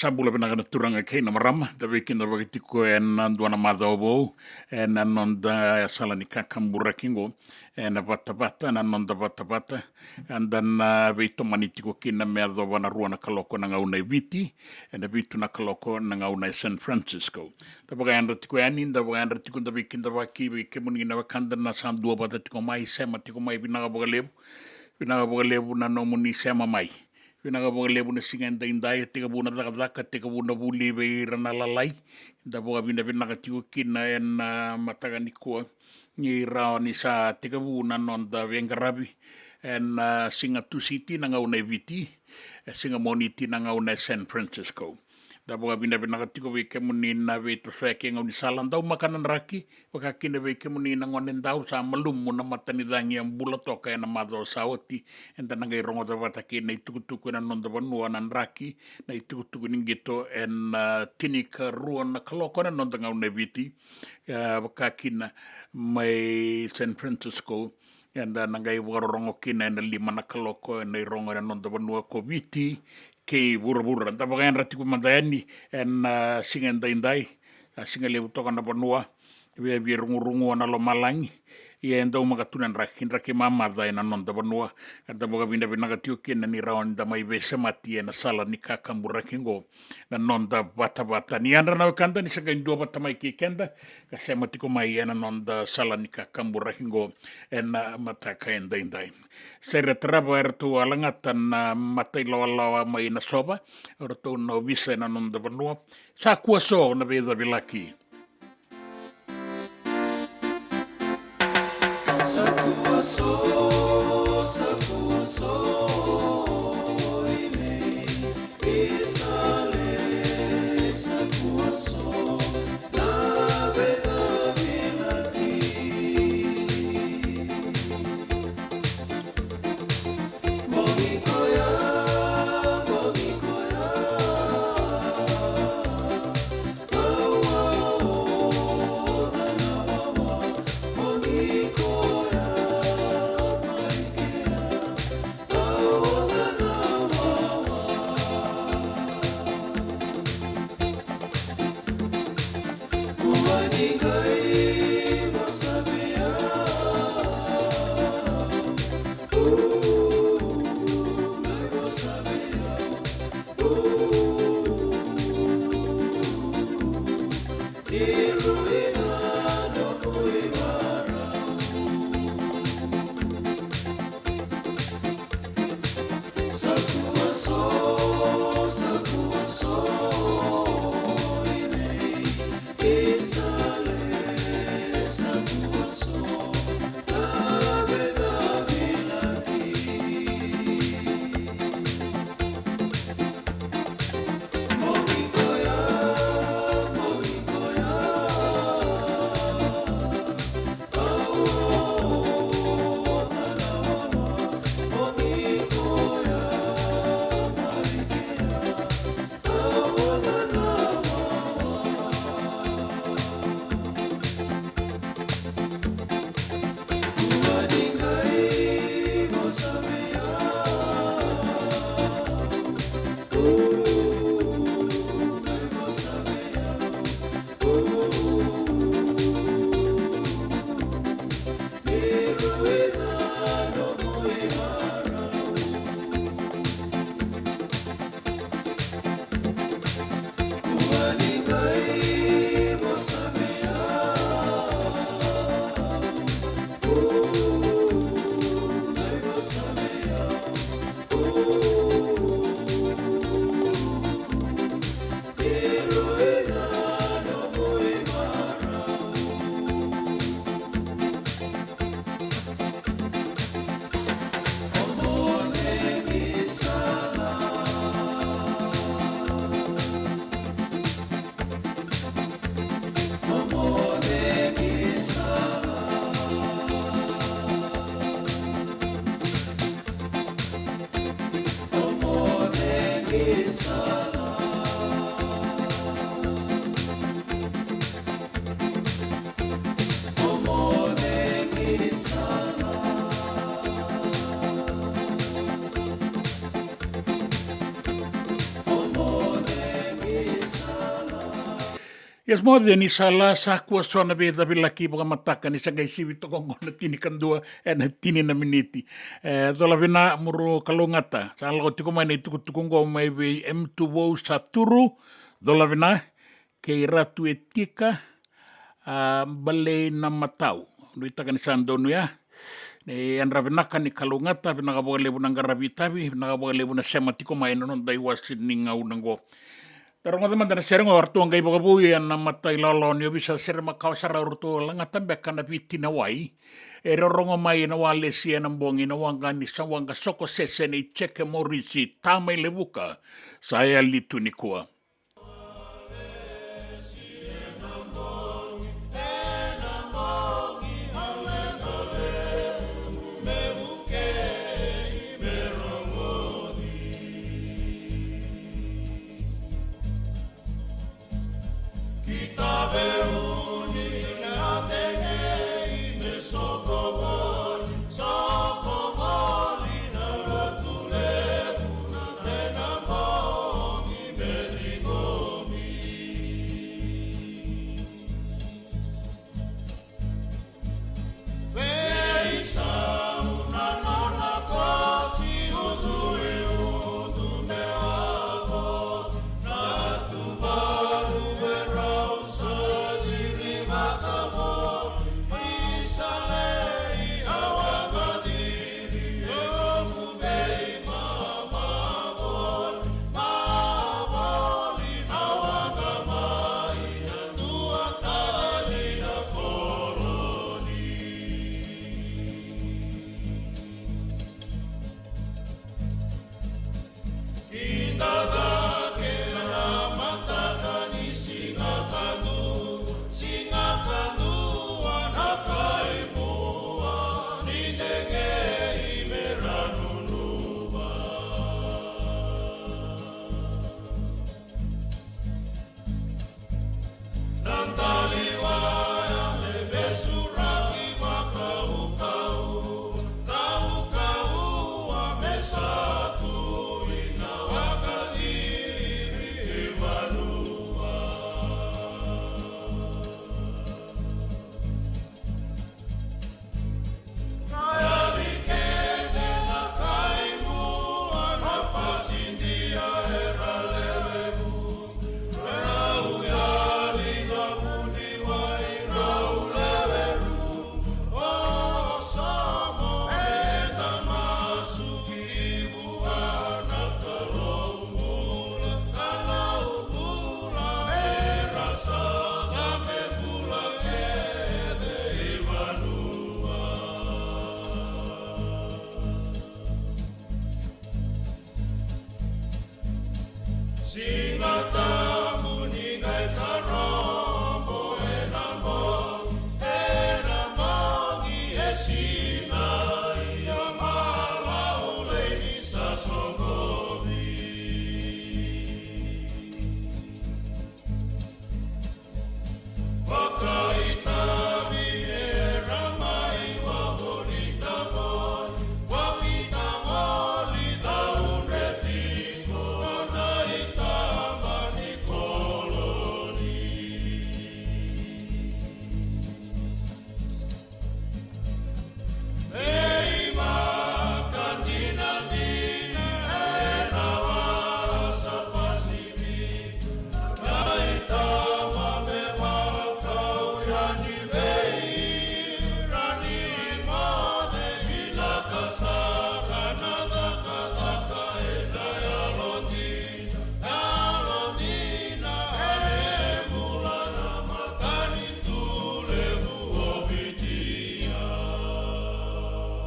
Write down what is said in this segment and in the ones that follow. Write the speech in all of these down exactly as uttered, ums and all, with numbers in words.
Sa bula vinaka na turaga kei na marama, da veikidavaki tiko ena dua na macawa vou ena noda sala ni kakaburaki qo, ena vatavata, na noda vatavata. Eda na veitomani tiko kina me yacova na rua na kaloko na gauna e Viti, ena vitu na kaloko na gauna e San Francisco. Da vakayadra tiko yani, da vakayadra tiko, da veikidavaki vei kemuni na wekada na sa duavata tiko mai, sema tiko mai, vinaka vakalevu. Vinaka vakalevu na nomuni sema mai. Vinaka vakalevu na siga edaidai, e tekivu na cakacaka, e tekivu na vuli vei ira na lalai. Da vakavinavinaka tiko kina ena mataka nikua, ni rawa ni sa tekivu na noda veiqaravi ena, a, siga Tusiti na gauna e Viti, e siga Moniti na gauna e San Francisco. Da vakavinavinaka tiko vei kemuni na veitosoyaki e gaunisala, dau maka na draki, vaka kina vei kemuni na gone dau, sa malumu na matanicagi, a bula toka ena macawa sa oti. Eda na qai rogoca vata kei na itukutuku ena noda vanua na draki, na itukutuku ni qito ena, a, tinikarua na kaloko ena noda gauna e Viti, a, vaka kina mai San Francisco. Eda na qai vakarorogo kina ena lima na kaloko ena irogo ena noda vanua ko Viti kei vuravura. Da vakayadra tiko mada yani ena, a, siga edaidai, a, siga levu toka na vanua, viavia rugurugua na lomalagi. Ia e dau maka tu na draki, draki mamaca ena noda vanua. Eda vakavinavinaka tiko kina ni rawa ni da mai veisemati ena sala ni kakaburaki qo, na noda vatavata. Ni yadra na wekada ni sa qai duavata mai kei keda, ka sema tiko mai ena noda sala ni kakaburaki qo ena mataka edaidai. Sere, tarava eratou a lagata na matailawalawa mai Nasova, eratou na ovisa ena noda vanua. Sa kua so na veicavilaki. Yes, moce ni sa la sa kua so na veicavilaki vakamataka ni sa qai sivi toka oqo na tinikadua ena tini na miniti. E, cola vina Muru Kalougata, sa lako tiko mai na itukutuku oqo mai vei M two Vou Saturu, cola vina, kei Ratu Etika, a, Balei na Matau. Nuitaka ni sa donu ya. Ni yadra vinaka ni kalougata, vinaka vakalevu na qaravi itavi, vinaka vakalevu na sema tiko mai na noda iwasi ni gauna oqo. Da rogoca mada na sere oqo, eratou a qai vakavouya na matailawalawa ni ovisa sere makawa sara, eratou lagata beka na Viti na wai. E rorogo mai na walesi ena bogi na waqa ni sa waqa soko sese nei Jeke Morisi, ta mai Levuka, sa yali tu nikua.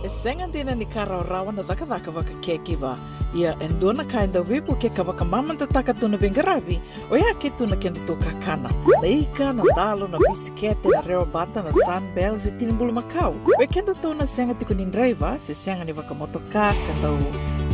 E sega dina ni ka rawarawa na cakacaka vaka caregiver. Ia e dua na ka e dau veivukei ka vakamamadataka tu na veiqaravi, oya ke tu na kedatou kakana. Na ika, na dalo, na bisikete, na rewabata, na Sunbell se tini bulumakau. Vei kedatou na sega tiko ni draiva se sega ni vakamotoka ka dau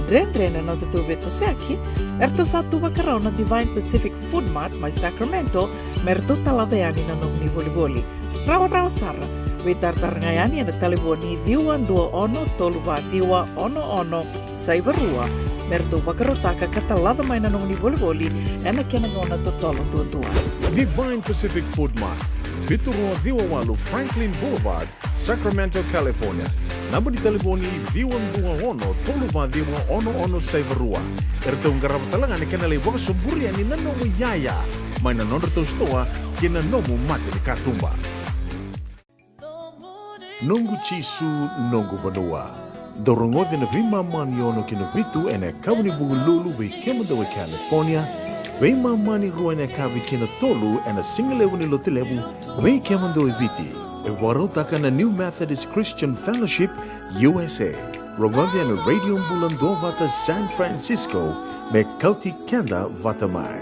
dredre na nodatou veitosoyaki, eratou sa tu vakarau na Divine Pacific Food Mart mai Sacramento me ratou talaca yani na nomuni volivoli. Rawarawa sara. Veitaratara ga yani ena talevoni ciwa dua ono tolu va ciwa ono ono saiva rua. me ratou vakarautaka ka talaca mai na nomuni volivoli ena kena gauna totolo duadua. Divine Pacific Food Mart, vitu rua ciwa walu Franklin Boulevard, Sacramento, California. Naba ni talevoni ciwa dua ono tolu va ciwa ono ono saiva rua. E ratou qarava tale ga na kena lai vakasoburia ni na nomu iyaya mai na nodratou sitoa kei na nomu mata ni katuba. Noqu Jisu, noqu vanua. Dou rogoca na veimama ni ono ki na vitu ena yakavi ni Vukelulu vei kemudou e California, veimama ni rua ena yakavi ki na tolu ena sigalevu ni Lotulevu vei kemudou e Viti. E vakarautaka na New Methodist Christian Fellowship U S A. Rogoca ena Radio Bula Duavata San Francisco me kauti keda vata mai.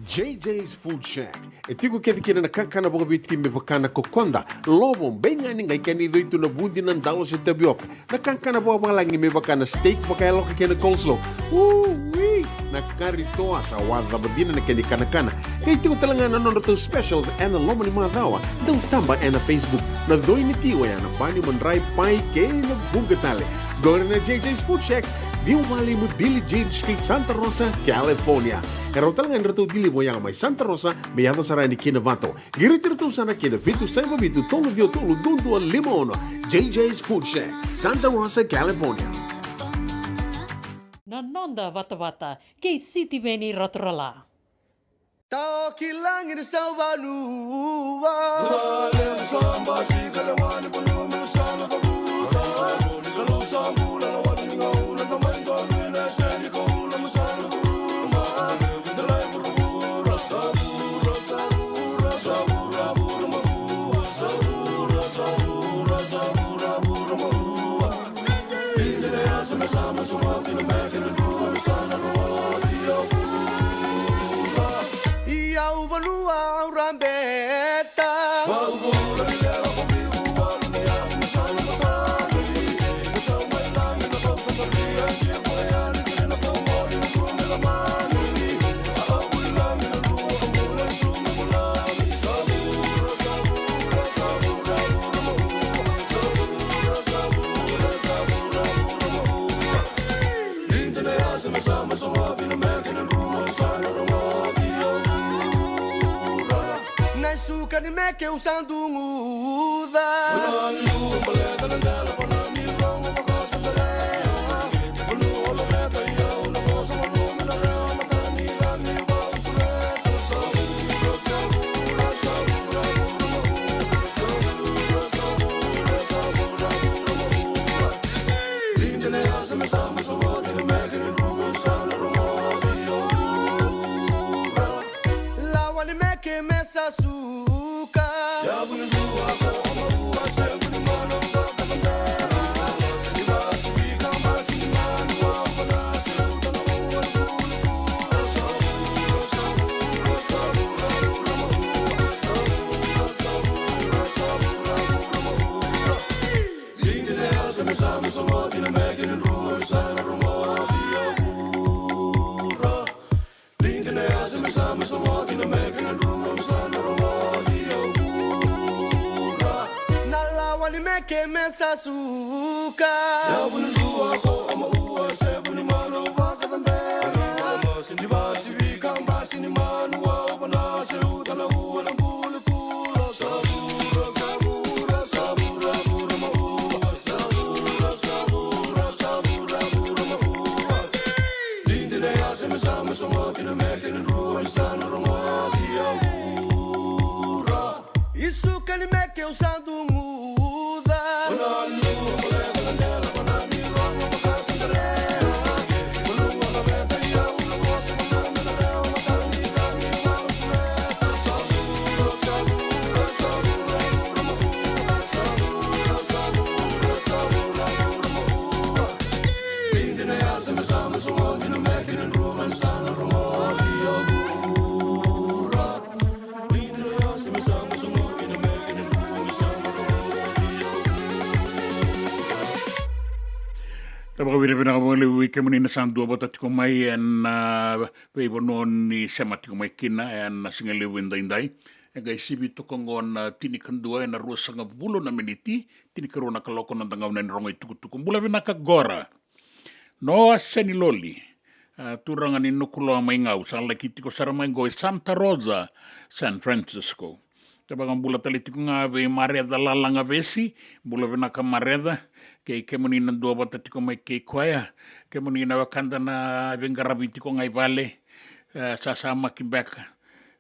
J J's Food Shack. E tiko kece kina na kakana vakaviti me vaka na kokoda, lovo, beigani, qai kena icoi tu na vudi, na dalo se tavioka. Na kakana vakavalagi me vaka na steak vakayaloka kei na coleslaw. Ui! Na kari toa sa wacava dina na kena ikanakana. Qai tiko tale ga na nodratou specials ena loma ni macawa. Dau taba ena Facebook. Na coi ni ti oya na bani, madrai, pai kei na vuqa tale. Qori na J J's Food Shack, ciwa walu lima Billie Jean Street, Santa Rosa, California. E rawa tale ga ni ratou deliver oya mai Santa Rosa me yaco sara yani ki Novato. Qiriti iratou sara ki na vitu saiva vitu tolu ciwa tolu dua dua lima ono. J J's Food Shack, Santa Rosa, California. Na noda vatavata kei Sitiveni Raturala. Tao ki lagi ni sauvanua. Au vanua au rabeta. Na isuka ni meke au sa duguca. Lawa ni meke me sa suka. Na lawa ni meke me sa suka. Isuka ni meke au sa duguca. Sa vakavinavinaka vakalevu vei kemuni na sa duavata tiko mai ena, ah, veivanua ni sema tiko mai kina ena sigalevu edaidai. E qai sivi toka oqo na tinikadua ena ruasagavulu na miniti, tinikarua na kaloko na noda gauna ni rogo itukutuku. Bula vinaka qora. Noa Seniloli, a, turaga ni Nukuloa mai Gau, sa laki tiko sara mai qo i Santa Rosa, San Francisco. Ka vakabula tale tiko ga vei Mareca Lalaga Vesi, bula vinaka Mareca, kei kemuni na duavata tiko mai kei koya, kemuni na wekada na veiqaravi tiko ga i vale, e, sa samaki beka.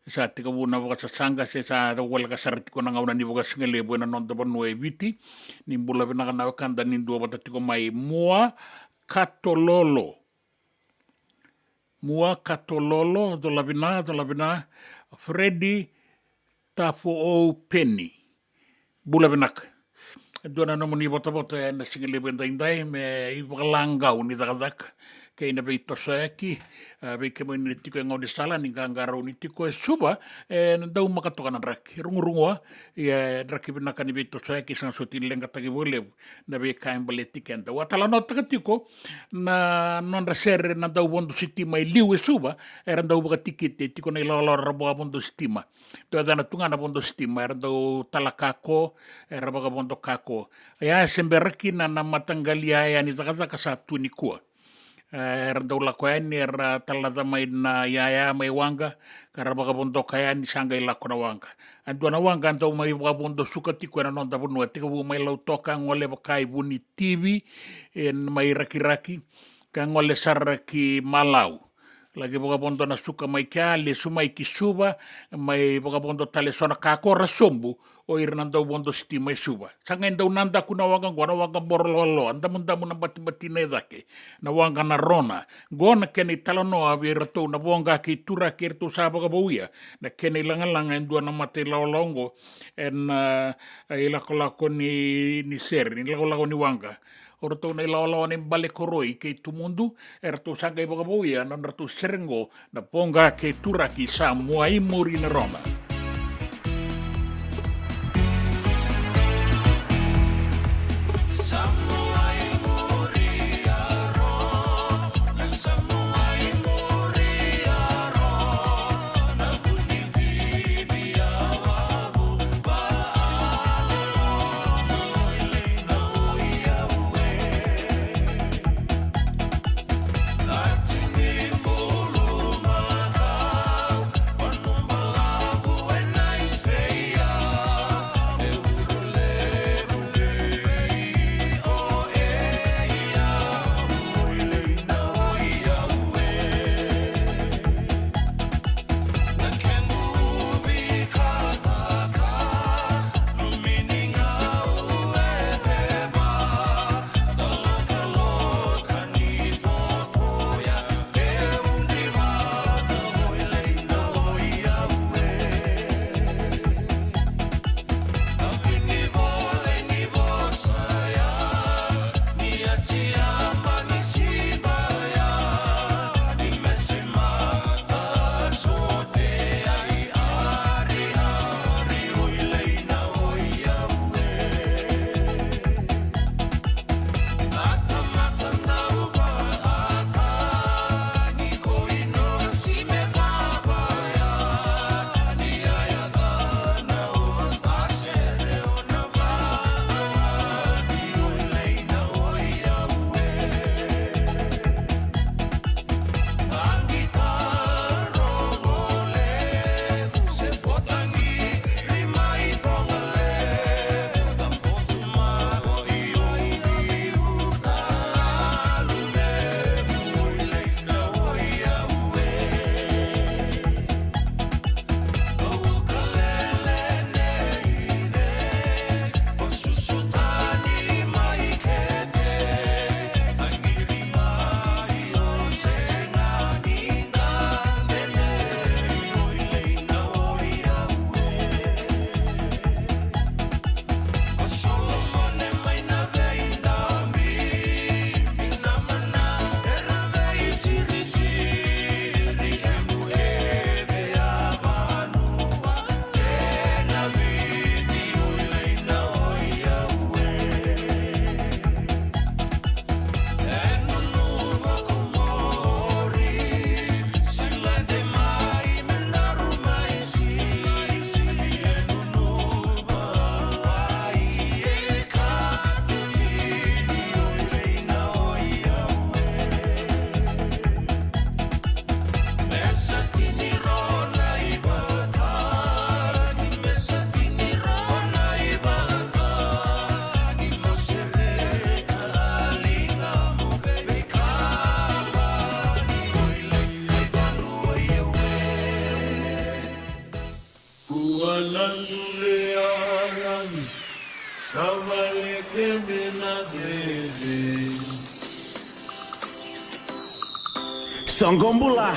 Sa tekivu na vakasasaqa se sa voleka sara tiko na gauna ni vakasigalevu ena noda vanua e Viti. Ni bula vinaka na wekada ni duavata tiko mai. Mua Katololo. Mua Katololo, cola vina, cola vina. Fredi Tafoou Peni. Bula vinaka. E dua na nomuni votavota ena sigalevu edaidai me ivakalagau ni cakacaka kei na veitosoyaki, a, vei kemuni na tiko e gaunisala ni qaqarauni tiko e Suva, e na dau maka toka na draki rugurugua, ia e draki vinaka ni veitosoyaki, sega soti ni leqataki vakalevu na veika e baleti keda. Au a talanoataka tiko na nodra sere na dau vodo sitima e liu e Suva, era dau vakatikite tiko na ilawalawa ra vakavodo sitima. Dau yacana tu ga na vodo sitima, era dau tala kako, era vakavodo kako. Ia e se bera kina na mataqali yaya ni cakacaka sa tu nikua. E, era dau lako yani, era talaca mai na yaya mai waqa, ka ra vakavodoka yani, sa qai lako na waqa. A dua na waqa dau mai vakavodo suka tiko ena noda vanua, tekivu mai Lautoka, gole vaka i Vunitivi, e, mai Rakiraki, ka gole sara ki Malau. Laki vakavodo na suka mai kea, lesu mai ki Suva, mai vakavodo tale so na kako ra sobu, o ira na dau vodo sitima i Suva. Sa qai dau nadaku na waqa qo, na waqa Borololo, a damudamu na batibatina e cake, na waqa na Rona. Qo na kena italanoa vei iratou na Voqa kei Turaki, eratou sa vakavouya na kena ilagalaga e dua na mata ilawalawa qo, ena, e, ilakolako ni, ni sere, ni lakolako ni waqa. O ratou na ilawalawa ni Balekoroi kei Tumudu, eratou sa qai vakavouya na nodratou sere qo, na Voqa kei Turaki, sa mua i muri na Rona. Savale kemena baby. Soqo bula.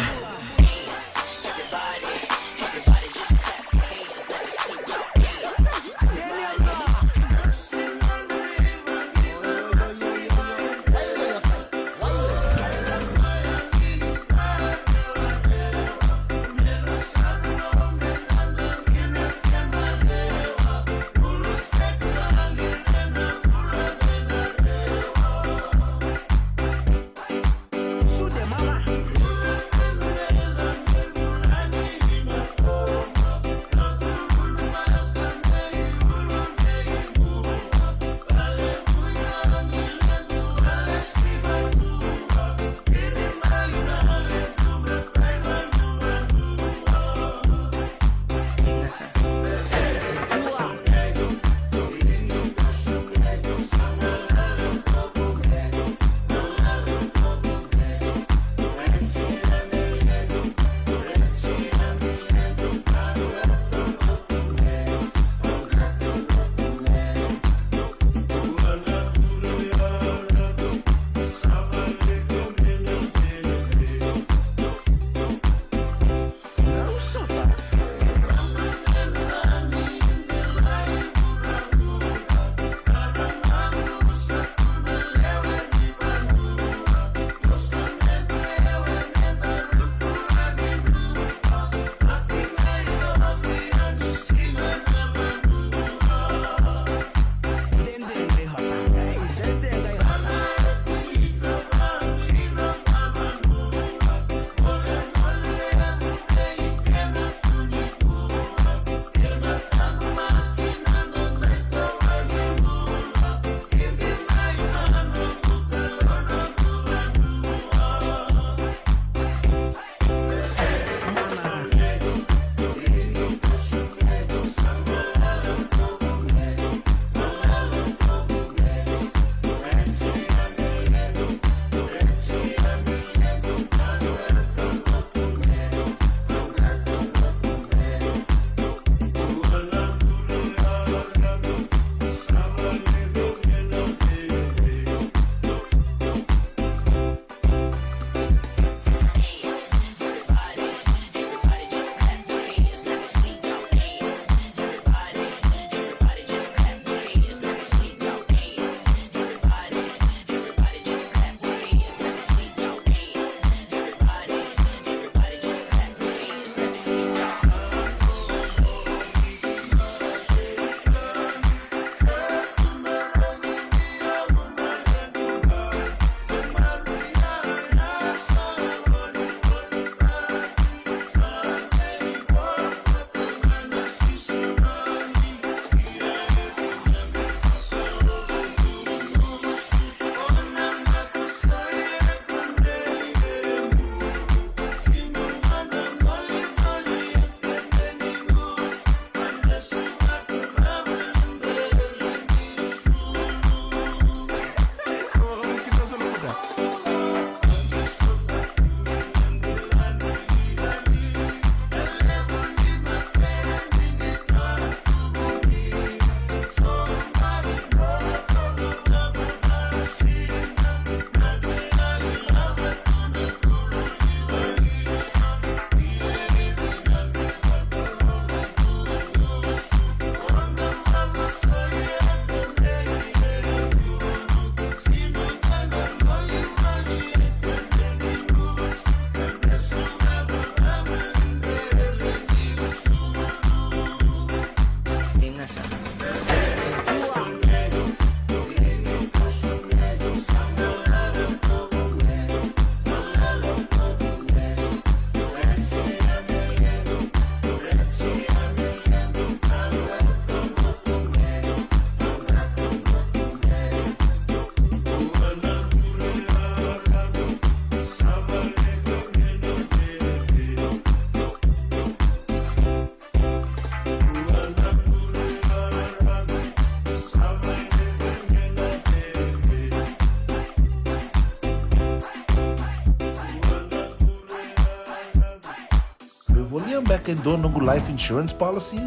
Volia beka e dua noqu life insurance policy?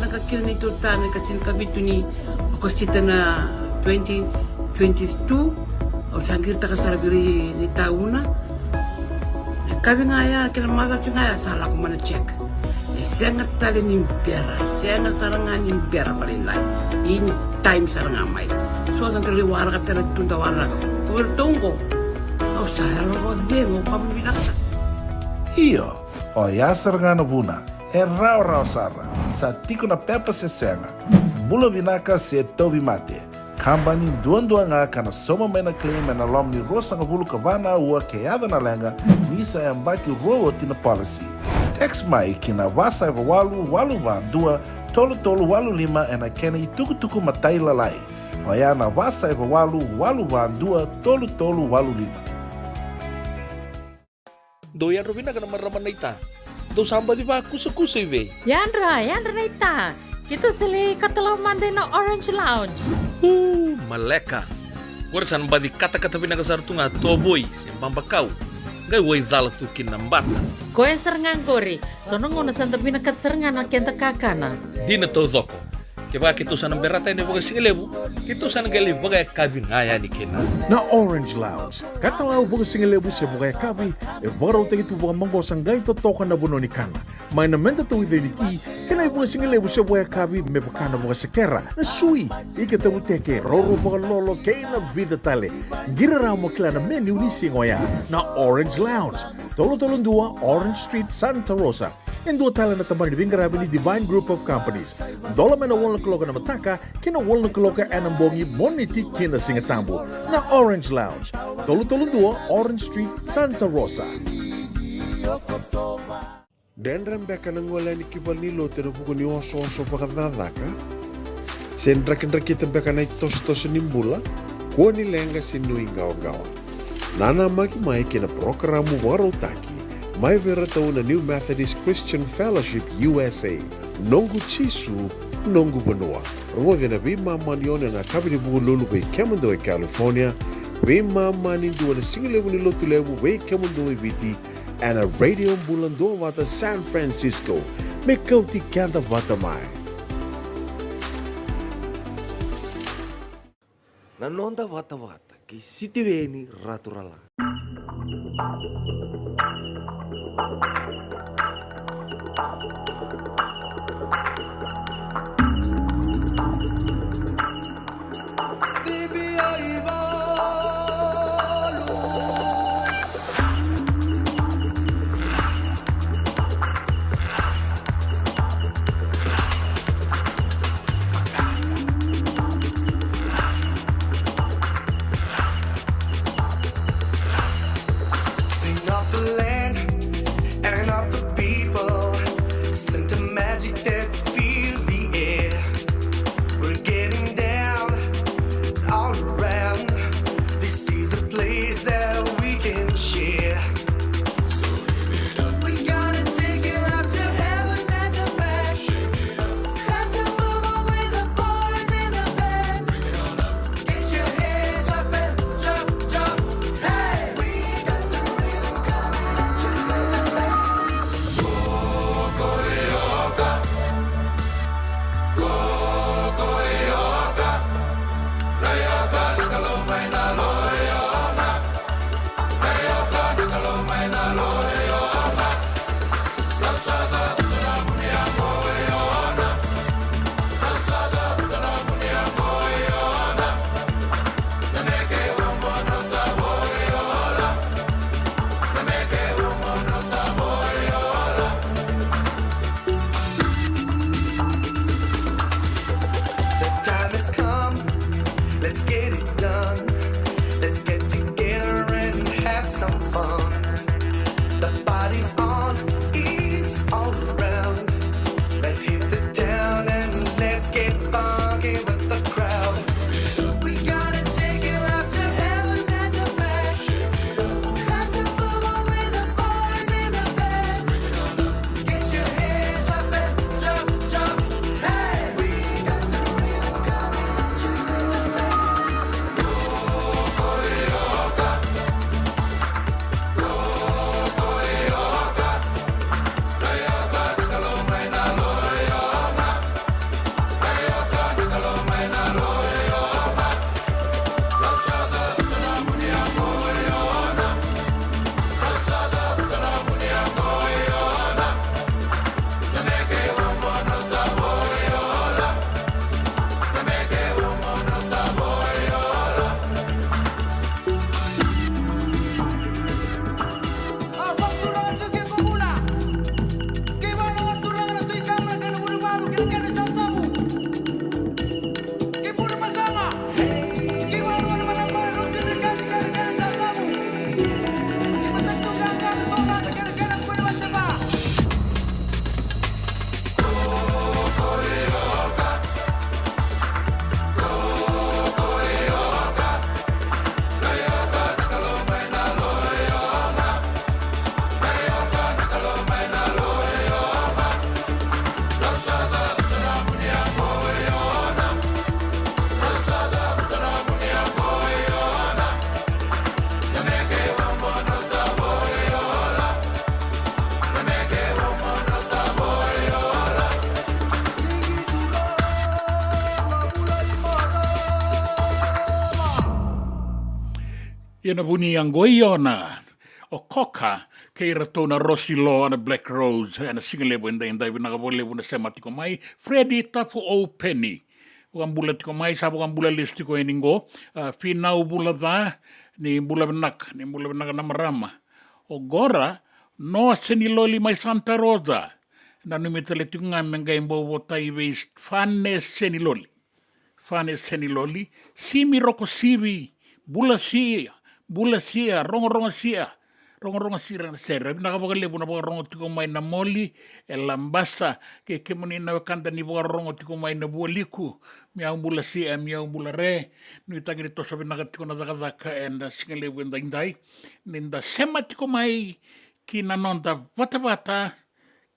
Ka kina ni tota na ka tinikavitu ni Okosita na twenty twenty-two, au sa qiritaka sara vei ira ni tauna. Na kavi ga ya kei na macawa ga ya sa lako mai na check. E sega tale ni bera, e sega sara ga ni bera vakalailai. In time sara ga mai. So sa qai lai waraka tale tu da waraka. Ko vei ratou oqo. Au sa yalo vakacegu, au kama vinaka sara. Io, oya sara ga na vuna. E rawarawa sara. Sa tiko na pepa se sega. Bula vinaka se tauvimate. Kabani duadua ga ka na sauma mai na claim ena loma ni ruasagavulu ka va na aua ke yaco na leqa, ni sa yabaki rua oti na policy. Text mai ki na va saiva walu walu va dua tolu tolu walu lima ena kena itukutuku matailalai. Oya na va saiva walu walu va dua tolu tolu walu lima. Dou yadra vinaka na marama naita. Dou sa baci vakusakusa i vei? Yadra, yadra naita. Keitou sa lai katalau mada ina Orange Lounge. Uu, maleka. Qori sa na baci katakata vinaka sara tu ga tovoi se babakau. Qai waicala tu kina na bata. Koya sara ga qori. So na gauna sa da vinakata sara ga na keda kakana. Dina taucoko. Kevaka keitou sa na berata yani vakasigalevu, keitou sa na qai lai vakayakavi ga yani kina. Na Orange Lounge, katalau vakasigalevu se vakayakavi, e vakarautaki tu vakamaqosa qai totoka na vanua ni kana. Mai na meda tauica ni ti, kei na ivakasigalevu se vakayakavi me vaka na vakasekera, na sui, ika tavuteke, roro vakalolo, kei na vica tale. Qiri rawa mo kila na menu ni siga oya. Na Orange Lounge, tolu tolu dua Orange Street, Santa Rosa. E dua tale na tabana ni veiqaravi ni Divine Group of Companies. Dola mai na walu na kaloko ena mataka ki na walu na kaloko ena bogi, Moniti ki na Sigatabu. Na Orange Lounge, tolu tolu dua Orange Street, Santa Rosa. Dredre beka na gole yani ki valenilotu ena vuku ni osooso vakacakacaka? Se drakidrakita beka na itosotoso ni bula, kua ni leqa se nuiqawaqawa. Nanamaki mai ki na parokaramu vakarautaki mai vei iratou na New Methodist Christian Fellowship U S A. Noqu Jisu, noqu vanua. Rogoci ena veimama ni ono ena yakavi ni Vukelulu vei kemudou e California, veimama ni dua na sigalevu ni Lotulevu vei kemudou e Viti, ena Radio Bula Duavata San Francisco. Me kauti keda vata mai. Na noda vatavata kei Sitiveni Raturala. Ia na vuni yaqo i Ona, o Koka, kei iratou na Rosi Law and the Black Rose, ena siga levu edaidai. Vinaka vakalevu na sema tiko mai. Freddy Tafu Openi, vakabula tiko mai, sa vakabula lesu tiko yani qo. A, Finau Vulaca, ni bula vinaka, ni bula vinaka na marama. O Gora, Noa Seniloli mai Santa Rosa. Nanumi tale tiko ga me qai bau votai vei Fane Seniloli. Fane Seniloli, Simi Rokosivi, bula sia, bula sia, rogorogo sia, rogorogo sira na sere. Vinaka vakalevu na vakarorogo tiko mai na Moli, e Labasa, kei kemuni na wekada ni vakarorogo tiko mai na Vualiku, mi au bula sia, mi au bula re, nuitaki ni toso vinaka tiko na cakacaka ena siga levu edaidai, ni da sema tiko mai ki na noda vatavata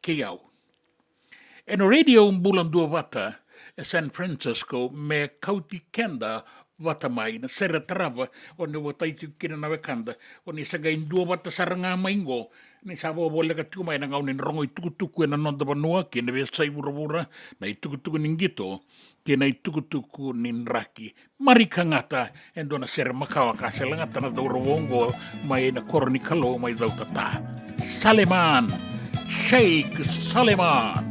kei au. Ena Radio Bula Duavata e San Francisco, me kauti keda vata mai na sere tarava, o ni votai tiko kina na wekada, o ni sa qai duavata sara ga mai qo, ni sa vakavoleka tiko mai na gauna ni rogo itukutuku ena noda vanua kei na veiyasai vuravura, na itukutuku ni qito kei na itukutuku ni draki. Marika Gata, e dua na sere makawa ka se lagata na cauravou oqo mai na koro ni Kalou mai Cautata. Saleman, Sheikh Saleman.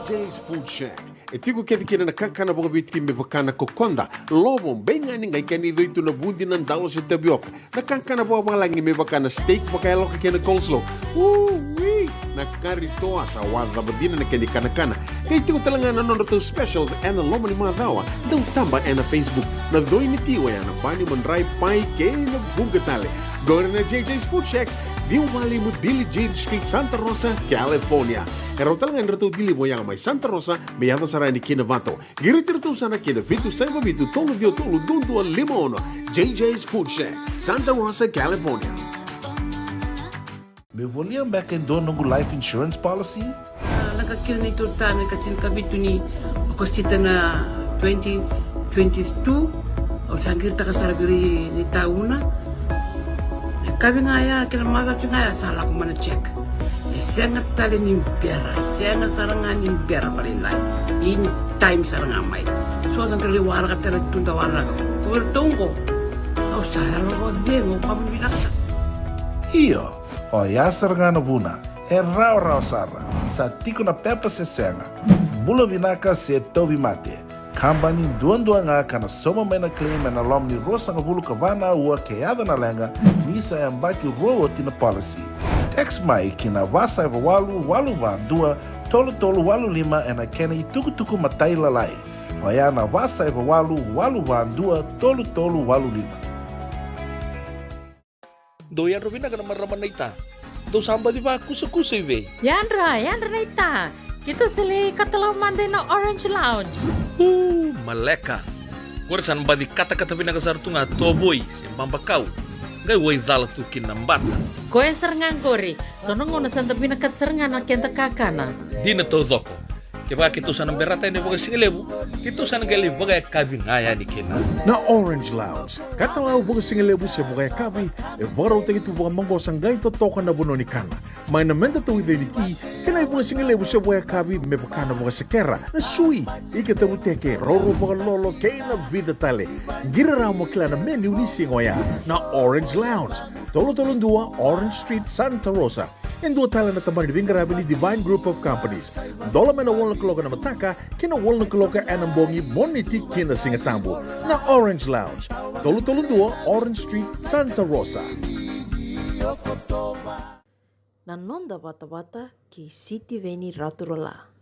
Jay's Food Shack. E tiko kece kina na kakana vakaviti me vaka na kokoda, lovo, beigani, qai kena icoi tu na vudi, na dalo se tavioka. Na kakana vakavalagi me vaka na steak vakayaloka kei na coleslaw. Ui! Na kari toa sa wacava dina na kena ikanakana. Qai tiko tale ga na nodratou specials ena loma ni macawa. Dau taba ena Facebook. Na coi ni ti oya na bani, madrai, pai kei na vuqa tale. Qori na J J's Food Shack, ciwa walu lima Billie Jean Street, Santa Rosa, California. E rawa tale ga ni ratou deliver oya mai Santa Rosa me yaco sara yani ki Novato. Qiriti iratou sara ki na vitu saiva vitu tolu ciwa tolu dua dua lima ono. J J's Food Shack, Santa Rosa, California. Meu volia beka e dua noqu life insurance policy? A, lako kina neitou ta na ika tinikavitu ni Okosita na twenty twenty-two. Au sa qiritaka sara vei ira na itauna. Na yakavi ga ya kei na macawa ga ya sa lako mai na check. E sega tale ni bera, e sega sara ga ni bera vakalailai. In time sara ga mai. So da qai waraka tale tu da waraka. Ko iratou qo, au sa yalo vakacegu, au kama vinaka. Io, oya sara ga na vuna. E rawarawa sara. Sa tiko na pepa se sega. Bula vinaka se tauvimate. Kabani duadua ga ka na sauma mai na claim ena loma ni ruasagavulu ka va na aua ke yaco na leqa, ni sa yabaki rua oti na policy. Text mai ki na va saiva walu walu va dua tolu tolu walu lima ena kena itukutuku matailalai. Oya na va saiva walu walu va dua tolu tolu walu lima. Dou yadra vinaka na marama naita. Dou sa baci vakusakusa i vei? Yadra, yadra naita. Keitou sa lai katalau mada ina Orange Lounge. Uu, maleka. Qori sa na baci katakata vinaka sara tu ga tovoi se babakau. Qai waicala tu kina na bata. Koya sara ga qori. So na gauna sa da vinakata sara ga na keda kakana. Dina taucoko. Kevaka keitou sa na berata yani vakasigalevu, keitou sa na qai lai vakayakavi ga yani kina. Na Orange Lounge, katalau vakasigalevu se vakayakavi, e vakarautaki tu vakamaqosa, qai totoka na vanua ni kana. Mai na meda tauica ni ti, kei na ivakasigalevu se vakayakavi me vaka na vakasekera, na sui, ika tavuteke, roro vakalolo kei na vica tale. Qiri rawa mo kila na menu ni siga oya. Na Orange Lounge, tolu tolu dua Orange Street, Santa Rosa. E dua tale na tabana ni veiqaravi ni Divine Group of Companies. Dola mai na walu na kaloko ena mataka ki na walu na kaloko ena bogi, Moniti ki na Sigatabu. Na Orange Lounge, tolu tolu dua Orange Street, Santa Rosa. Na noda vatavata kei Sitiveni Raturala.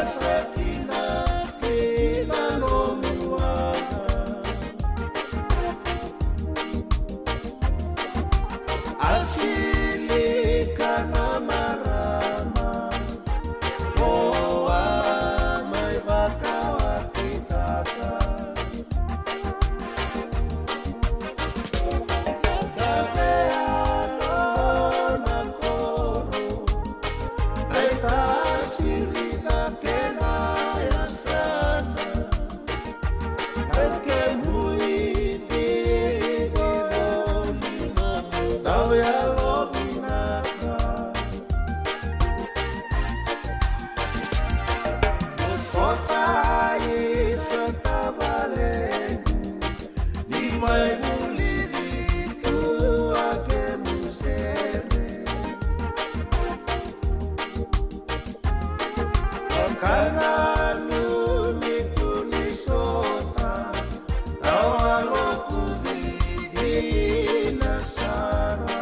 Sa kina kina nomu waqa. Asili kana marama. O a mai vakawakitaka. Ni mai vulici tu a kemu sere. Kana numi tu ni sota. Tawa loku dina sara.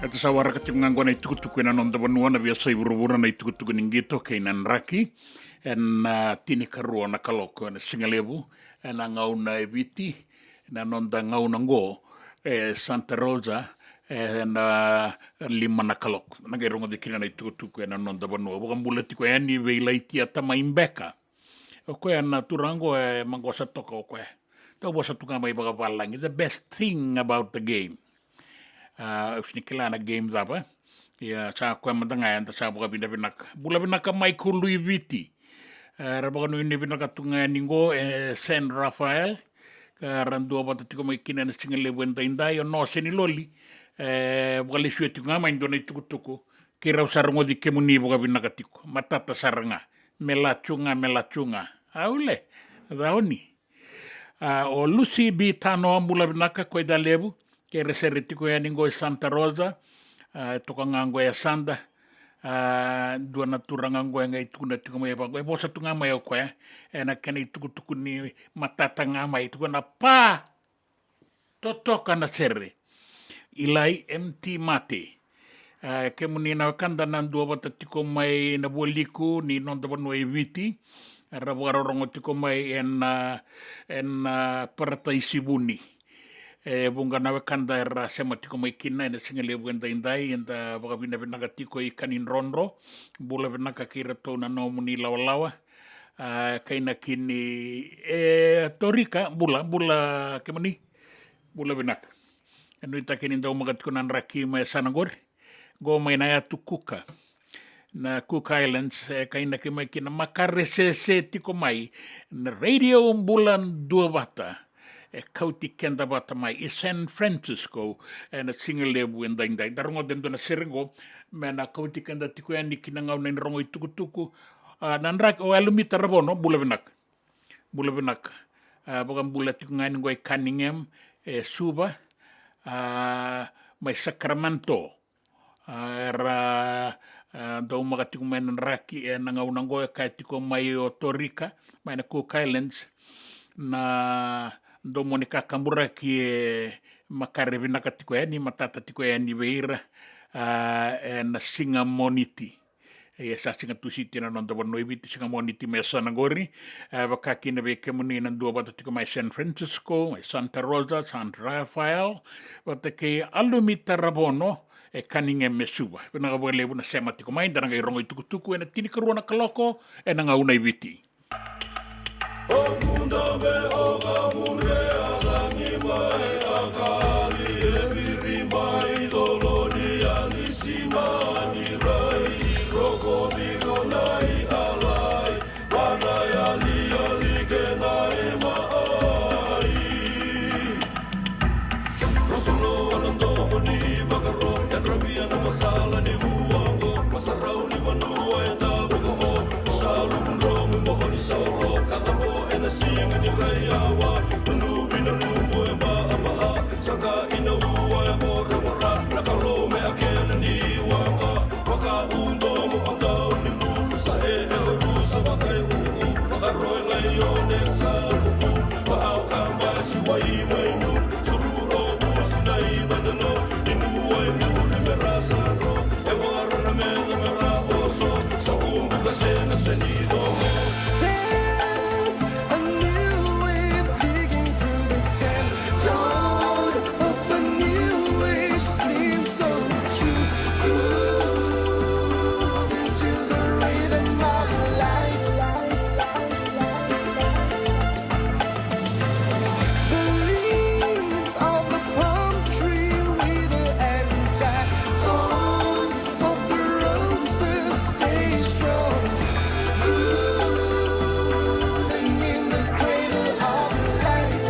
Eda sa waraka tiko ga oqo na itukutuku ena noda vanua, na veiyasai vuravura, na itukutuku ni qito kei na draki. Ena, ah, tinikarua na kaloko ena sigalevu, ena gauna e Viti, na noda gauna oqo e Santa Rosa, ena lima na kaloko. Na qai rogoci kina na itukutuku ena noda vanua. Vakabula tiko yani vei Laitia Tamai Beka. O koya na turaga oqo e maqosa toka o koya. Tau vosa tu ga mai vakavalagi. The best thing about the game. Ah, au sega ni kila na game cava. Ia, sa koya mada ga eda sa vakavinavinaka. Bula vinaka Michael Lui Viti. Eh, ra vakanuinui vinaka tu ga yani oqo e San Rafael. Ka ra dua vata tiko mai kina ena sigalevu edaidai, o Nose ni Loli. Eh, vakalesuya tiko ga mai dua na itukutuku. Keirau sa rogoci kemuni vakavinaka tiko. Matata sara ga. Me la tu ga, me la tu ga. Aule. Caoni. Ah, o Lucy B Tanoa, bula vinaka, koya e Dalevu. Kei ra sere tiko yani oqo e Santa Rosa. Ah, toka ga oqo e yasada. Ah, dua na turaga oqo e qai tukuna tiko mai vaqo. E vosa tu ga mai o koya. Ena kena itukutuku ni matata ga mai. Tukuna pa. Totoka na sere. Ilai M T Mate. Ah, kemuni na wekada na dua vata tiko mai na vualiku ni noda vanua e Viti. Ra vakarorogo tiko mai ena, ah, ena, ah, Parataisi Vuni. E vuqa na wekada era sema tiko mai kina ena sigalevu edaidai, eda vakavinavinaka tiko i Kanidrodro. Bula vinaka kei iratou na nomuni lawalawa. Ah, kainaki ni, e, Torika, bula, bula kemuni. Bula vinaka. E nuitaki ni daumaka tiko na draki mai yasana qori. Qo mai na yatu Kuka. Na Cook Islands, e kainaki mai kina, makaresese tiko mai na Radio Bula Duavata. E kauti keda vata mai i San Francisco, ena sigalevu edaidai. Da rogoca e dua na sere qo, me na kauti keda tiko yani ki na gauna ni rogo itukutuku. Ah, na draki, o Alumita Ravono, bula vinaka. Bula vinaka. Ah, vakabula tiko ga yani qo i Cunningham, e Suva, ah, mai Sacramento. Ah, era, ah, daumaka tiko mai na draki ena gauna qo, e kaya tiko mai o Torika, mai na Cook Islands, na domo ni kakaburaki e makare vinaka tiko yani, matata tiko yani vei ira, ah, ena siga Moniti. Ia sa siga Tusiti na noda vanua e Viti, siga Moniti me yasana qori. E, vaka kina vei kemuni na dua vata tiko mai San Francisco, mai Santa Rosa, San Rafael, vata kei Alumita Ravono, e Cunningham e Suva. Vinaka vakalevu na sema tiko mai, da na qai rogo itukutuku ena tinikarua na kaloko ena gauna e Viti. O Kudabe, o Vavure, o Lagi, Akali e viri mai colo ni ali sima ni rai, roko viko na i alai, vana yali ali kena e maai. Rosolo ana domo ni vakaro, yadra via na masala ni uago, masarau ni vanua e tavako o, salu kudromu mo ni sauro, katamo ena siga ni rai awa, nunuvi na nubu e ba a ba a, saka ina ua e voravora, na kalou me a kena ni waqa, waka u domo o dau ni bu, sa e e o bu sa waka e u u, waka roi lai o ne sa u u, wa au ka ba si wa i mai nu, suru o bu si na i ba na no, i nu wa i mu ni me ra sa ro, e wara na me na me ra o so, sa u bu ka se na se ni do mo. There's a new wave digging through the sand. Dawn of a new age seems so true. Grooving to the rhythm of life. The leaves of the palm tree wither and die. Thorns of the roses stay strong. Grooving in the cradle of life.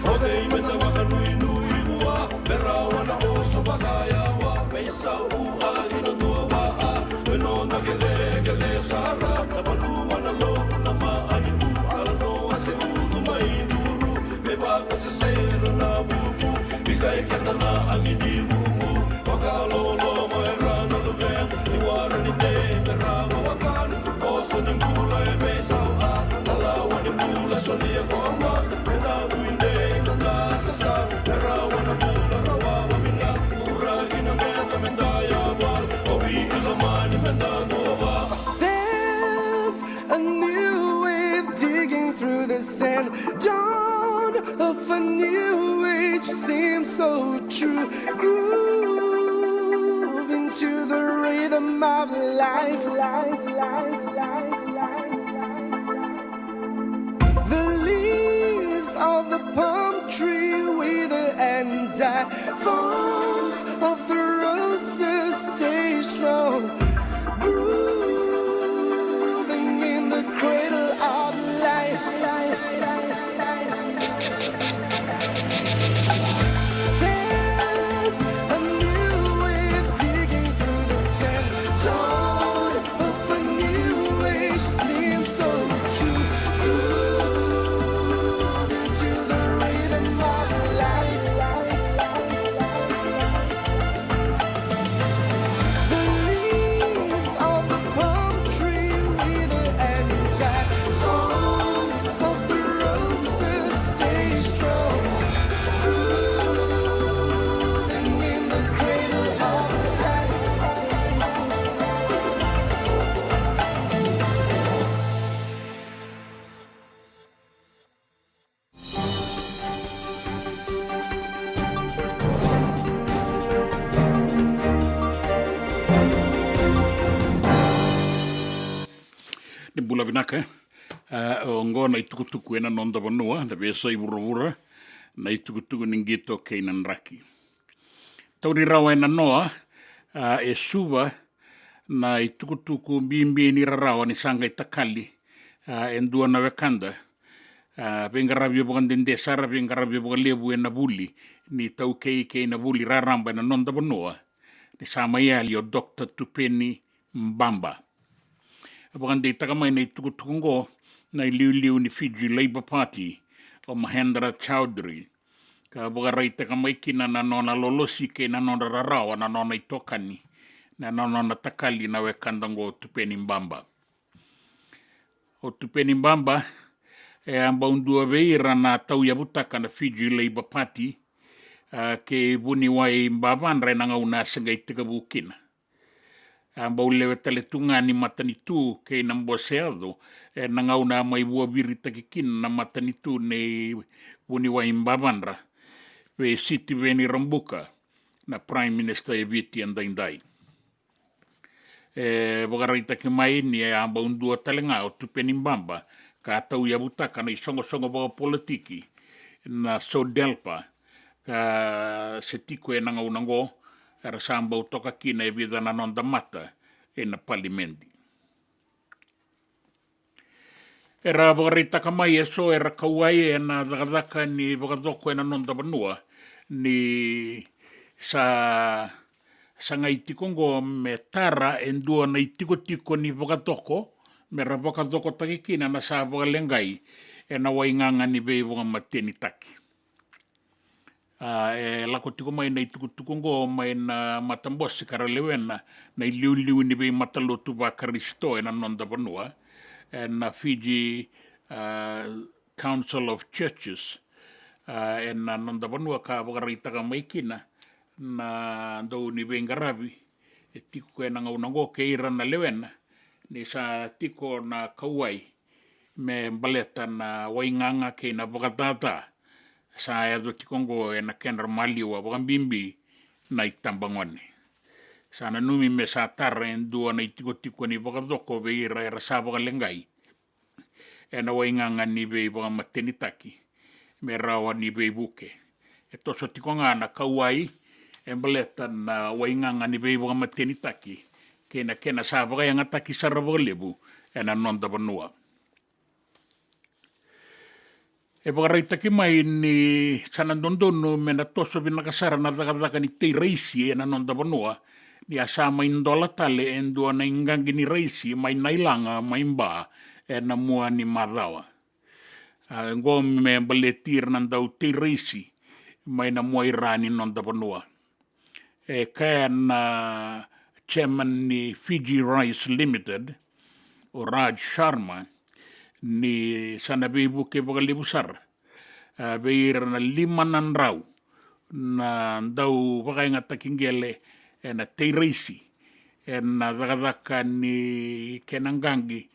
O cei me na vakanuinui vua, me rawa na oso vakayawa, me isau a ki na dua vaa, me nona kecekece sara, na vanua na loku na maani ku, ala noa se ucu mai duru, me vakasesera na vuku, ika e keda na agi ni vuku, vakaloloma e ra na luvena, i wara ni dei me rawa wakana, oso ni bula e veisau a, na lawa ni bula solia ko ma, me na ui dei na na sasa, me rawa na bula rawa wa mina, uraki na mena me da yawa, o vi i lomani me da dua. There's a new wave digging through the sand. Dawn of a new age seems so true. Grooving to the rhythm of life. The leaves of the palm tree wither and die. Thorns of the roses stay strong. Grooving in the cradle of life. There's a new wave digging through the sand. Dawn of a new age seems so true. Grooving to the rhythm of life. The leaves of the palm tree wither and die. Thorns of the roses stay strong. Grooving in the cradle of life. Ni bula vinaka. A, oqo na itukutuku ena noda vanua, na veiyasai vuravura, na itukutuku ni qito kei na draki. Tauri rawa ena noa, a, e Suva, na itukutuku bibi ni rarawa ni sa qai takali, a, e dua na wekada, a, veiqaravi vakadede sara, veiqaravi vakalevu ena vuli ni taukei kei na vuli raraba ena noda vanua, ni sa mai yali o Doctor Tupeni Baba. A vakadeitaka mai na itukutuku oqo na iliuliu ni Fiji Labour Party, o Mahendra Chaudhry, ka vakaraitaka mai kina na nona lolosi kei na nodra rarawa na nona itokani, na nona takali na wekada oqo o Tupeni Baba. O Tupeni Baba e a bau dua vei ira na tauyavutaka na Fiji Labour Party, a, kei Vuniwai Bavadra ena gauna a se qai tekivu kina. A bau lewe tale tu ga ni matanitu kei na bose yaco ena gauna a mai vuaviritaki kina na matanitu nei Vuniwai Bavadra vei Sitiveni Rabuka, na Prime Minister e Viti edaidai. E vakaraitaki mai ni a bau dua tale ga o Tupenibaba ka tauyavutaka na isoqosoqo vakapolitiki na SODELPA, ka se tiko ena gauna oqo era sa bau toka kina e vica na noda mata ena palimedi. Era vakaraitaka mai eso era kauwai ena cakacaka ni vakacoko ena noda vanua ni sa sagai tiko oqo me tara e dua na itikotiko ni vakacoko me ra vakacokotaki kina na sa vakaleqai ena waigaga ni veivakamatenitaki. A, e lako tiko mai na itukutuku oqo mai na matabose ka ra lewena na iliuliu ni veimatalotu vaKarisito ena noda vanua, ena Fiji, a, Council of Churches, a, ena noda vanua ka vakaraitaka mai kina na dau ni veiqaravi e tiko ena gauna oqo kei ira na lewena ni sa tiko na kauwai me baleta na waigaga kei na vakacaca sa yaco tiko oqo ena kedra maliwa, vakabibi na itabagone. Sa nanumi me sa tara e dua na itikotiko ni vakacoko vei ira era sa vakaleqai ena waigaga ni veivakamatenitaki me rawa ni veivuke. E toso tiko ga na kauwai e baleta na waigaga ni veivakamatenitaki kei na kena sa vakayagataki sara vakalevu ena noda vanua. E vakaraitaki mai ni sa na dodonu me na toso vinaka sara na cakacaka ni tei raisi ena noda vanua, ni a sa mai dola tale e dua na iqaqi ni raisi mai Nailaga mai Ba ena mua ni macawa. A, oqo me baleti ira na dau tei raisi mai na muaira ni noda vanua. E kaya na chairman ni Fiji Rice Limited, o Raj Sharma, ni sa na veivuke vakalevu sara, a, vei ira na lima na drau na dau vakayagataki qele ena tei raisi ena cakacaka ni kena qaqi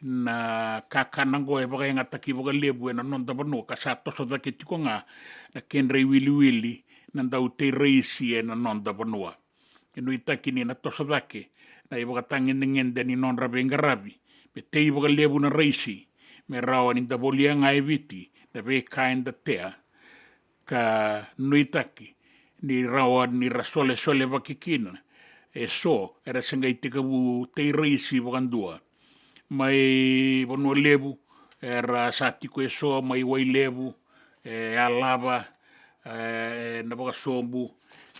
na kakana oqo e vakayagataki vakalevu ena noda vanua, ka sa toso cake tiko ga na kedra iwiliwili na dau tei raisi ena noda vanua. E nuitaki ni na toso cake na ivakatagedegede ni nodra veiqaravi me tei vakalevu na raisi, me rawa ni da volia ga e Viti na veika eda tea, ka nuitaki ni rawa ni ra solesolevaki kina eso era se qai tekivu tei raisi vakadua. Mai Vanua Levu era sa tiko eso, mai Wailevu, e Alava, e na Vakasobu,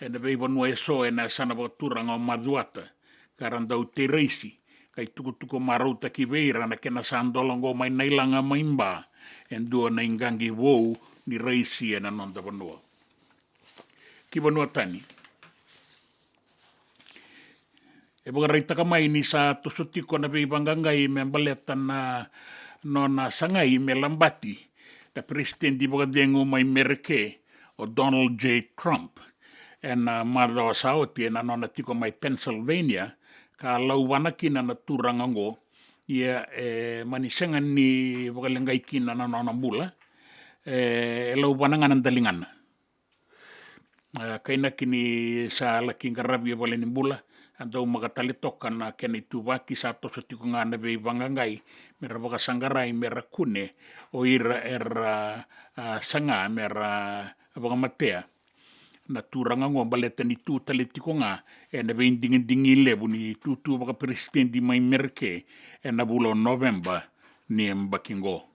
ena veivanua eso ena yasana vakaturaga o Macuata, ka ra dau tei raisi, ka itukutuku marautaki vei ira na kena sa dola oqo mai Nailaga mai Ba e dua na iqaqi vou ni raisi ena noda vanua. Ki vanua tani. E vakaraitaka mai ni sa toso tiko na veivaqaqai me baleta na nona sagai me labati na peresitedi vakacegu mai Mereke, o Donald J Trump, ena macawa sa oti ena nona tiko mai Pennsylvania, ka lauvana kina na turaga oqo. Ia e mani sega ni vakaleqai kina na nona bula, e lauvana ga na daligana. E kainaki ni sa laki qaravi e valenibula, a daumaka tale toka na kena ituvaki. Sa toso tiko ga na veivaqaqai me ra vakasaqarai me ra kune o ira era, a, saga me ra vakamatea na turaga oqo, baleta ni tu tale tiko ga ena veidigidigi levu ni tutu vakaperesitedi mai Mereke ena vula o Noveba ni yabaki oqo.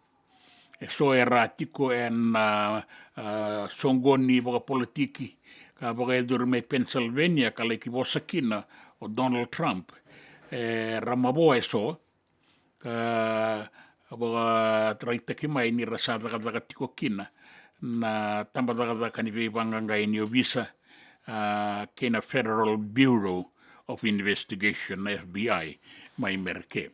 Eso era tiko ena, a, soqoni vakapolitiki ka vakayacori mai Pennsylvania ka laki vosa kina o Donald Trump, era mavoa eso, ka vakaraitaki mai ni ra sa cakacaka tiko kina na tabacakacaka ni veivaqaqai ni ovisa, a, kei na Federal Bureau of Investigation, F B I, mai Mereke.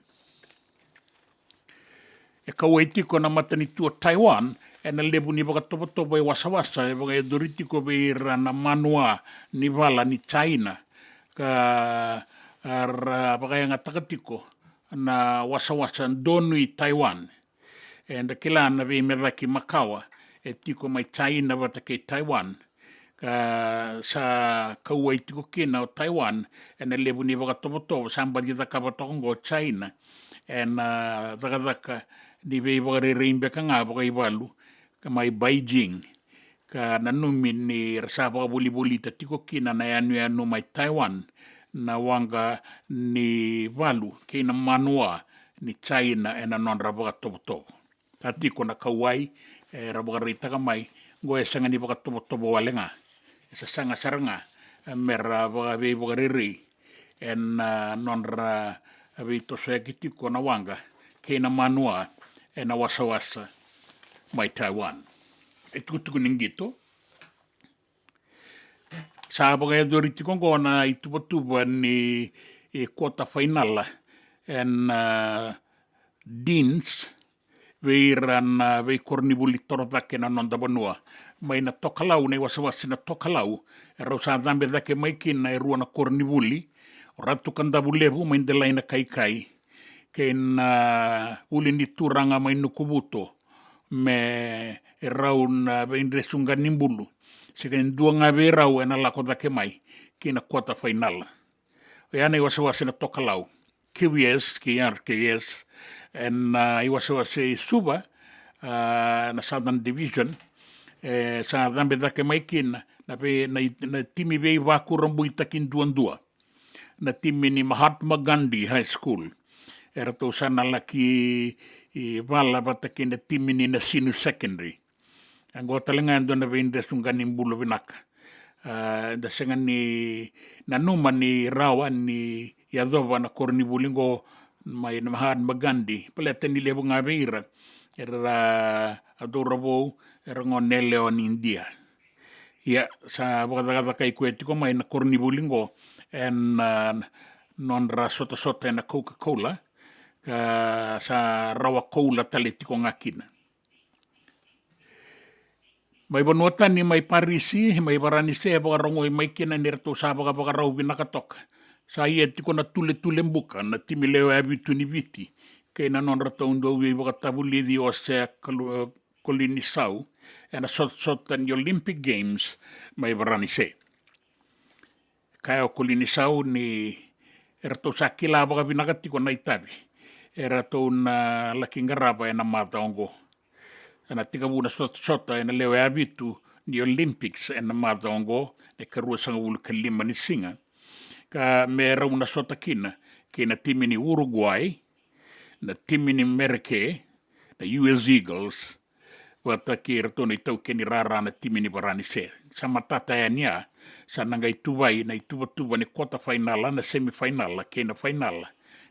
E kauwai tiko na matanitu o Taiwan ena levu ni vakatovotovo e wasawasa e vakayacori tiko vei ira na manua ni vala ni China, ka ra vakayagataka tiko na wasawasa donui Taiwan. Eda kila na veimecaki makawa e tiko mai China vata kei Taiwan, Ka sa kauwai tiko kina o Taiwan ena levu ni vakatovotovo sa baci cakava toka oqo o China ena cakacaka ni veivakarerei beka ga vakaivalu ka mai Beijing. Ka nanumi ni ra sa vakavolivolita tiko kina na yanuyanu mai Taiwan, na waqa ni valu kei na manua ni China ena nodra vakatovotovo. Sa tiko na kauwai era vakaraitaka mai oqo e sega ni vakatovotovo wale ga, e sasaga sara ga me ra vakaveivakarerei ena nodra veitosoyaki tiko na waqa kei na manua ena wasawasa mai Taiwan. E tukutuku ni qito, sa vakayacori tiko oqo na ituvatuva ni e quarter final ena Deans vei ira na veikoronivuli torocake na noda vanua. Mai na Tokalau, na iwasewase na Tokalau, e rau sa cabe cake mai kina e rua na koronivuli, o Ratu Kadavulevu mai Delainakaikai kei na Vuli ni Turaga mai Nukuvuto, me rau na veidresuqa ni bulu. Se ke dua ga vei rau ena lako cake mai ki na quarter final. Oya na iwasewase na Tokalau. Q S kei R K S ena iwasewase i Suva, a, na Southern Division, e sa cabe cake mai kina na, vei, na, na timi veivakurabuitaki duadua, na timi ni Mahatma Gandhi High School. Eratou sa na laki, i, vala vata kei na timi ni Nasinu Secondary. Oqo tale ga e dua na veidresuqa ni bulu vinaka. A, da sega ni nanuma ni rawa ni yacova na koronivuli oqo mai na Mahatma Gandhi, baleta ni levu ga vei ira era a cauravou, era gone yalewa ni Idia. Ia, sa vakacakacakai koya tiko mai na koronivuli oqo ena, a, nodra sotasota ena Coca-Cola, ka sa rawa koula tale tiko ga kina. Mai vanua tani, mai Parisi, mai Varanise, e vakarogoi mai kina ni ratou sa vakavakarau vinaka toka. Sa ia tiko na tuletule buka na timi lewe vitu ni Viti kei na nodratou dau veivakatavulici o Osea Kalu-, Kolinisau ena sotasota ni Olympic Games mai Varanise. Kaya o Kolinisau ni eratou sa kila vakavinaka tiko na itavi eratou na laki qarava ena macawa oqo. Ena tekivu na sotasota ena lewe vitu ni Olympics ena macawa oqo, na ikaruasagavulu ka lima ni siga, ka me rau na sota kina kei na timi ni Uruguay, na timi ni Mereke, na U S Eagles, vata kei iratou na itaukei ni rara na timi ni Varanise. Sa matata yani, a sa na qai tuvai na ituvatuva ni quarter final, na semi final kei na final.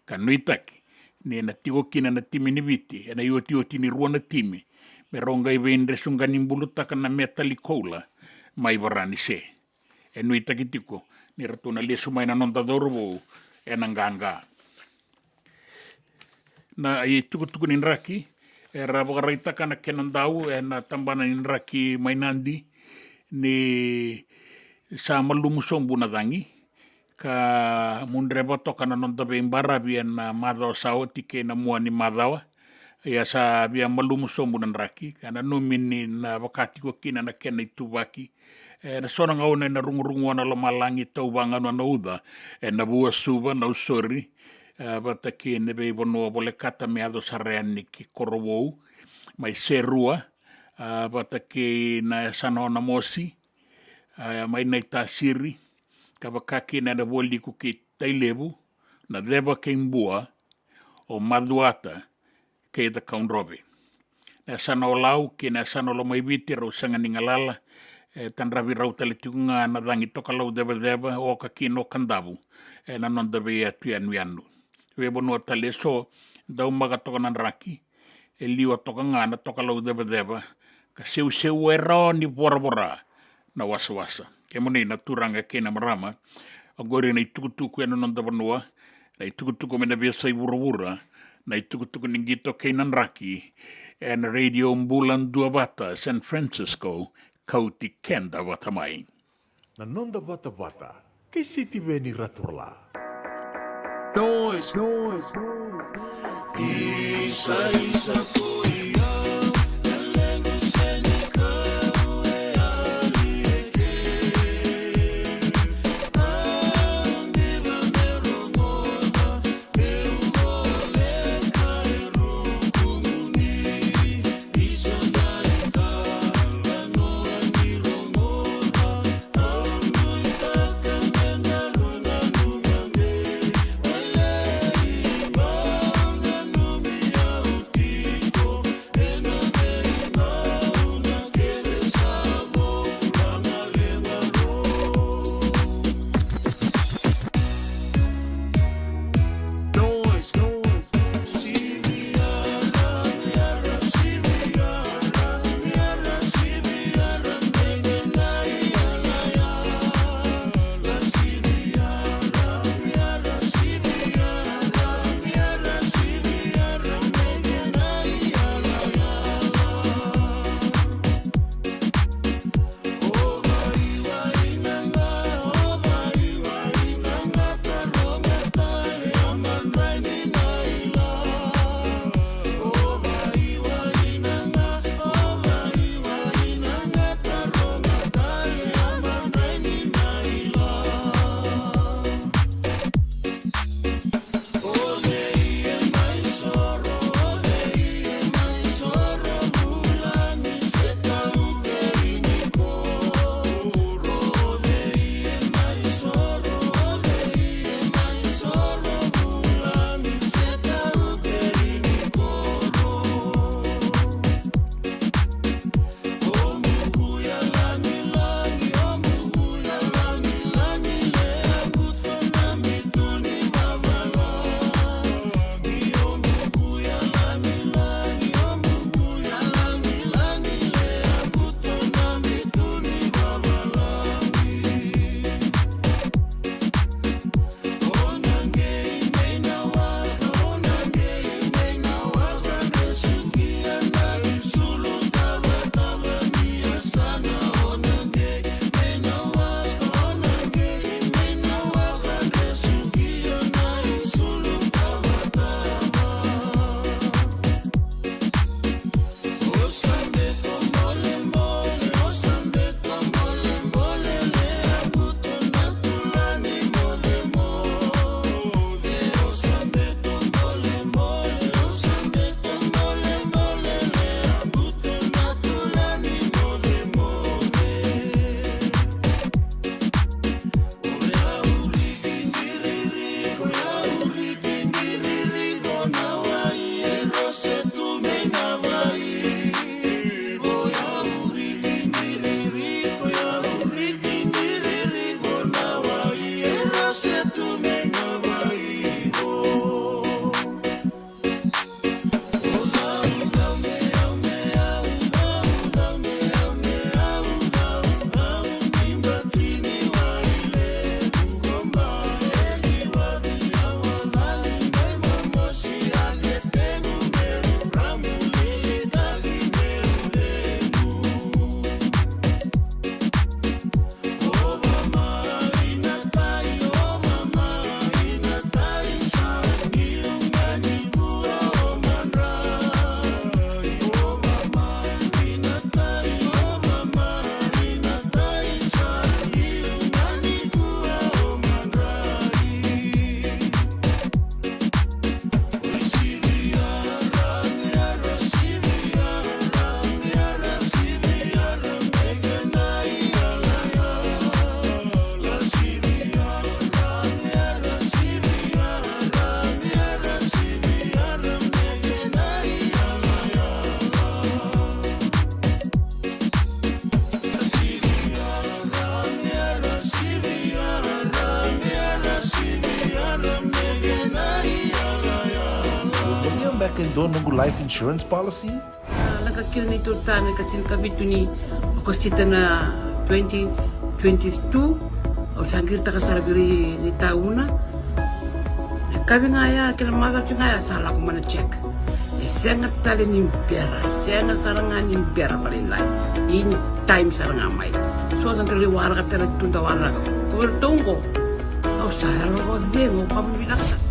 Ka nuitaki ni na tiko kina na timi ni Viti ena iotioti ni rua na timi me rau qai veidresuqa ni bulutaka na metali koula mai Varanise. E nuitaki tiko ni ratou na lesu mai na noda cauravou ena qaqa. Na itukutuku ni draki era vakaraitaka na kena dau ena tabana ni draki mai Nadi ni sa malumu sobu na cagi, ka mudreva toka na noda veibaravi ena macawa sa oti kei na mua ni macawa. Ia sa via malumu sobu na draki, ka nanumi ni na vaka tiko kina na kena ituvaki. Ena so na gauna ena rugurugua na lomalagi, tau vaganu na uca ena Vuasuva, Nausori, a, vata kei na veivanua volekata me yaco sara yani ki Korovou, mai Serua, a, vata kei na yasana o Namosi, a, mai Naitasiri, ka vaka kina ena Vualiku kei Tailevu, na Ceva kei Bua, o Macuata kei Cakaudrove. Na yasana o Lau kei na yasana o Lomaiviti rau sega ni galala, e tadravi rau tale tiko ga na cagi tokalau cevaceva, oka kina o Kadavu ena noda veiyatu yanuyanu. Veivanua tale eso daumaka toka na draki, e liwa toka ga na tokalau cevaceva, ka seuseua e rawa ni voravora na wasawasa. Kemuni na turaga kei na marama, oqori na itukutuku ena noda vanua, na itukutuku mai na veiyasai vuravura, na itukutuku ni qito kei na draki, ena Radio Bula Duavata, San Francisco, kauti keda vata mai. Na noda vatavata kei Sitiveni Raturala. Noise, noise, noise. Isa, isa, ko i au, e levu se ni kau, e yali e ke. Ke dua noqu life insurance policy? A, lako kina neitou tane ka tinikavitu ni Okosita na twenty twenty-two. Au sa qiritaka sara vei ira ni tauna. Na kavi ga ya kei na macawa ga ya sa lako mai na check. E sega tale ni bera, e sega sara ga ni bera vakalailai. In time sara ga mai. So sa qai waraka tale tu da waraka. Ko vei ratou oqo. Au sa yalo vakacegu, au kama vinaka sara.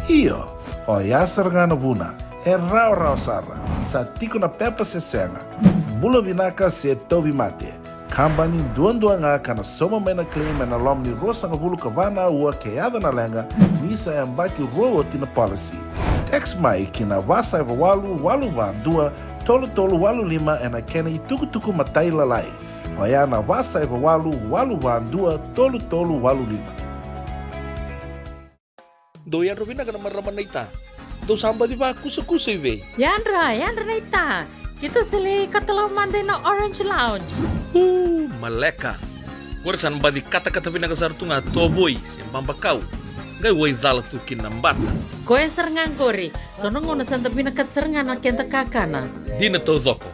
Io, oya sara ga na vuna. E rawarawa sara. Sa tiko na pepa se sega. Bula vinaka se tauvimate. Kabani duadua ga ka na sauma mai na claim ena loma ni ruasagavulu ka va na aua ke yaco na leqa ni sa yabaki rua oti na policy. Text mai ki na va saiva walu walu va dua tolu tolu walu lima ena kena itukutuku matailalai. Oya na va saiva walu walu va dua tolu tolu walu lima. Dou yadra vinaka na marama naita. Dou sa baci vakusakusa i vei? Yadra, yadra naita. Keitou sa lai katalau mada ina Orange Lounge. Uu, maleka. Qori sa na baci katakata vinaka sara tu ga, tovoi se babakau. Qai waicala tu kina na bata. Koya sara ga qori. So na gauna sa da vinakata sara ga na keda kakana. Dina taucoko.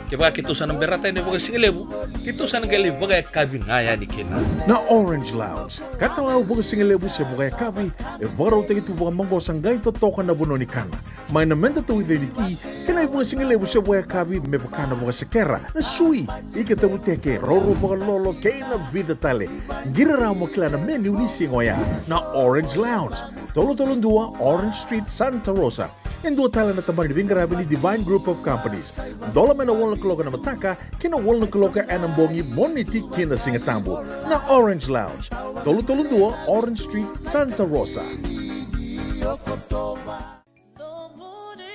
Kevaka keitou sa na berata yani vakasigalevu, keitou sa na qai lai vakayakavi ga yani kina. Na Orange Lounge, katalau vakasigalevu se vakayakavi, e vakarautaki tu vakamaqosa qai totoka na vanua ni kana. Mai na meda tauica ni ti, kei na ivakasigalevu se vakayakavi me vaka na vakasekera, na sui, ika tavuteke, roro vakalolo, kei na vica tale. Qiri rawa mo kila na menu ni siga oya. Na Orange Lounge, tolu tolu dua Orange Street, Santa Rosa. E dua tale na tabana ni veiqaravi ni Divine Group of Companies. Dola mai na walu na kaloko ena mataka ki na walu na kaloko ena bogi, Moniti ki na Sigatabu. Na Orange Lounge, tolu tolu dua Orange Street, Santa Rosa.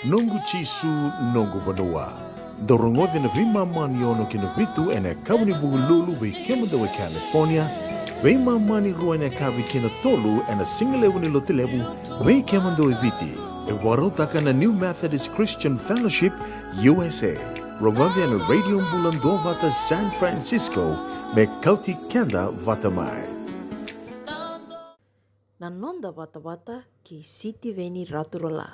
Noqu Jisu, noqu vanua. Dou rogoci na veimama ni ono ki na vitu ena yakavi ni Vukelulu vei kemudou e California, veimama ni rua ena yakavi ki na tolu ena sigalevu ni Lotulevu vei kemudou e Viti. E vakarautaka na New Methodist Christian Fellowship U S A. Rogoci ena Radio Bula Duavata San Francisco me kauti keda vata mai. Na noda vatavata kei Sitiveni Raturala.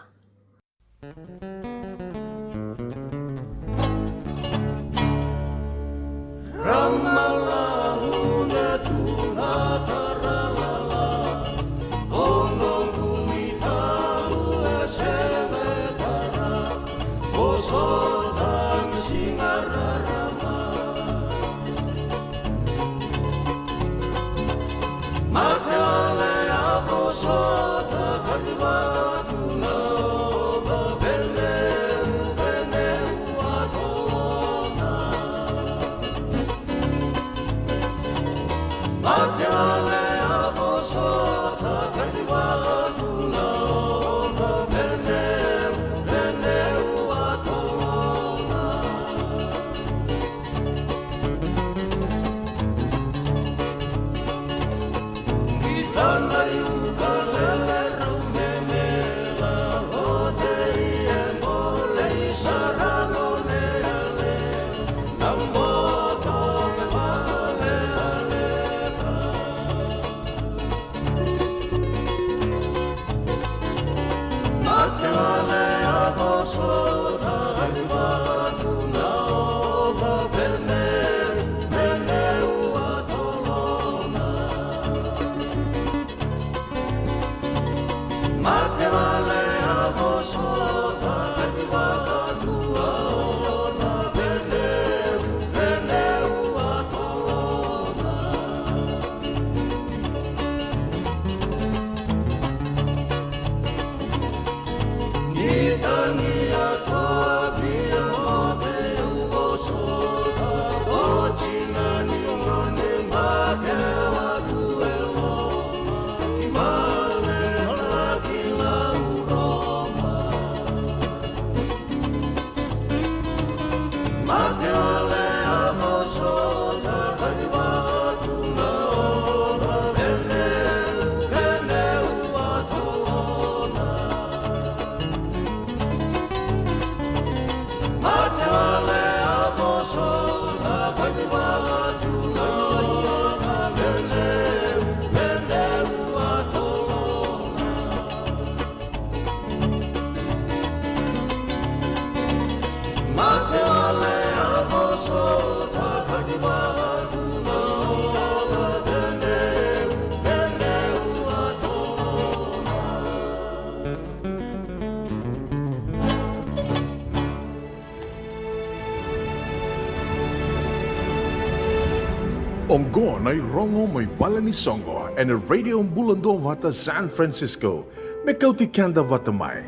Oqo na irogo mai vale ni soqo ena Radio Bula Duavata San Francisco, me kauti keda vata mai.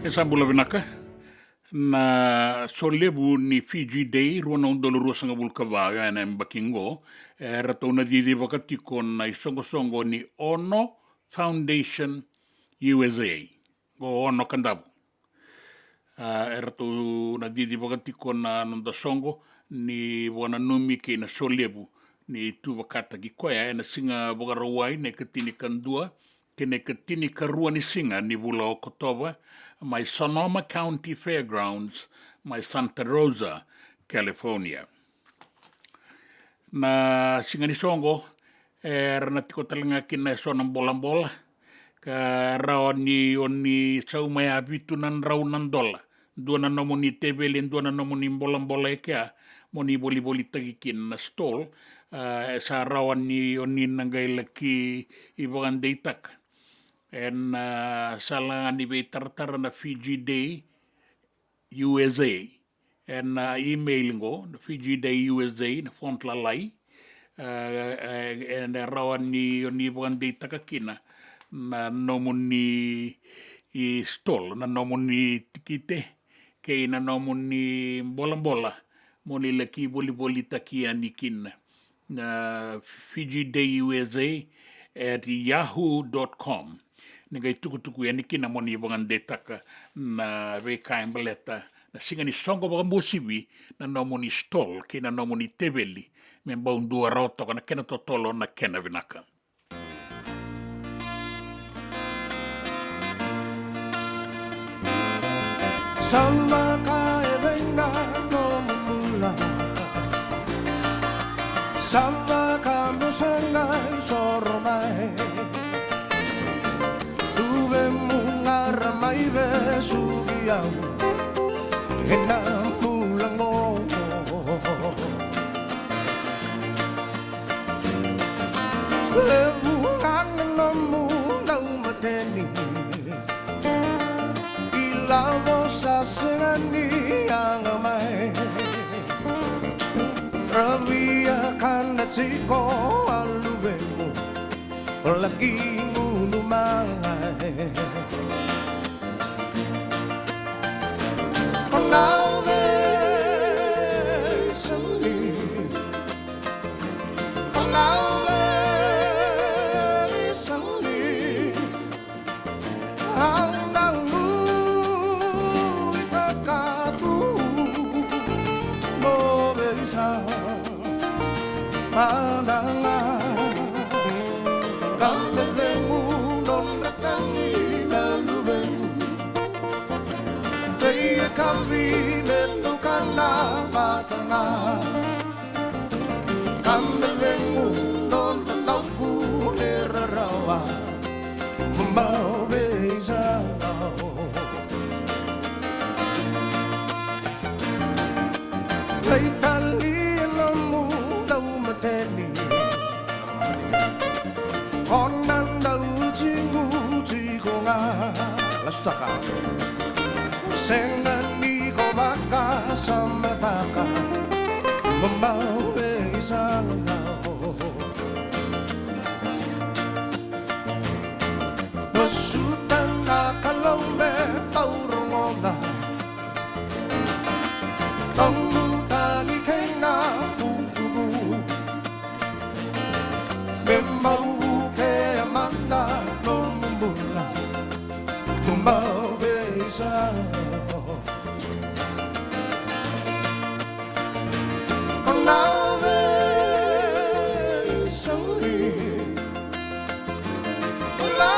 E sa bula vinaka. Na solevu ni Fiji Day rua na udolu ruasagavulu ka va, oya ena yabaki qo, e ratou na cicivaka tiko na isoqosoqo ni Ono Foundation U S A, o Ono Kadavu. A, e ratou na cicivaka tiko na noda soqo ni vakananumi kei na solevu ni tu vakataki koya ena siga Vakarauwai na ikatinikadua kei na ikatinikarua ni siga ni vula o Okotova, mai Sonoma County Fairgrounds, mai Santa Rosa, California. Na siga ni soqo, era na tiko tale ga kina eso na bolabola, ka rawa ni o ni sauma ya vitu na drau na dola. Dua na nomuni teveli, dua na nomuni bolabola e kea, mo ni volivolitaki kina na stall. A, e sa rawa ni o ni na qai laki vakadeitaka ena, a, sala ga ni veitaratara na Fiji Day U S A, ena, a, email qo, na Fiji Day U S A, na font lalai. A, e, e, ena rawa ni o ni vakadeitaka kina na nomuni, i, stall, na nomuni tikite kei na nomuni bolabola, mo ni laki volivolitaki yani kina na Fiji Day U S A at yahoo dot com. Ni qai tukutuku yani kina mo ni vakadeitaka na veika e baleta na siga ni soqo vakabosivi, na nomuni stall kei na nomuni teveli, me bau dua rawa toka na kena totolo, na kena vinaka. Sa vaka e vei na nomu bula, sa vaka mo sa qai soro mai. Luvemu ga ra mai vesuki au ena bula qo. Levu ga na nomu daumateni, ilavo sa sega ni yaga mai. Ra via kana tiko a luvemu, o laki gunu mai. O na veisau li, o na veisau li, au na nuitaka tu mo veisau mada ga. Ka me cegu nona tagi na luvemu, veiyakavi me dou kana vata ga. Ka me cegu nona dauku ni rarawa, mo veisau. Veitalia nomu daumateni, o na dau tiguti ko ga. Lasutaka. Sega ni ko vakasamataka, mo veisau. Masuta na Kalou me vakarogoca nomu tagi kei na vutugu. Me mau kea mada nomu bula, mo veisau. Ko na veisau li, ko na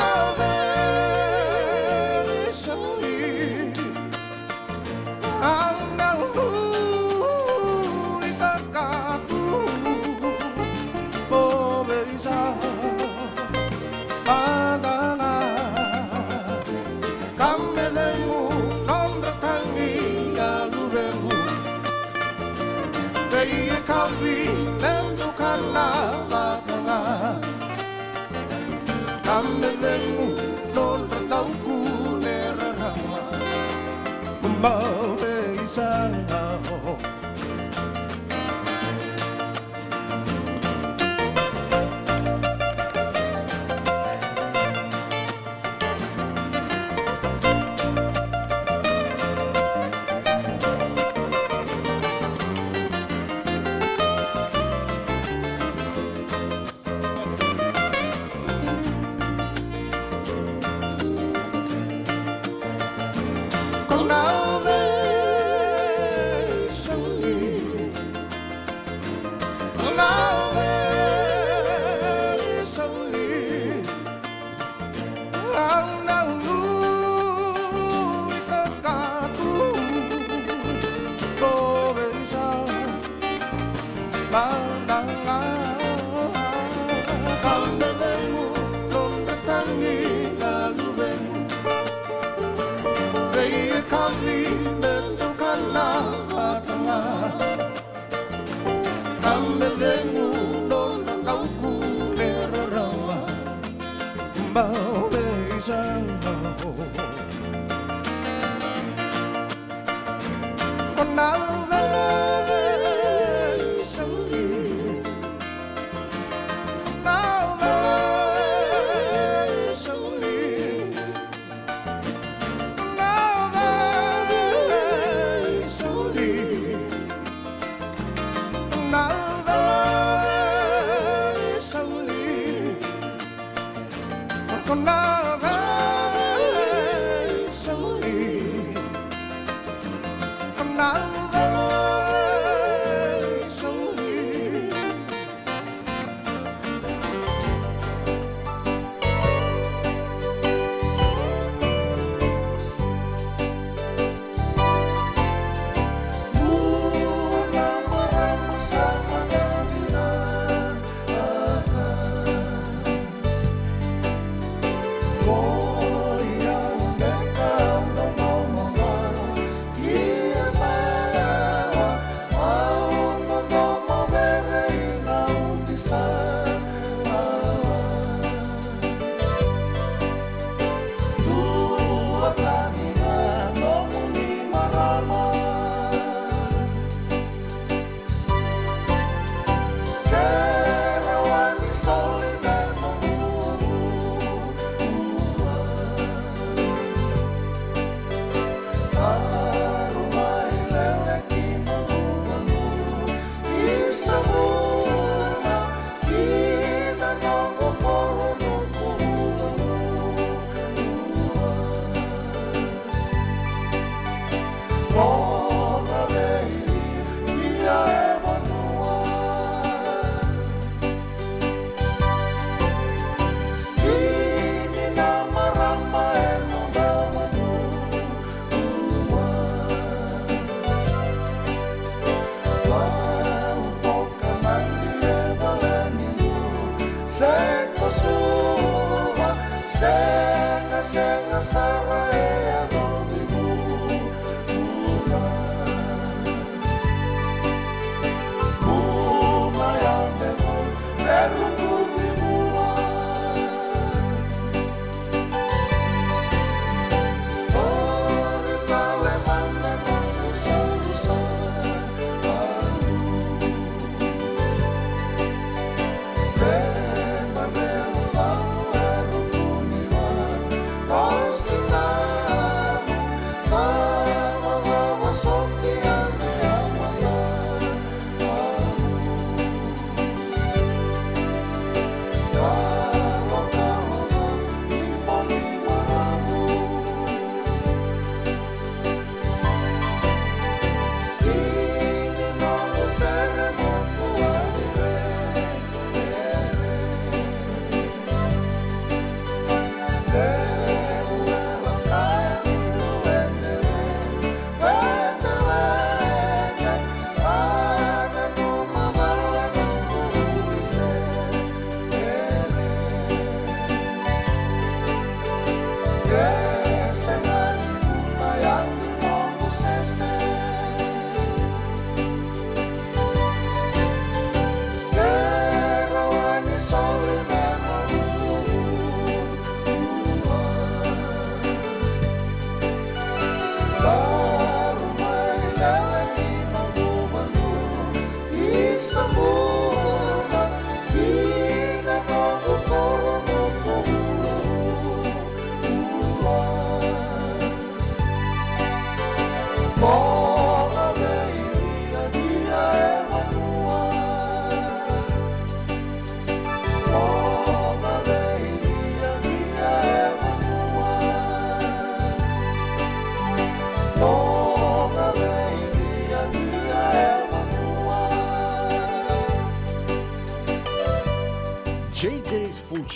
Amedemu nodra tauku le rarawa. Bau veisau. Managa, ka mevemu nodra tagi na luvemu. Veiyakavi me tukana vata ga. Ka mevemu nodra tauku le rarawa. Bau veisau. Ko na veisauri, ko na veisauri.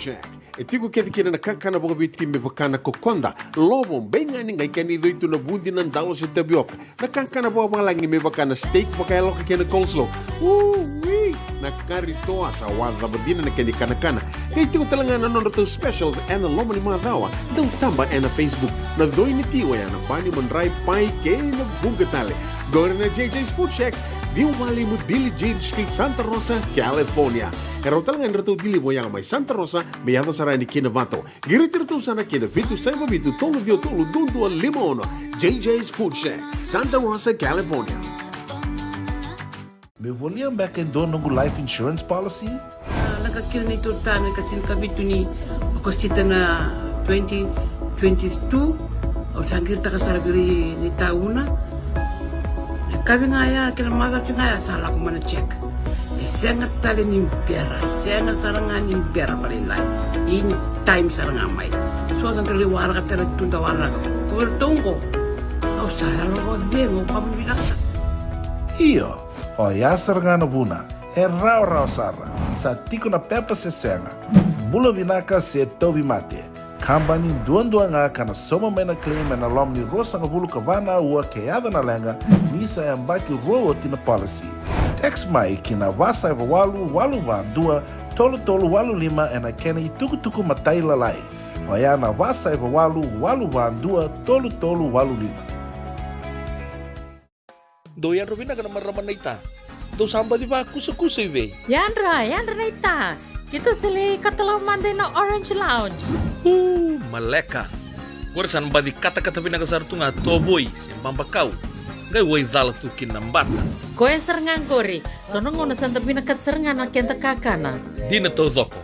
Shack. E tiko kece kina na kakana vakaviti me vaka na kokoda, lovo, beigani, qai kena icoi tu na vudi, na dalo se tavioka. Na kakana vakavalagi me vaka na steak vakayaloka kei na coleslaw. Ui! Na kari toa sa wacava dina na kena ikanakana. Qai tiko tale ga na nodratou specials ena loma ni macawa. Dau taba ena Facebook. Na coi ni ti oya na bani, madrai, pai kei na vuqa tale. Qori na J J's Food Shack, ciwa walu lima Billie Jean Street, Santa Rosa, California. E rawa tale ga ni ratou deliver oya mai Santa Rosa me yaco sara yani ki Novato. Qiriti iratou sara ki na vitu saiva vitu tolu ciwa tolu dua dua lima ono. J J's Food Shack, Santa Rosa, California. Meu volia beka e dua noqu life insurance policy? A, lako kina neitou ta na ika tinikavitu ni Okosita na twenty twenty-two. Au sa qiritaka sara vei ira na itauna. Na yakavi ga ya kei na macawa ga ya sa lako mai na check. E sega tale ni bera, e sega sara ga ni bera vakalailai. In time sara ga mai. So sa dau lai waraka tale tu, da waraka. Ko vei iratou qo, au sa yalo vakacegu, au kama vinaka sara. Io, oya sara ga na vuna. E rawarawa sara. Sa tiko na pepa se sega, bula vinaka se tauvimate. Kabani duadua ga ka na sauma mai na claim ena loma ni ruasagavulu ka va na aua ke yaco na leqa, ni sa yabaki rua oti na policy. Text mai ki na va saiva walu walu va dua tolu tolu walu lima ena kena itukutuku matailalai. Oya na va saiva walu walu va dua tolu tolu walu lima. Dou yadra vinaka na marama naita. Dou sa baci vakusakusa i vei? Yadra, yadra naita. Keitou sa lai katalau mada ina Orange Lounge. Uu, maleka. Qori sa na baci katakata vinaka sara tu ga tovoi se babakau. Qai waicala tu kina na bata. Koya sara ga qori. So na gauna sa da vinakata sara ga na keda kakana. Dina taucoko.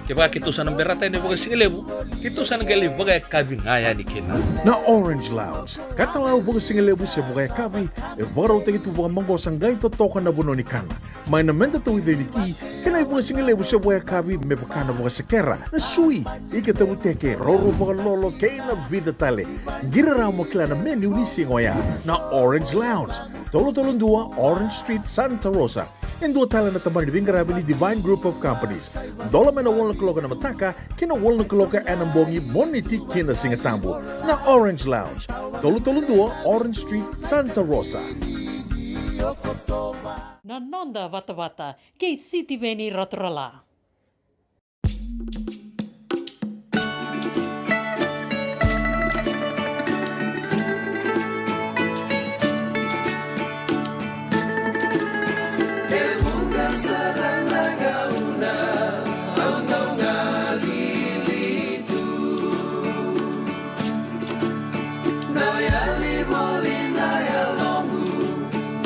Kevaka keitou sa na berata yani vakasigalevu, keitou sa na qai lai vakayakavi ga yani kina. Na Orange Lounge, katalau vakasigalevu se vakayakavi, e vakarautaki tu vakamaqosa qai totoka na vanua ni kana. Mai na meda tauica ni ti, kei na ivakasigalevu se vakayakavi me vaka na vakasekera, na sui, ika tavuteke, roro vakalolo, kei na vica tale. Qiri rawa mo kila na menu ni siga oya. Na Orange Lounge, tolu tolu dua Orange Street, Santa Rosa. E dua tale na tabana ni veiqaravi ni Divine Group of Companies. Dola mai na walu na kaloko ena mataka ki na walu na kaloko ena bogi, Moniti ki na Sigatabu. Na Orange Lounge, tolu tolu dua Orange Street, Santa Rosa. Na noda vatavata kei Sitiveni Raturala.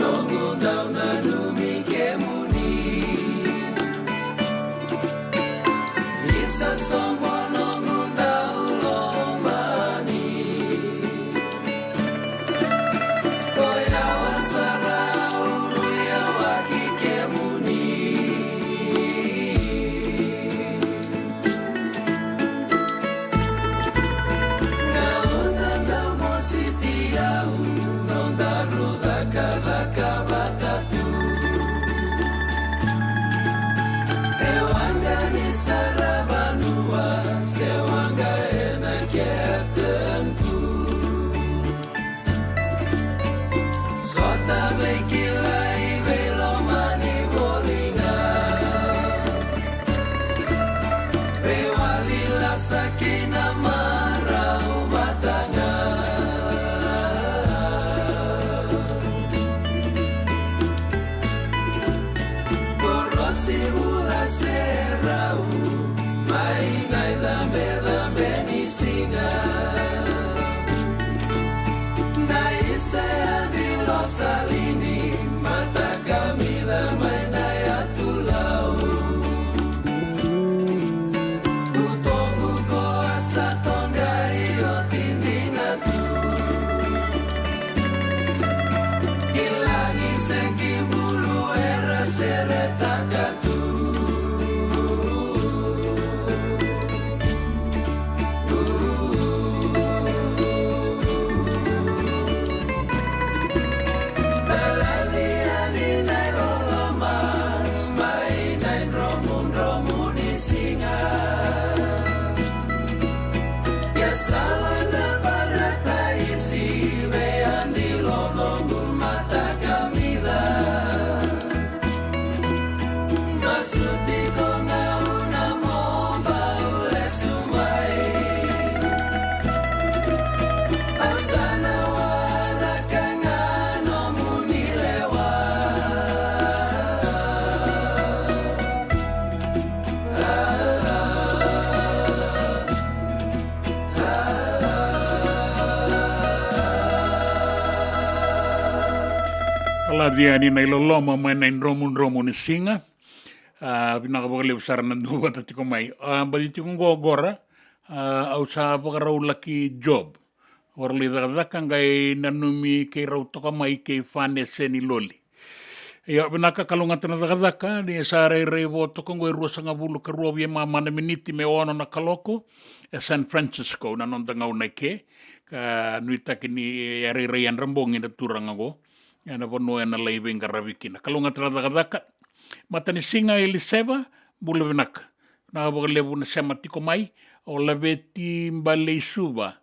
Noqu dau nanumi kemuni. Isa soqo noqu dau lomani. Ko yawa sara au rui yawaki kemuni. Gauna da mositi au, nodaru cakacaka vata tu. E waqa ni saravanua, se waqa ena captain tu. Sota veikilai veilomani voli ga. Veiwali lasa kei na marau vata ga. Korosi vula se rau. Mai na icabecabe ni siga. Na isa ya ni losalini, mataka mica mai na yatu lau. Utoqu ko a sa toqai oti dina tu. Kilagi se kibulu era seretaka. Sala na parataisi vei Adilo noqu mata kamica. Masu tiko gauna mo bau lesu mai. Sa na waraka ga nomuni lewa. Alavi yani na iloloma mai na idromudromu ni siga. A, vinaka vakalevu sara na duavata tiko mai. A, baci tiko qo qora. A, au sa vakarau laki job. Vakarau lai cakacaka, qai nanumi keirau toka mai kei Fanese ni Loli. Io, vinaka, kalougata na cakacaka. Ni sa rairai vo toka qo e ruasagavulu ka rua via mamana miniti me ono na kaloko e San Francisco na noda gauna eke. Ka nuitaki ni e rairai yadra bogi na turaga qo ena vanua ena lai veiqaravi kina. Kalougata na cakacaka. Matanisiga Eliseva, bula vinaka. Vinaka vakalevu na sema tiko mai. O Laveti Baleisuva,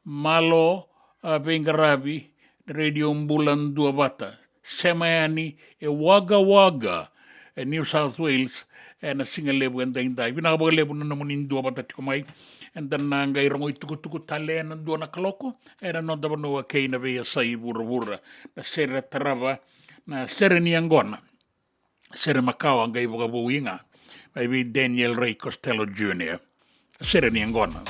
malo, a, veiqaravi, Radio Bula Duavata. Sema yani e Wagga Wagga, e New South Wales, ena siga levu edaidai. Vinaka vakalevu na nomuni duavata tiko mai. Eda na qai rogo itukutuku tale ena dua na kaloko ena noda vanua kei na veiyasai vuravura. Na sere tarava, na sere ni yaqona. Sere makawa qai vakavoui ga mai vei Daniel Ray Costello Junior. Sere ni yaqona.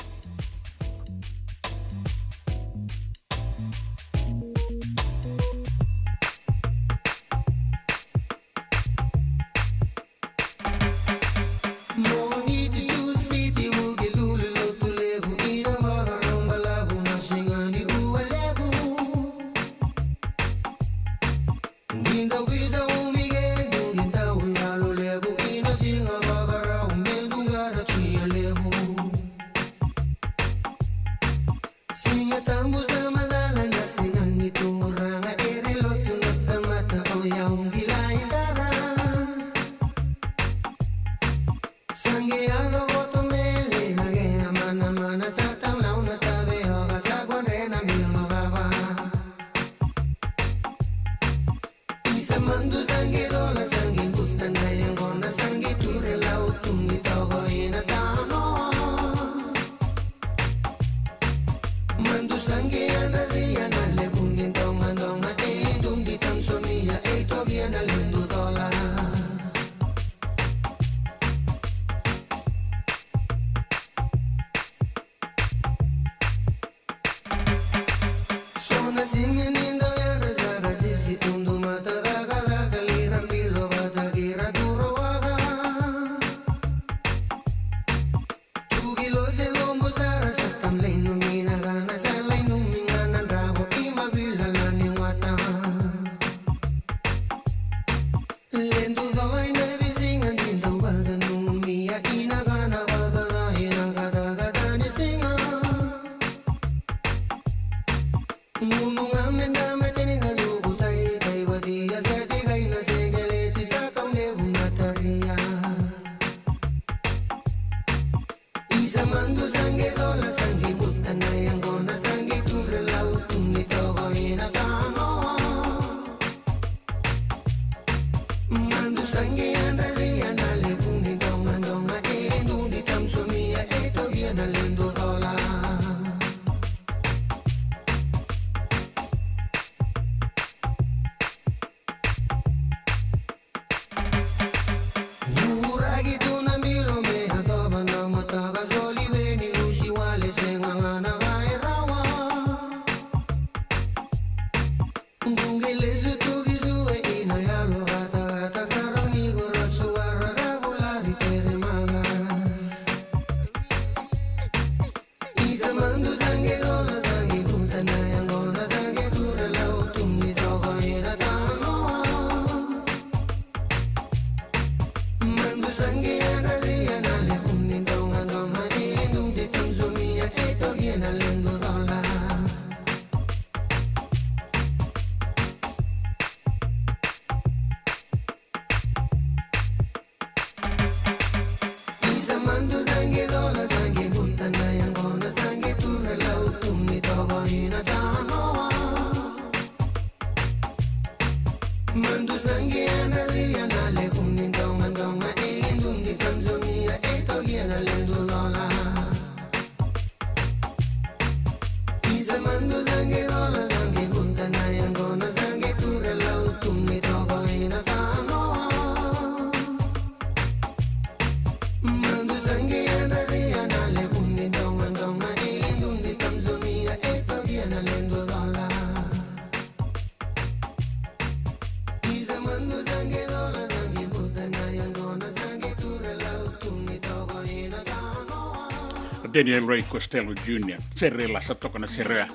Daniel Ray Costello Junior, sere lasa toka na sere ya,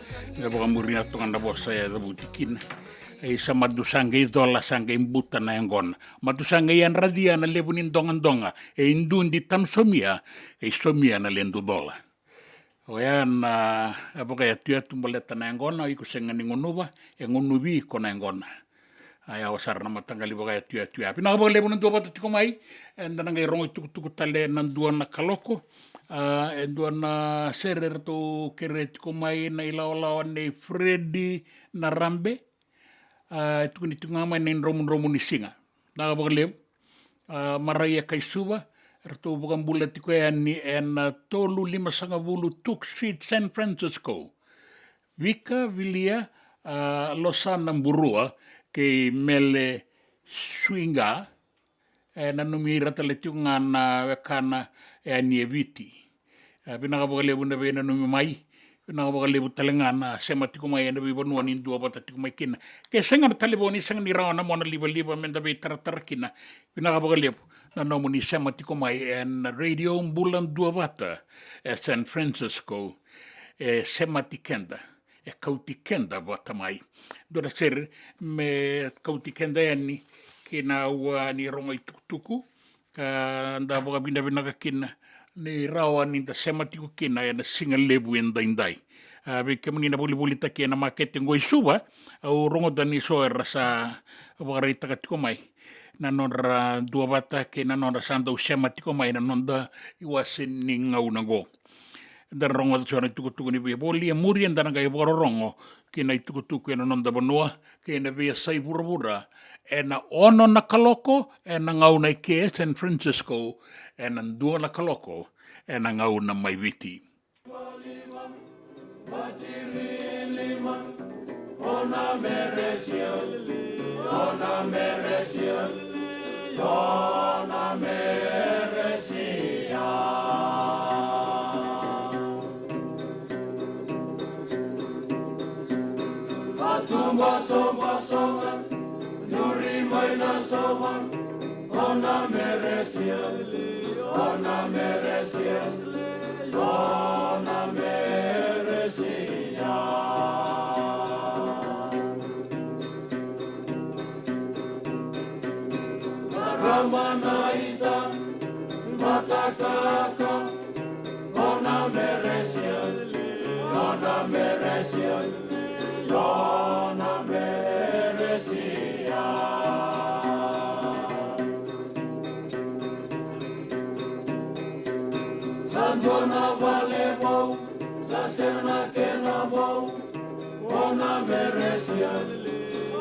na vakamuria toka na vosa ya, cavuti kina. E sa madu sa qai cola, sa qai buta na yaqona. Madu sa qai yadracia na levu ni dogadoga, e dudi tanu somia, e somia na ledu cola. Oya na, e vakayatuyatu baleta na yaqona, iko sega ni gunuva, e gunuvi iko na yaqona. A yawa sara na mataqali vakayatuyatu ya. Vinaka vakalevu na duavata tiko mai, eda na qai rogo itukutuku tale na dua na kaloko. A, e dua na sere eratou kerea tiko mai na ilawalawa nei Fredi Narabe. A, e tukuni tiko ga mai na idromudromu ni siga. Vinaka vakalevu. A, Maraia Kaisuva, eratou vakabula tiko yani ena tolu limasagavulu Tuke Street, San Francisco. Vika Vilia, a, Losana Burua kei Mele Suiga, e nanumi ira tale tiko ga na wekana yani e Viti. E, vinaka vakalevu na veinanumi mai, vinaka vakalevu tale ga na sema tiko mai ena veivanua ni duavata tiko mai kina. Ke sega na talevoni, sega ni rawa na mona livaliva meda veitaratara kina. Vinaka vakalevu na nomuni sema tiko mai ena Radio Bula Duavata e San Francisco. E semati keda, e kauti keda vata mai. Dua na sere me kauti keda yani ki na aua ni rogo itukutuku, ka da vakavinavinaka kina ni rawa ni da sema tiko kina ena siga levu edaidai. A, vei kemuni na volivolitaki ena makete qo i Suva, au rogoca ni so era sa vakaraitaka tiko mai na nodra duavata kei na nodra sa dau sema tiko mai na noda iwase ni gauna qo. Eda na rogoca so na itukutuku ni veivoli, e muri eda na qai vakarorogo ki na itukutuku ena noda vanua kei na veiyasai vuravura ena ono na kaloko ena gauna i ke e San Francisco, ena dua na kaloko ena gauna mai Viti. Tumba somba songa, duri mai na soma, ona meresia, ona meresia, ona meresia. Ramana ita, matakaka, ona meresia, ona meresia, ona meresia. Sa dua na vale vou, sa sega na kena vou, ona meresia,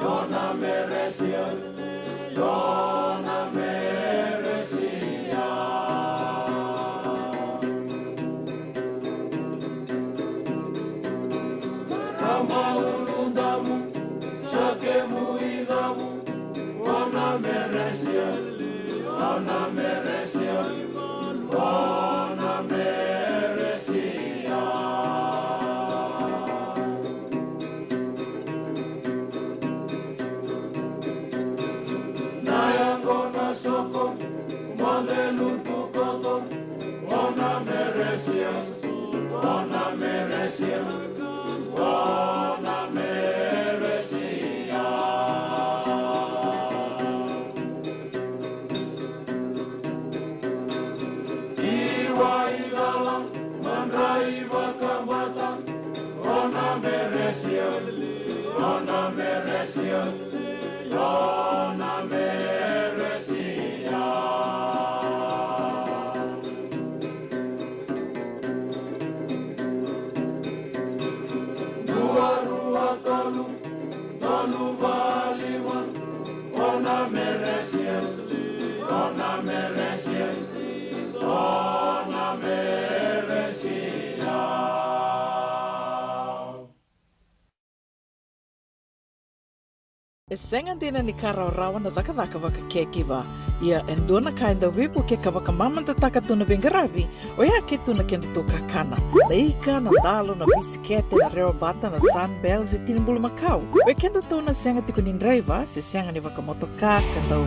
ona meresia, ona meresia. Kama uludamu, sa kemu idamu, ona meresia, ona meresia, ona meresia. Na yago na soko, modelu tu koto, ona meresia, ona meresia, ona meresia. Iwa ilala, madrai vakabata, ona meresia, ona meresia, ona meresia. Dua, rua, tolu, tolu, va, lima, ona meresia, ona meresia, ona meresia. E sega dina ni ka rawarawa na cakacaka vaka caregiver. Ia e dua na ka e dau veivuke ka vakamamadataka tu na veiqaravi, oya ke tu na kedatou kakana. Na ika, na dalo, na bisikete, na rewa bata, na Sunbell se tini bulumakau. Vei kedatou na sega tiko ni draiva se sega ni vakamotoka ka dau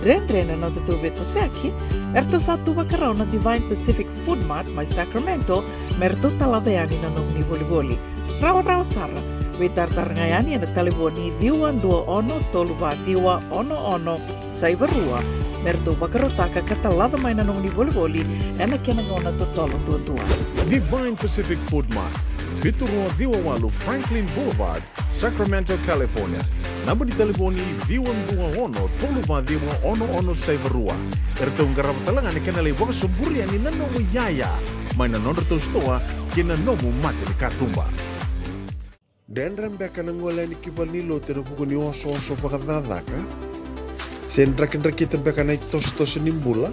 dredre na nodatou veitosoyaki, eratou sa tu vakarau na Divine Pacific Food Mart mai Sacramento me ratou talaca yani na nomuni volivoli. Rawarawa sara. Veitaratara ga yani ena talevoni ciwa dua ono tolu va ciwa ono ono saiva rua me ratou vakarautaka ka talaca mai na nomuni volivoli ena kena gauna totolo duadua. Divine Pacific Food Mart, vitu rua ciwa walu Franklin Boulevard, Sacramento, California. Naba ni talevoni ciwa dua ono tolu va ciwa ono ono saiva rua. Eratou qarava tale ga na kena lai vakasoburi yani na nomu iyaya mai na nodratou sitoa kei na nomu mata ni katuba. Dredre beka na gole yani ki valenilotu ena vuku ni osooso vakacakacaka? Se drakidrakita beka na itosotoso ni bula?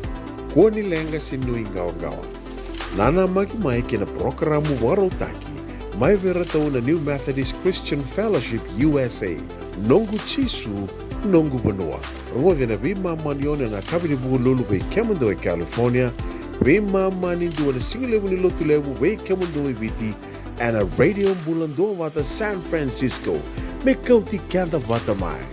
Kua ni leqa se nuiqawaqawa. Nanamaki mai kei na parokaramu vakarautaki mai vei iratou na New Methodist Christian Fellowship U S A. Noqu Jisu, noqu vanua. Rogoci ena veimama ni ono ena yakavi ni Vukelulu vei kemudou e California, veimama ni dua na sigalevu ni Lotulevu vei kemudou e Viti, ena Radio Bula Duavata San Francisco. Me kauti keda vata mai.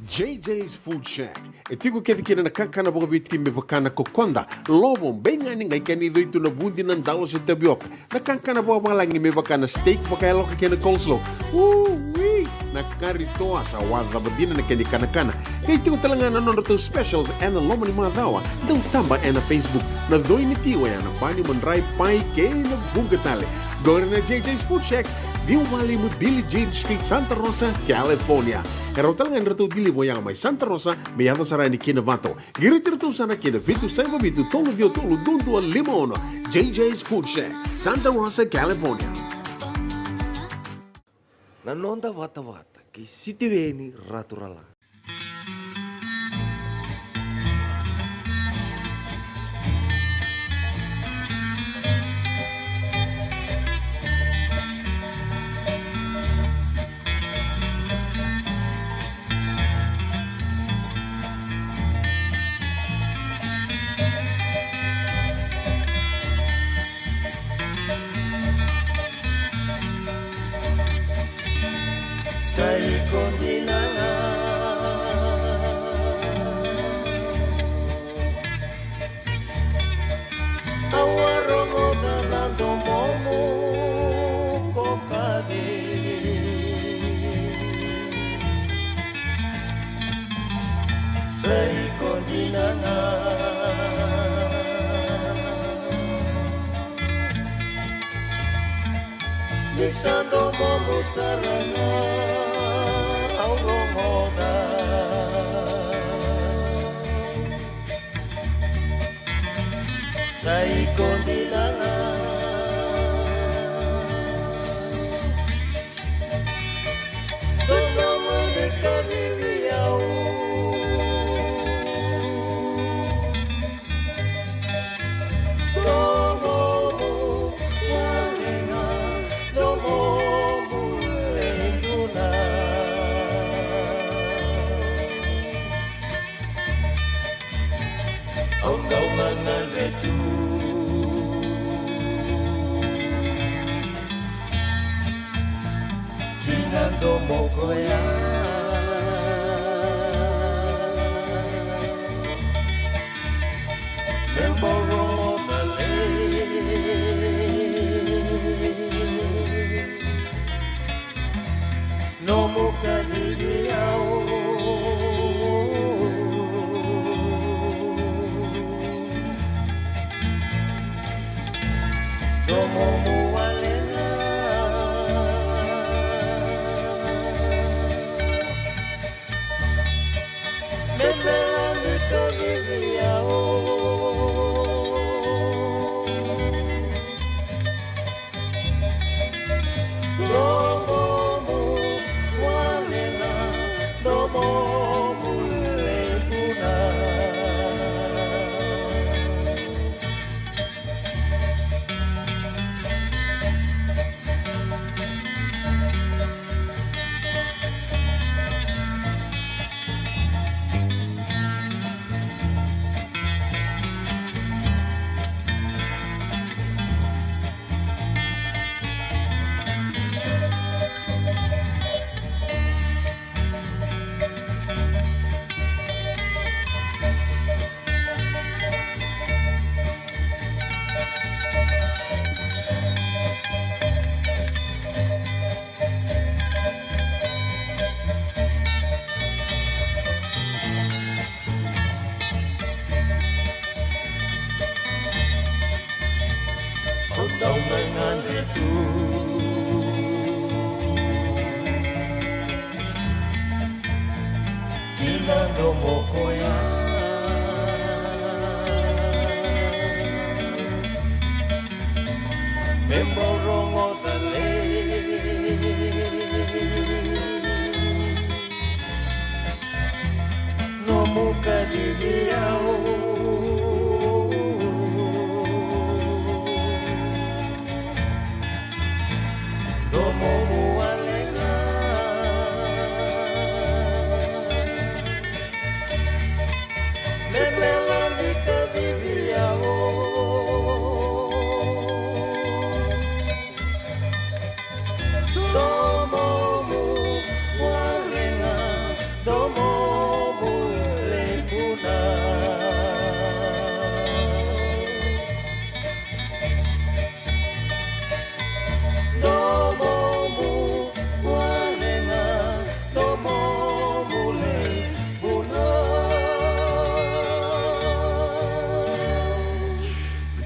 J J's Food Shack. E tiko kece kina na kakana vakaviti me vaka na kokoda, lovo, beigani, qai kena icoi tu na vudi, na dalo se tavioka. Na kakana vakavalagi me vaka na steak vakayaloka kei na coleslaw. Ui! Na kari toa, sa wacava dina na kena ikanakana. Qai tiko tale ga na nodratou specials ena loma ni macawa. Dau taba ena Facebook. Na coi ni ti oya na bani, madrai, pai kei na vuqa tale. Qori na J J's Food Shack, ciwa walu lima Billie Jean Street, Santa Rosa, California. E rawa tale ga ni ratou deliver oya mai Santa Rosa me yaco sara yani ki Novato. Qiriti iratou sara ki na vitu saiva vitu tolu ciwa tolu dua dua lima ono. J J's Food Shack, Santa Rosa, California. Na noda vatavata kei Sitiveni Raturala. Sa iko dina ga. Au a rogoca na domomu ko kaci. Sa iko dina ga. Ni sa domomu sara ga au rogoca. Sa iko dina ga. Domomu ni kacivi au. Domomu wale ga, domomu levu na. Au dau gagadre tu ki na domo koya. Me boro vale. Nomu kacivi au. Domomu wale ga. Me bera ni kacivi au. Domomu wale ga, domomu levu na.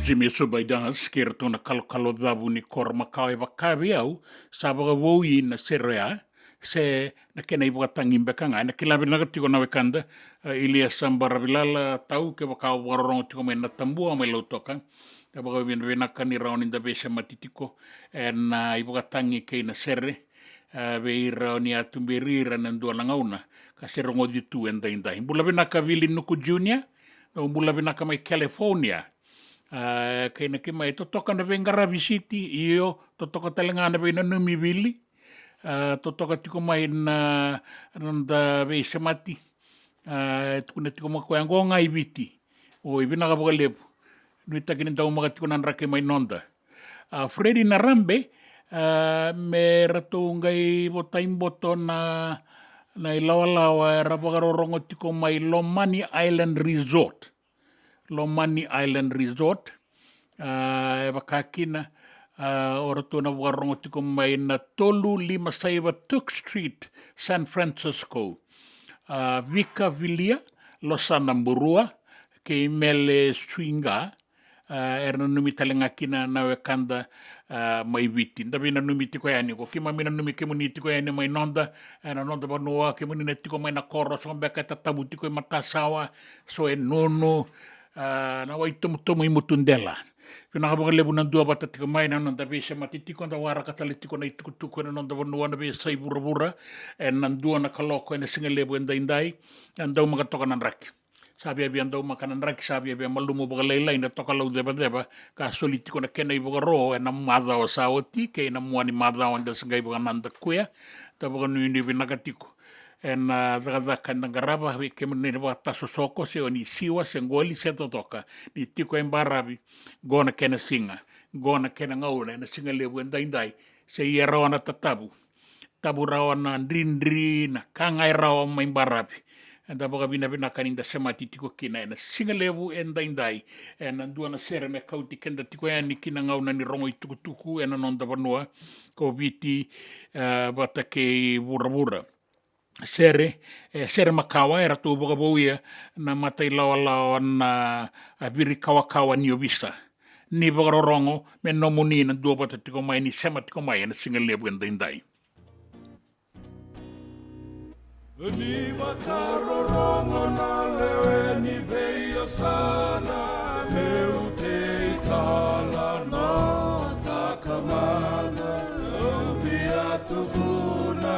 Jimmy Subaidas kei iratou na kalokalo cavu ni koro makawa. E vaka vei au sa vakavoui na sere oya, se na kena ivakatagi beka ga. Ena kila vinaka tiko na wekada, e, Iliesa Baravilala Tau, kevaka o vakarorogo tiko mai na Tabua mai Lautoka. Da vakavinavinaka ni rawa ni da veisemati tiko ena, e, ivakatagi kei na sere, e, vei ira o ni a tuberi ira ena dua na gauna ka se rogoci tu edaidai. Bula vinaka Vili Nuku Junior, dou bula vinaka mai California. A, kei na kima e totoka na veiqaravi Siti, io, totoka tale ga na veinanumi Vili. A, totoka tiko mai na, na noda veisemati. A, e tukuna tiko mai koya qo ga i Viti. Oi, vinaka vakalevu. Nuitaki ni daumaka tiko na draki mai noda. A, Fredi Narabe, a, me ratou qai votai boto na, na ilawalawa era vakarorogo tiko mai Lomani Island Resort. Lomani Island Resort. A, e vaka kina, a, o ratou na vakarorogo tiko mai na tolu lima saiva Tuke Street, San Francisco. A, Vika Vilia, Losana Burua, kei Mele Swinga, a, era nanumi tale ga kina na wekada, a, mai Viti. Da veinanumi tiko yani, ko keimami nanumi kemuni tiko yani mai noda, ena noda vanua, kemuni na tiko mai na koro, so beka e tatavu tiko e matasawa, so e nunu, a, na Waitomutomu i Mutudela. Vinaka vakalevu na dua vata tiko mai na noda veisemati tiko, da waraka tale tiko na itukutuku ena noda vanua na veiyasai vuravura, ena dua na kaloko ena sigalevu edaidai, na daumaka toka na draki. Sa viavia daumaka na draki, sa viavia malumu vakalailai na tokalau cevaceva ka soli tiko na kena ivakaro ena macawa sa oti kei na mua ni macawa da se qai vakanadakuya. Da vakanuinui vinaka tiko ena cakacaka eda qarava, vei kemuni na vakatasosoko, se o ni siwa, se qoli, se totoka, ni tiko e baravi, qo na kena siga, qo na kena gauna ena sigalevu edaidai, se ia rawa na tatavu, tavu rawa na dridri, na ka ga e rawa mai baravi. Eda vakavinavinaka ni da semati tiko kina ena sigalevu edaidai ena dua na sere me kauti keda tiko yani ki na gauna ni rogo itukutuku ena noda vanua ko Viti, e, vata kei vuravura. Sere, e, sere makawa, e ratou vakavouya na matailawalawa na, a, Virikawakawa ni ovisa. Ni vakarorogo, me nomuni na dua vata tiko mai, ni sema tiko mai ena sigalevu edaidai. Ni vakarorogo na lewe ni veiyasana, meu tei kala na takamana, au via tukuna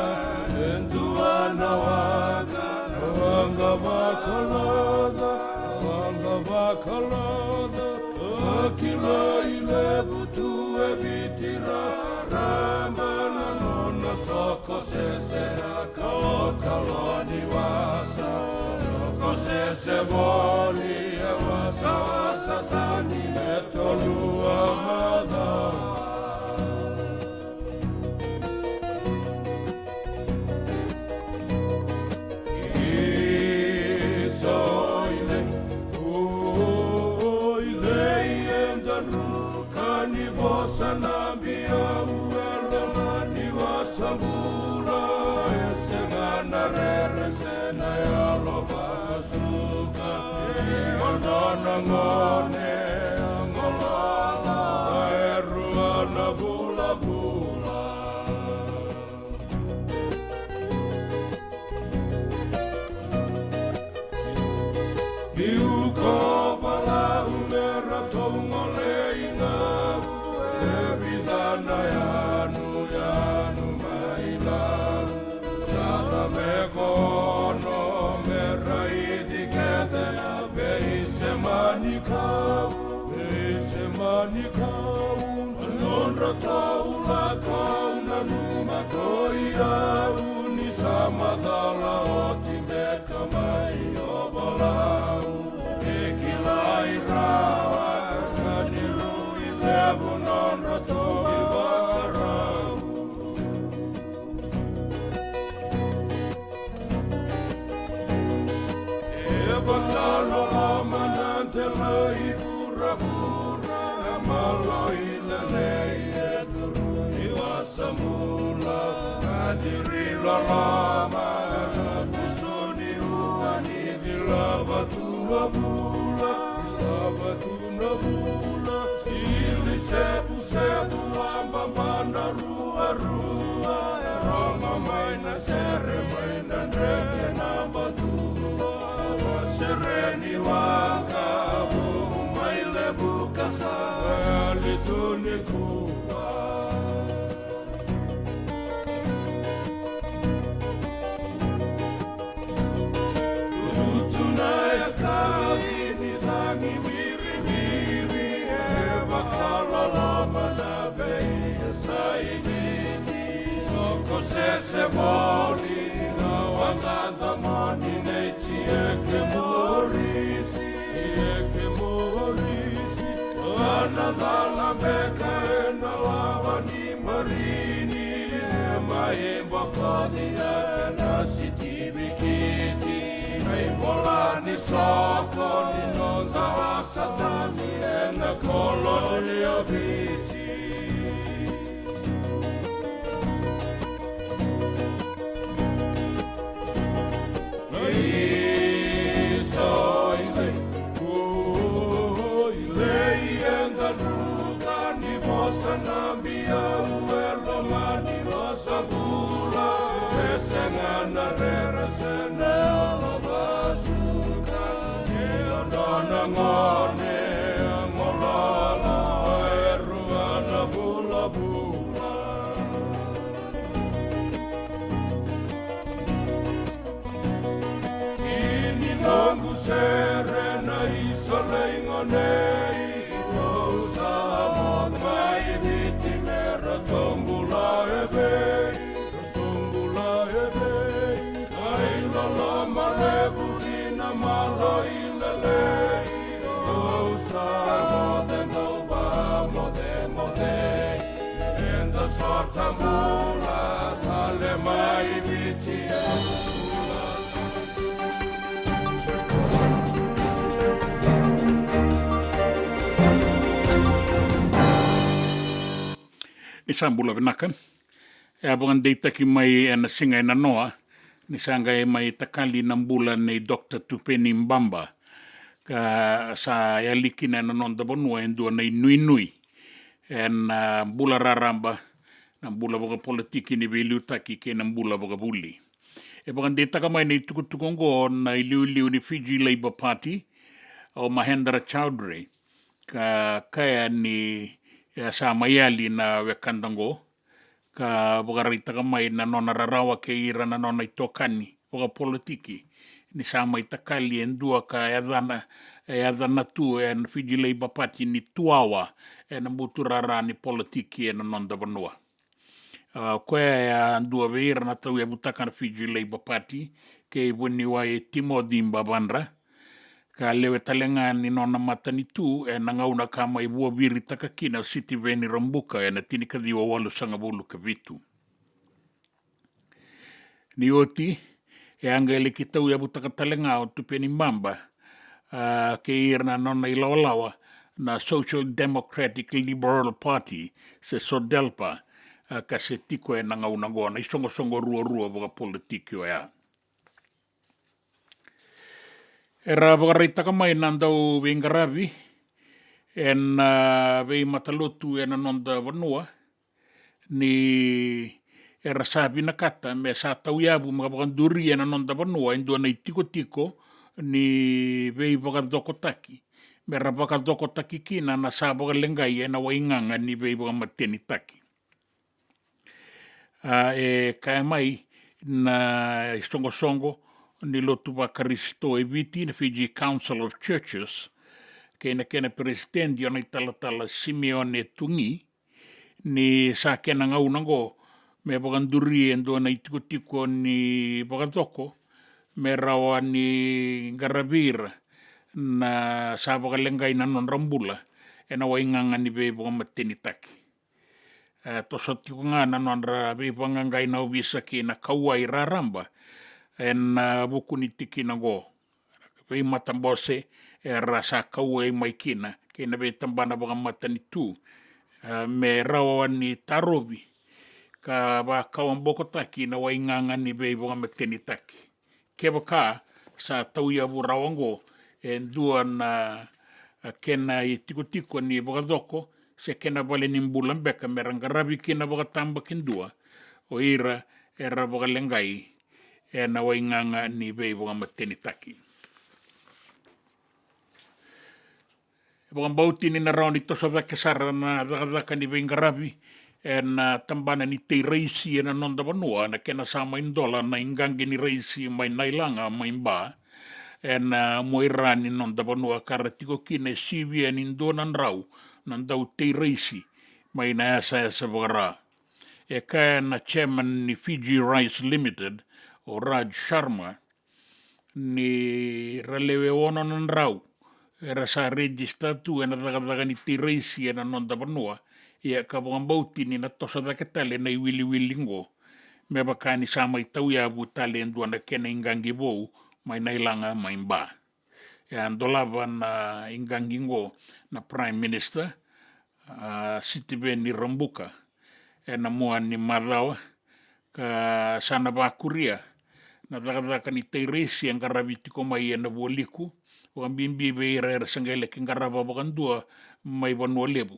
e dua na waqa, waqa vakaloca, waqa vakaloca, a kilai levu tu e Viti raraba na nona soko sese, a kalokalo ni wasa, soko sese voli e wasawasa tani me tolu a macawa. Isa oi cei, oi cei eda druka ni vosa na biau, e loma ni wasa bula e sega na rere se na yalo vakasuka. Io, nona gone a golola e rua na vulavula. Niu ko Palau me ratou gole i Gau, e vica na yanuyanu mai Lau. Sa cabe ko Ono me raici kece na veisemani kau, veisemani kau. Na nodratou lako au nanuma ko i au ni sa macala oti beka mai o Palau. E kilai rawa ka ni rui levu nodratou ivakarau. E vakaloloma na delai vuravura, na maloi lelei e curu i wasa bula. Na ciri loloma na kusu ni ua ni cilava tu a bula, cilava tu na bula. Tone kua. Tutuna e kavi ni cagi wiriwiri, e vakaloloma na vei e sainiti. Soko sese voli na waqada moni nei Tieke Morisi, Tieke Morisi. Ana cala beka ena lava ni marini, e mai bokoci ena sitivikiti. Mai bola ni soko ni noda wasatani ena koloni o Viti. Isa, i lei, o, i lei eda druka ni vosa na biau e loma ni nosa bula. E sega na rere se na lova suka. E o nona gone a molala, e rua na vulavula. Ini noqu sere na isoleigone, tou sa moce mai Viti me ratou bula evei, ratou bula evei. Ai loloma levu ki na malo i lelei, tou sa moce dau vamocemoce. Eda sota bula tale mai Viti. Ni sa bula vinaka. E a vakadeitaki mai ena siga e nanoa ni sa qai mai takali na bula nei Doctor Tupeni Baba, ka sa yali kina ena noda vanua e dua na inuinui ena bula raraba, na bula vakapolitiki ni veiliutaki kei na bula vakavuli. E vakadeitaka mai na itukutuku oqo na iliuliu ni Fiji Labour Party, o Mahendra Chaudhry, ka kaya ni, e, sa mai yali na wekada oqo, ka vakaraitaka mai na nona rarawa kei ira na nona itokani vakapolitiki ni sa mai takali e dua ka yacana, e yacana tu ena Fiji Labour Party ni tuwawa ena buturara ni politiki ena noda vanua. A, o koya e a dua vei ira na tauyavutaka na Fiji Labour Party kei vuniwai Timothy Bavadra, ka lewe tale ga ni nona matanitu ena gauna ka mai vuaviritaka kina o Sitiveni Rabuka ena tinikaciwa walusagavulu ka vitu. Ni oti, e a qai laki tauyavutaka tale ga o Tupeni Baba, a, kei ira na nona ilawalawa na Social Democratic Liberal Party, se SODELPA, a, ka se tiko ena gauna oqo na isoqosoqo ruarua vakapolitiki oya. Era vakaraitaka mai na dau veiqaravi ena, a, veimatalotu ena noda vanua, ni era sa vinakata me sa tauyavu me vakaduri ena noda vanua e dua na itikotiko ni veivakacokotaki, me ra vakacokotaki kina na sa vakaleqai ena waigaga ni veivakamatenitaki. A, e kaya mai na isoqosoqo ni lotu vaKarisito e Viti, na Fiji Council of Churches, kei na kena peresitedi o na italatala Simeone Tugi, ni sa kena gauna oqo me vakaduri e dua na itikotiko ni vakacoko me rawa ni qaravi ira na sa vakaleqai na nodra bula ena waigaga ni veivakamatenitaki. E toso tiko ga na nodra veivaqaqai na ovisa kei na kauwai raraba ena vuku ni tikina oqo. Veimatabose era sa kauwai mai kina kei na veitabana vakamatanitu, e, me rawa ni tarovi ka vakawabokotaki na waigaga ni veivakamatenitaki. Kevaka sa tauyavu rawa oqo e dua na, a, kena itikotiko ni vakacoko se kena vale ni bula beka me ra qaravi kina vakatabakidua o ira era vakaleqai ena waigaga ni veivakamatenitaki. E vakabauti ni na rawa ni toso cake sara na cakacaka ni veiqaravi ena tabana ni tei raisi ena noda vanua, na kena sa mai dola na iqaqi ni raisi mai Nailaga mai Ba, ena muaira ni noda vanua, ka ra tiko kina e sivia ni dua na drau na dau tei raisi mai na yasayasa vakara. E kaya na chairman ni Fiji Rice Limited, o Raj Sharma, ni ra lewe ono na drau era sa rejista tu ena cakacaka ni tei raisi ena noda vanua, ia ka vakabauti ni na toso cake tale na iwiliwili qo, me vaka ni sa mai tauyavu tale e dua na kena iqaqi vou mai Nailaga mai Ba. E a dolava na iqaqi qo na Prime Minister, a, Sitiveni Rabuka, ena mua ni macawa, ka sa na vakuria na cakacaka ni tei raisi e qaravi tiko mai ena Vualiku, vakabibi vei ira era se qai laki qarava vakadua mai Vanua Levu,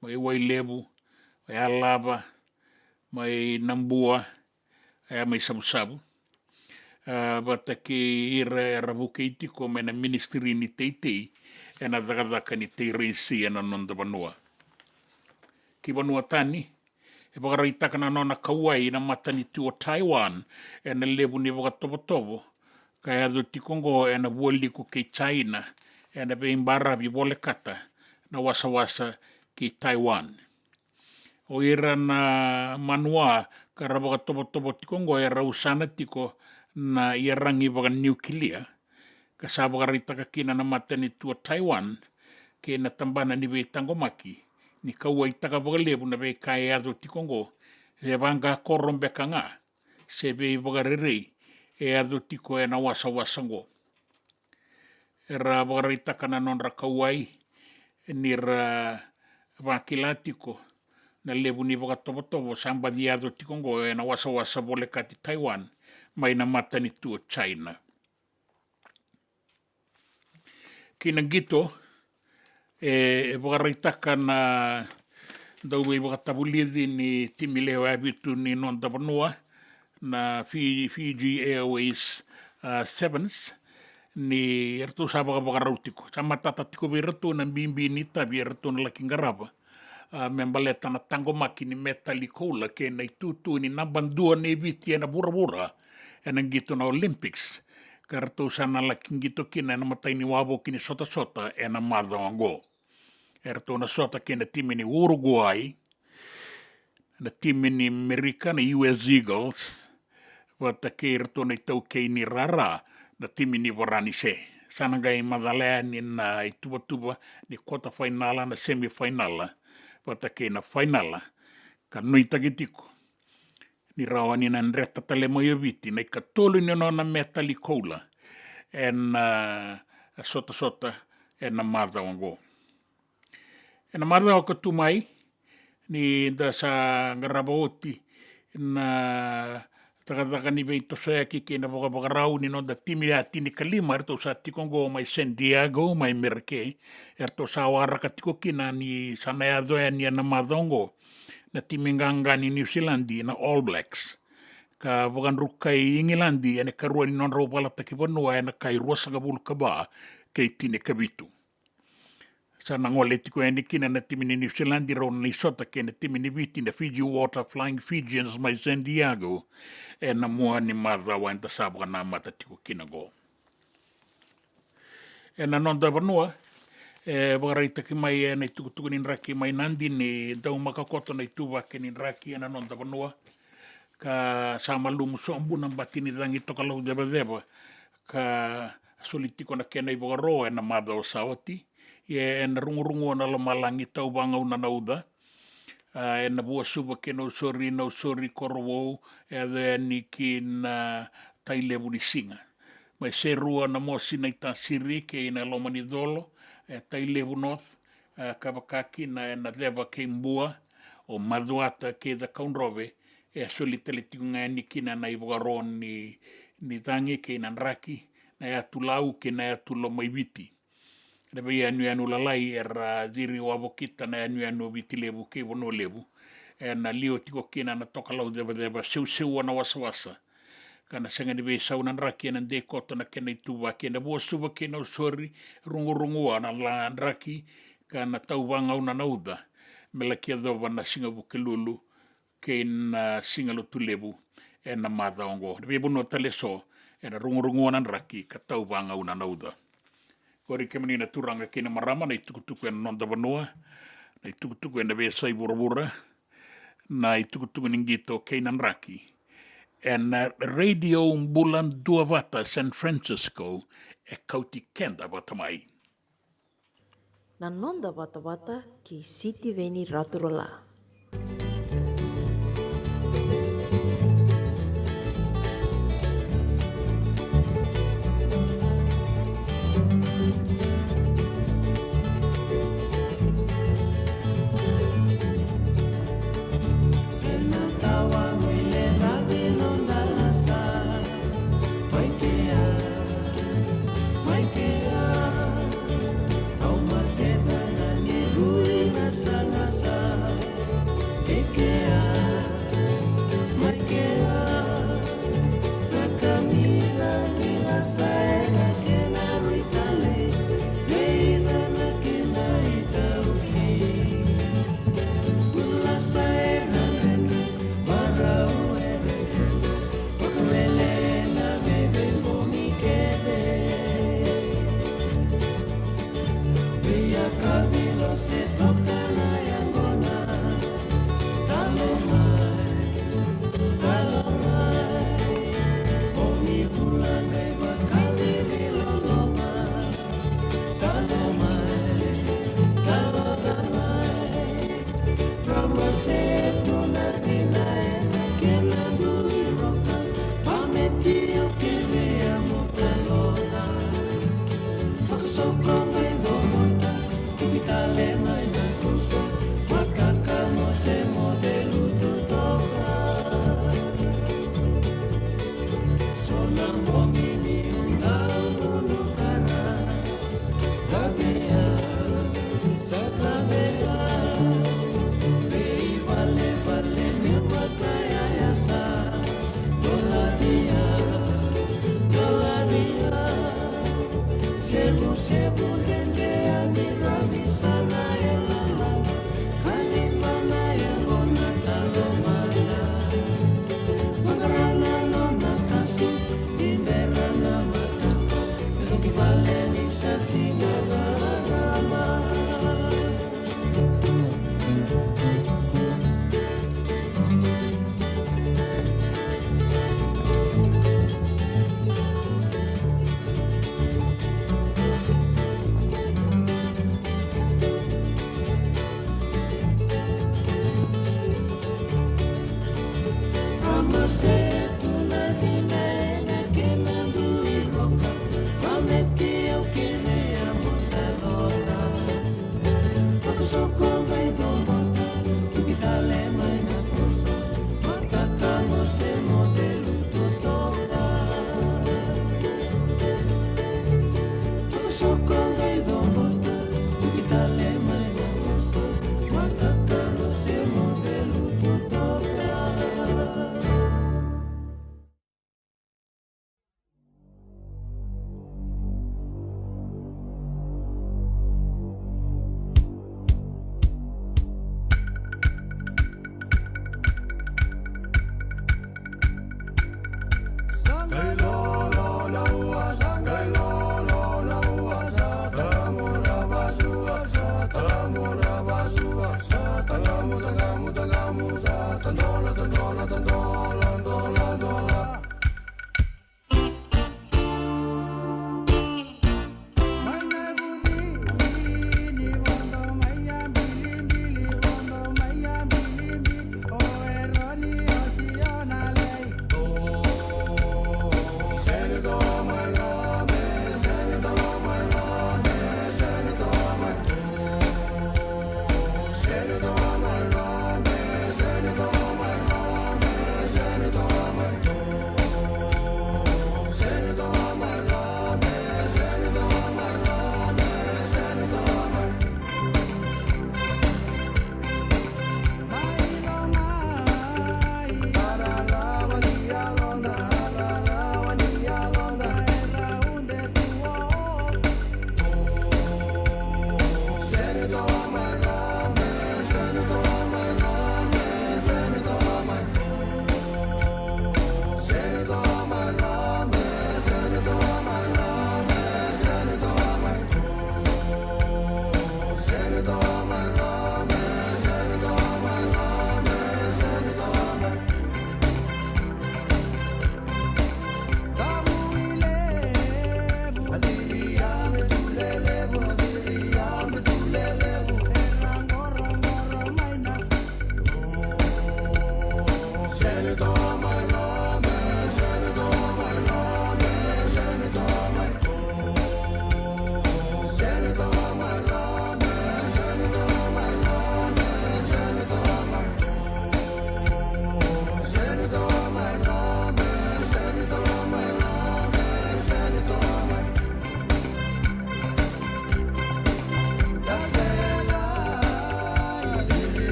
mai Wailevu, mai Alava, mai Nabua, e mai Savusavu, a, vata kei ira era vukei tiko mai na ministry ni teitei ena cakacaka ni tei raisi ena noda vanua. Ki vanua tani, e vakaraitaka na nona kauwai na matanitu o Taiwan ena levu ni vakatovotovo ka yaco tiko qo ena Vualiku kei China, ena veibaravi volekata na wasawasa ki Taiwan. O ira na manua ka ra vakatovotovo tiko qo e rau sana tiko na iyaragi vakaniukilia, ka sa vakaraitaka kina na matanitu o Taiwan kei na tabana ni veitaqomaki ni kauwaitaka vakalevu na veika e yaco tiko qo, e vaqakoro beka ga se veivakarerei e yaco tiko ena wasawasa qo. Era vakaraitaka na nodra kauwai ni ra vakila tiko na levu ni vakatovotovo sa baci yaco tiko qo ena wasawasa volekati Taiwan mai na matanitu o China. Ki na qito, e, e vakaraitaka na dauveivakatavulici ni timi lewe vitu ni noda vanua, na Fi-, Fiji Airways, a, Sevens, ni eratou sa vakavakarau tiko. Sa matata tiko vei iratou na bibi ni itavi eratou na laki qarava, a, me baleta na taqomaki ni metali koula kei na itutu ni naba dua nei Viti ena vuravura ena qito na Olympics, ka ratou sa na laki qito kina ena matai ni wavoki ni sotasota ena macawa oqo. Eratou na sota kei na timi ni Uruguay, na timi ni Merika, na U S Eagles, vata kei iratou na itaukei ni rara, na timi ni Varanise. Sa na qai macala yani na ituvatuva ni quarter final, na semi final, vata kei na final, ka nuitaki tiko ni rawa ni na dreta tale mai o Viti na ikatolu ni nona metali koula ena, a, sotasota ena macawa oqo. Ena macawa ka tu mai, ni da sa qarava oti na cakacaka ni veitosoyaki kei na vakavakarau ni noda timi ya tinikalima, eratou sa tiko oqo mai San Diego, mai Merika, eratou sa waraka tiko kina ni sa na yaco yani ena macawa oqo na timi qaqa ni Niusiladi, na All Blacks, ka vakadrukai Igiladi ena ikarua ni nodrau valataki vanua ena kai ruasagavulu ka va kei tinikavitu. Sa na gole tiko yani kina na timi ni Niusiladi, rau na isota kei na timi ni Viti, na Fiji Water Flying Fijians mai San Diego, ena mua ni macawa eda sa vakanamata tiko kina oqo. Ena noda vanua, e vakaraitaki mai ena itukutuku ni draki mai Nadi ni daumaka koto na ituvaki ni draki ena noda vanua, ka sa malumu sobu na bati ni cagi tokalau cevaceva, ka soli tiko na kena ivakaro ena macawa sa oti. Ia ena rugurugua na lomalagi tau vagauna na uca, a, ena Vuasuva kei Nausori, Nausori Korovou, e yaco yani ki na Tailevu ni Siga. Mai Serua, Namosi, Naitasiri kei na Lomanicolo, e Tailevu North, e, ka vaka kina ena Ceva kei Bua, o Macuata kei Cakaudrove, e soli tale tiko ga yani kina na ivakaro ni, ni cagi kei na draki, na yatu Lau kei na yatu Lomaiviti. Na veiyanuyanu lalai era ciri wavokita na yanuyanu o Viti Levu kei Vanua Levu, ena liwa tiko kina na tokalau cevaceva, seuseua na wasawasa, ka na sega ni veisau na draki ena dei koto na kena ituvaki. Ena Vuasuva kei Nausori, ruguruguwa na la draki ka na tauvagauna na uca me laki yacova na siga Vukelulu kei na siga Lotulevu ena macawa oqo. Na veivanua tale eso ena ruguruguwa na draki ka tauvagauna na uca. Qori kemuni na turaga kei na marama, na itukutuku ena noda vanua, na itukutuku ena veiyasai vuravura, na itukutuku ni qito kei na draki ena Radio Bula Duavata San Francisco, e kauti keda vata mai. Na noda vatavata kei Sitiveni Raturola.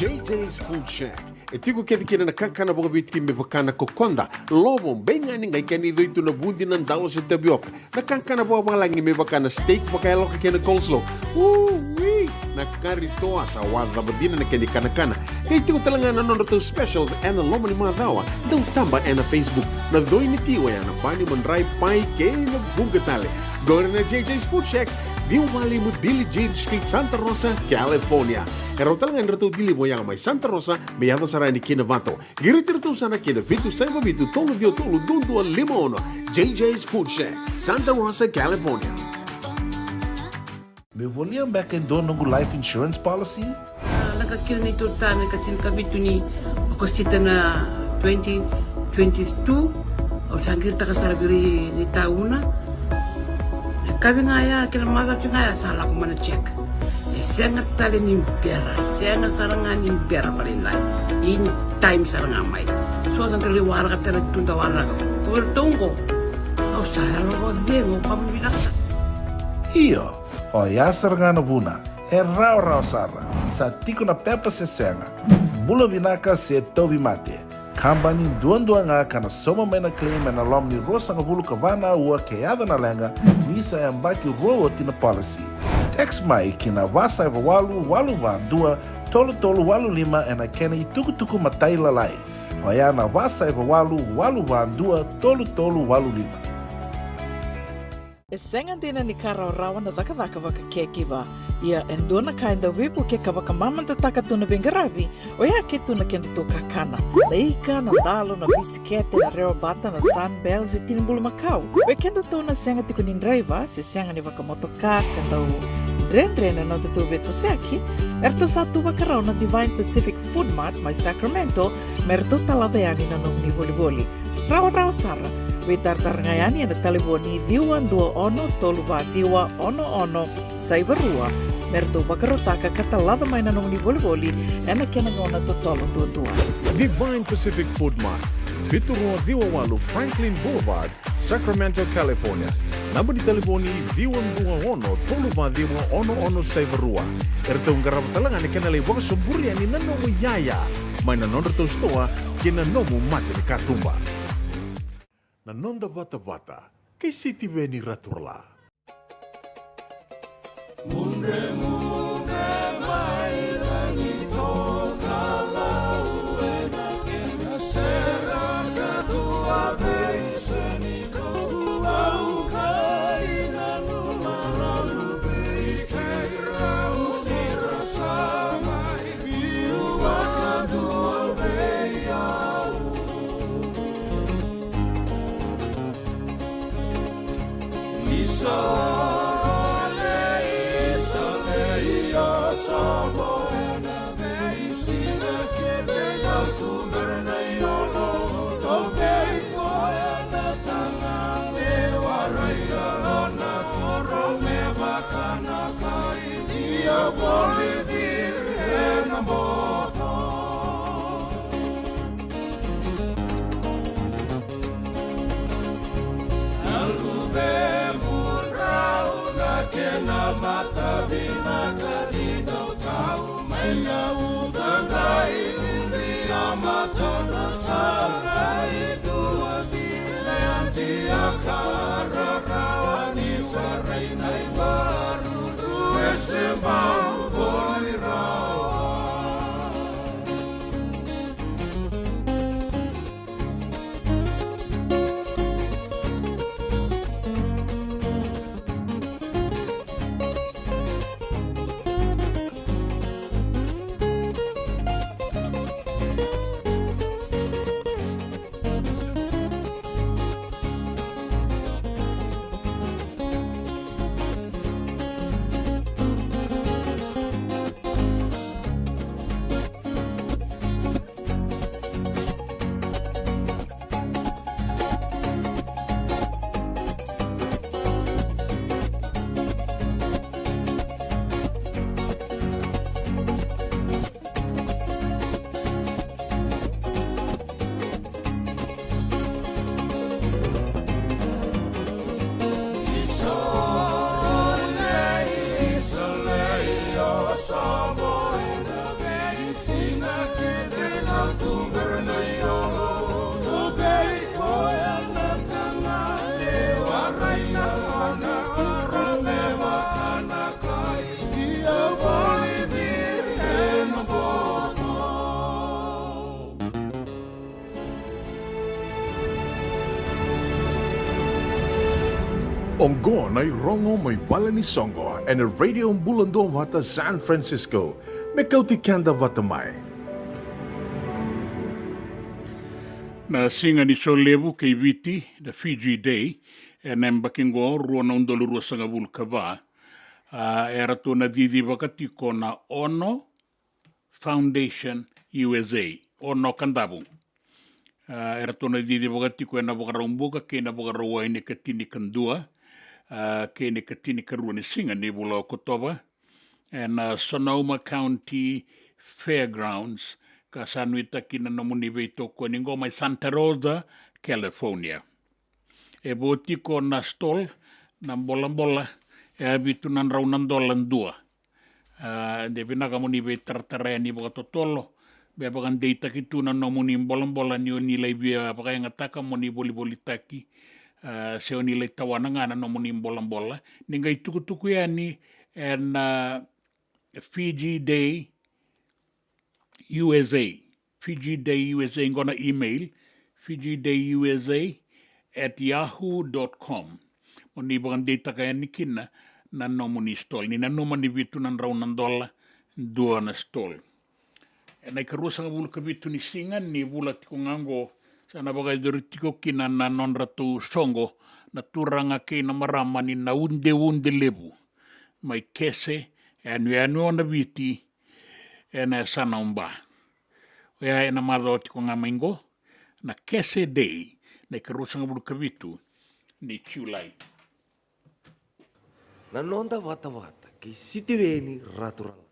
J J's Food Shack. E tiko kece kina na kakana vakaviti me vaka na kokoda, lovo, beigani, qai kena icoi tu na vudi, na dalo se tavioka. Na kakana vakavalagi me vaka na steak vakayaloka kei na coleslaw. Ui! Na kari toa sa wacava dina na kena ikanakana. Qai tiko tale ga na nodratou specials ena loma ni macawa. Dau taba ena Facebook. Na coi ni ti oya na bani, madrai, pai kei na vuqa tale. Qori na J J's Food Shack, ciwa walu lima Billie Jean Street, Santa Rosa, California. E rawa tale ga ni ratou deliver oya mai Santa Rosa me yaco sara yani ki Novato. Qiriti iratou sara ki na vitu saiva vitu tolu ciwa tolu dua dua lima ono. J J's Food Shack, Santa Rosa, California. Meu volia beka e dua noqu life insurance policy? A, lako kina neitou tane ka tinikavitu ni Okosita na twenty twenty-two. Au sa qiritaka sara vei ira ni tauna. Na kavi ga ya kei na macawa ga ya sa lako mai na check. E sega tale ni bera, sega sara ga ni bera vakalailai. In time sara ga mai. So sa qai waraka tale tu da waraka. Ko vei ratou qo, au sa yalo vakacegu, au kama vinaka sara. Io, oya sara ga na vuna. E rawarawa sara. Sa tiko na pepa se sega. Bula vinaka se tauvimate. Kabani duadua ga ka na sauma mai na claim ena loma ni ruasagavulu ka va na aua ke yaco na leqa, ni sa yabaki rua oti na policy. Text mai ki na va saiva walu walu va dua tolu tolu walu lima ena kena itukutuku matailalai. Oya na va saiva walu walu va dua tolu tolu walu lima. E sega dina ni ka rawarawa na cakacaka vaka caregiver. Ia e dua na ka e dau veivuke ka vakamamadataka tu na veiqaravi, oya ke tu na kedatou kakana. Na ika, na dalo, na bisikete, na rewa bata, na Sunbell, se tini bulumakau. Vei kedatou na sega tiko ni draiva, se sega ni vakamotoka, ka dau dredre na nodatou veitosoyaki, eratou sa tu vakarau na Divine Pacific Food Mart mai Sacramento, me ratou talaca yani na nomuni volivoli. Rawarawa sara. Veitaratara ga yani ena talevoni ciwa dua ono tolu va ciwa ono ono saiva rua. Me ratou vakarautaka ka talaca mai na nomuni volivoli ena kena gauna totolo duadua. Divine Pacific Food Mart, vitu rua ciwa walu Franklin Boulevard, Sacramento, California. Naba ni talevoni ciwa dua ono tolu va ciwa ono ono saiva rua. Eratou qarava tale ga na kena lai vakasoburi yani na nomu iyaya mai na nodratou sitoa kei na nomu mata ni katuba. Na noda vatavata kei Sitiveni Raturala. Mudre, mudre mai rangi toka lau ena kena sera ka tua vei seni ko au kai na numa na lupi kei rau sira sa mai biu vakadua vei au. Isa le, isa le, ia sa koya na veisiga kece au tu bera na iolo. Tokai koya na taga me warai a nona koro me vaka na kai. Ia voli ciri ena boto. Na luvemu drau na kena mata vinaka ni dau tau mai na uca qai ubi a mata na sagai dua. Leanti a ka rarawa ni sarai na ivaru. Ese mau boli rawa. Oqo na irogo mai vale ni soqo ena Radio Bula Duavata San Francisco, me kauti keda vata mai. Na siga ni solevu kei Viti, na Fiji Day, ena yabaki oqo, rua na udolu ruasagavulu ka va. A, eratou na cicivaka tiko na Ono Foundation U S A, Ono Kadavu. A, eratou na cicivaka tiko ena Vakaraubuka kei na Vakarauwai ni ka tinikadua, a, kei na ka tinikarua ni siga ni vula o Okotova, ena Sonoma County Fairgrounds, ka sa nuitaki na nomuni veitokoni oqo mai Santa Rosa, California. E vo tiko na stall, na bolabola, e vitu na drau na dola dua. A, de vinaka mo ni veitaratara yani vakatotolo, me vakadeitaki tu na nomuni bolabola ni o ni lai via vakayagataka mo ni volivolitaki, a, se o ni lai tawana ga na nomuni bolabola. Ni qai tukutuku yani ena, a, Fiji Day U S A, Fiji Day U S A, qo na email, Fiji Day U S A at yahoo dot com. Mo ni vakadeitaka yani kina na nomuni stall. Ni nanuma ni vitu na drau na dola dua na stall. Ena ikaruasagavulu ka vitu ni siga ni vula tiko ga oqo, sa na vakayacori tiko kina na nodratou soqo na turaga kei na marama ni na Udeude Levu mai Kese, yanuyanu o Naviti, ena yasana o Ba. Oya ena macawa tiko ga mai qo, na Kese Day, na ikaruasagavulu ka vitu ni Julai. Na noda vatavata kei Sitiveni Raturala.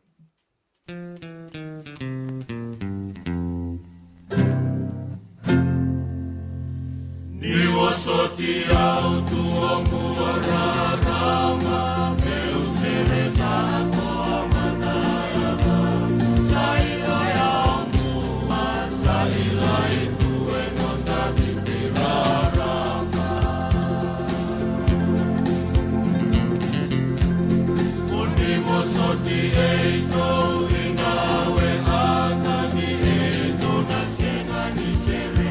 Ni vosoti au tu oqo rarama, meu sereka ko a mataiaka. Sa i koya oqo a sa i lai tu e noda viti rarama. Mo ni vosoti e i tou i na we a ka ni e tou na sega ni sere.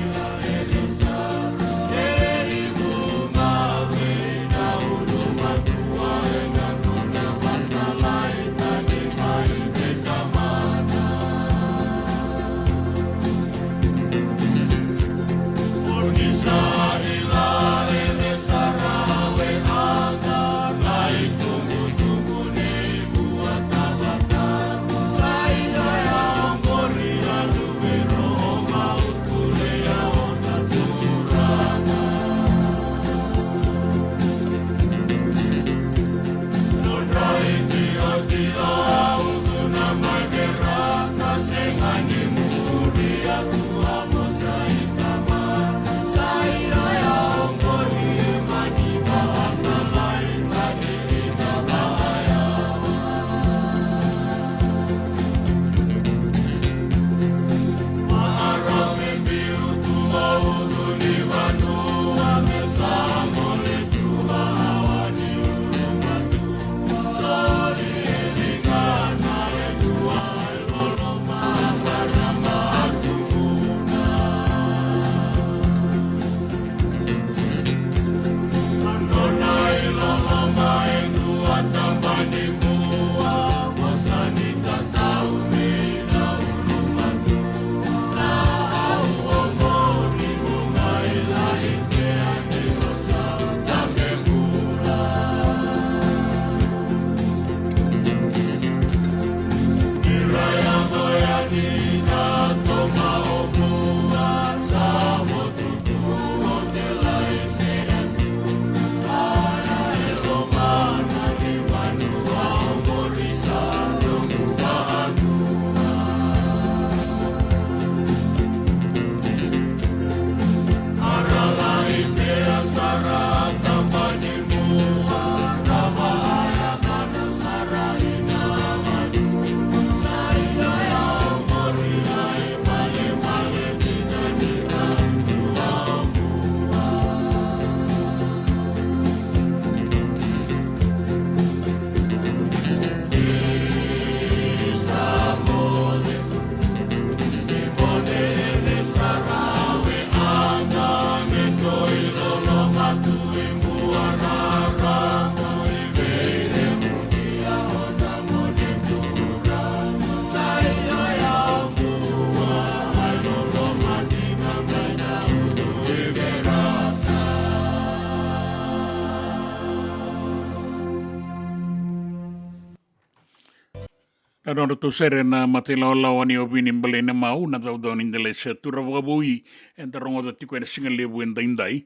Na nodratou sere na matailawalawa ni ovini Baleina Mau, na caucau ni Delai se Tura Vakavoui, eda rogoca tiko ena siga levu edaidai,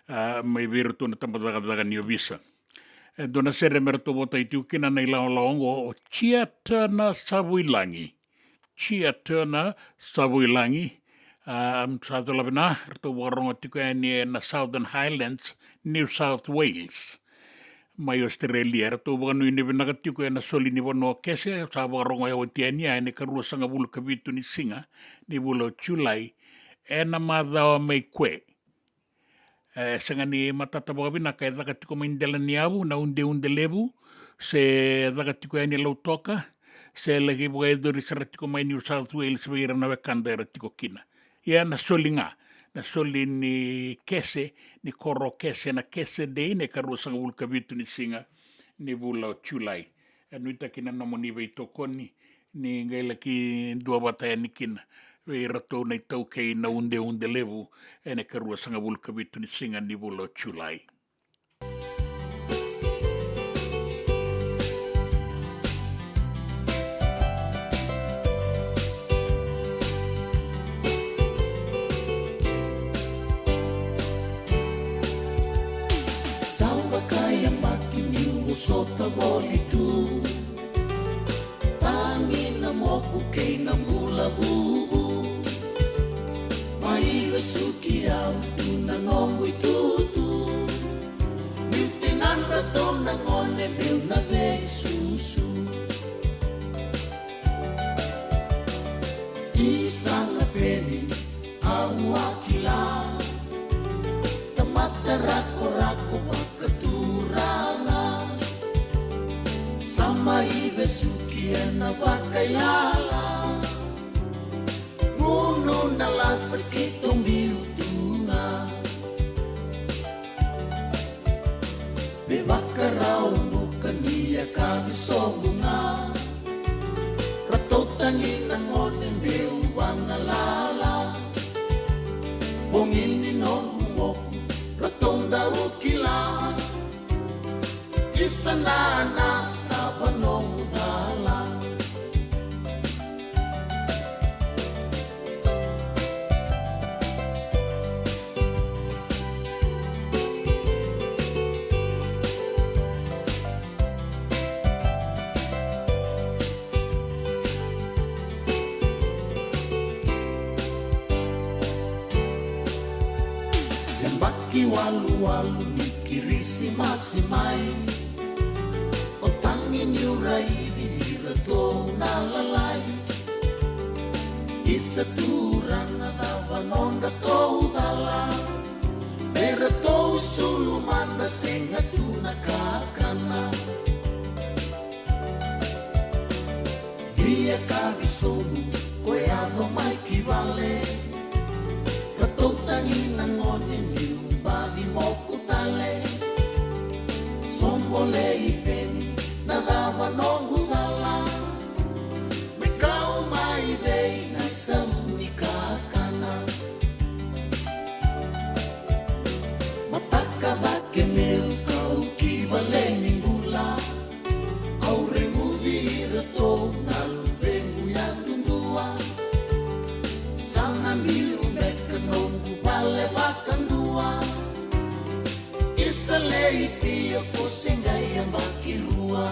a, mai vei iratou na tabacakacaka ni ovisa. E dua na sere me ratou votai tiko kina na ilawalawa oqo, o Tia Turner Savuilagi. Tia Turner Savuilagi. A, sa cola vina, ratou vakarogo tiko yani ena Southern Highlands, New South Wales, mai Australia. Ratou vakanuinui vinaka tiko ena soli ni vanua kese, sa vakarogo e oti yani, ena ikaruasagavulu ka vitu ni siga ni vula o Julai, ena macawa mai Kue. E sega ni matata vakavinaka e caka tiko mai Delaniyavu na udeude levu, se caka tiko yani Lautoka, se laki vakayacori sara tiko mai New South Wales vei ira na wekada era tiko kina. Ia na soli ga, na soli ni kese, ni koro kese, na kese dei, na ikaruasagavulu ka vitu ni siga ni vula o Julai. E nuitaki na nomuni veitokoni, ni qai laki duavata yani kina vei iratou na itaukei na udeude levu, ena ikaruasagavulu ka vitu ni siga ni vula o Julai. Sa vakayabaki niu vosota voli tu, tagi na moku kei na bula vuvu. Mai vesuki au tu na noqu itutu, niu tinadratou na gone meu na veisusu. Isa na peni au a kila, tamata rakorako vakaturaga. Sa mai vesuki ena vakailala, gunu na lasa keitou biu tu ga. Me vakarau buka ni yakavi sobu ga, ratou tagi na gone meu vagalala. Bogi ni noqu moku ratou dau kila, isa na na cava noqu cala. Yabaki waluwalu ni Kirisimasi mai, o tagi niu raici iratou na lalai. Isa turaga cava nodratou cala, me ratou isulu mada sega tu na kakana. Via ka visolu ko yaco mai ki vale, ratou tagi na gone niu baci moku tale. Sobo lei peni na cava noqu cala, me kau mai vei na isau ni kakana. Mataka cake meu kau ki vale ni bula, au reguci iratou na luvequ yadudua. Sa na biu beka noqu vale vakadua, isa lei pia ko se qai yabaki rua.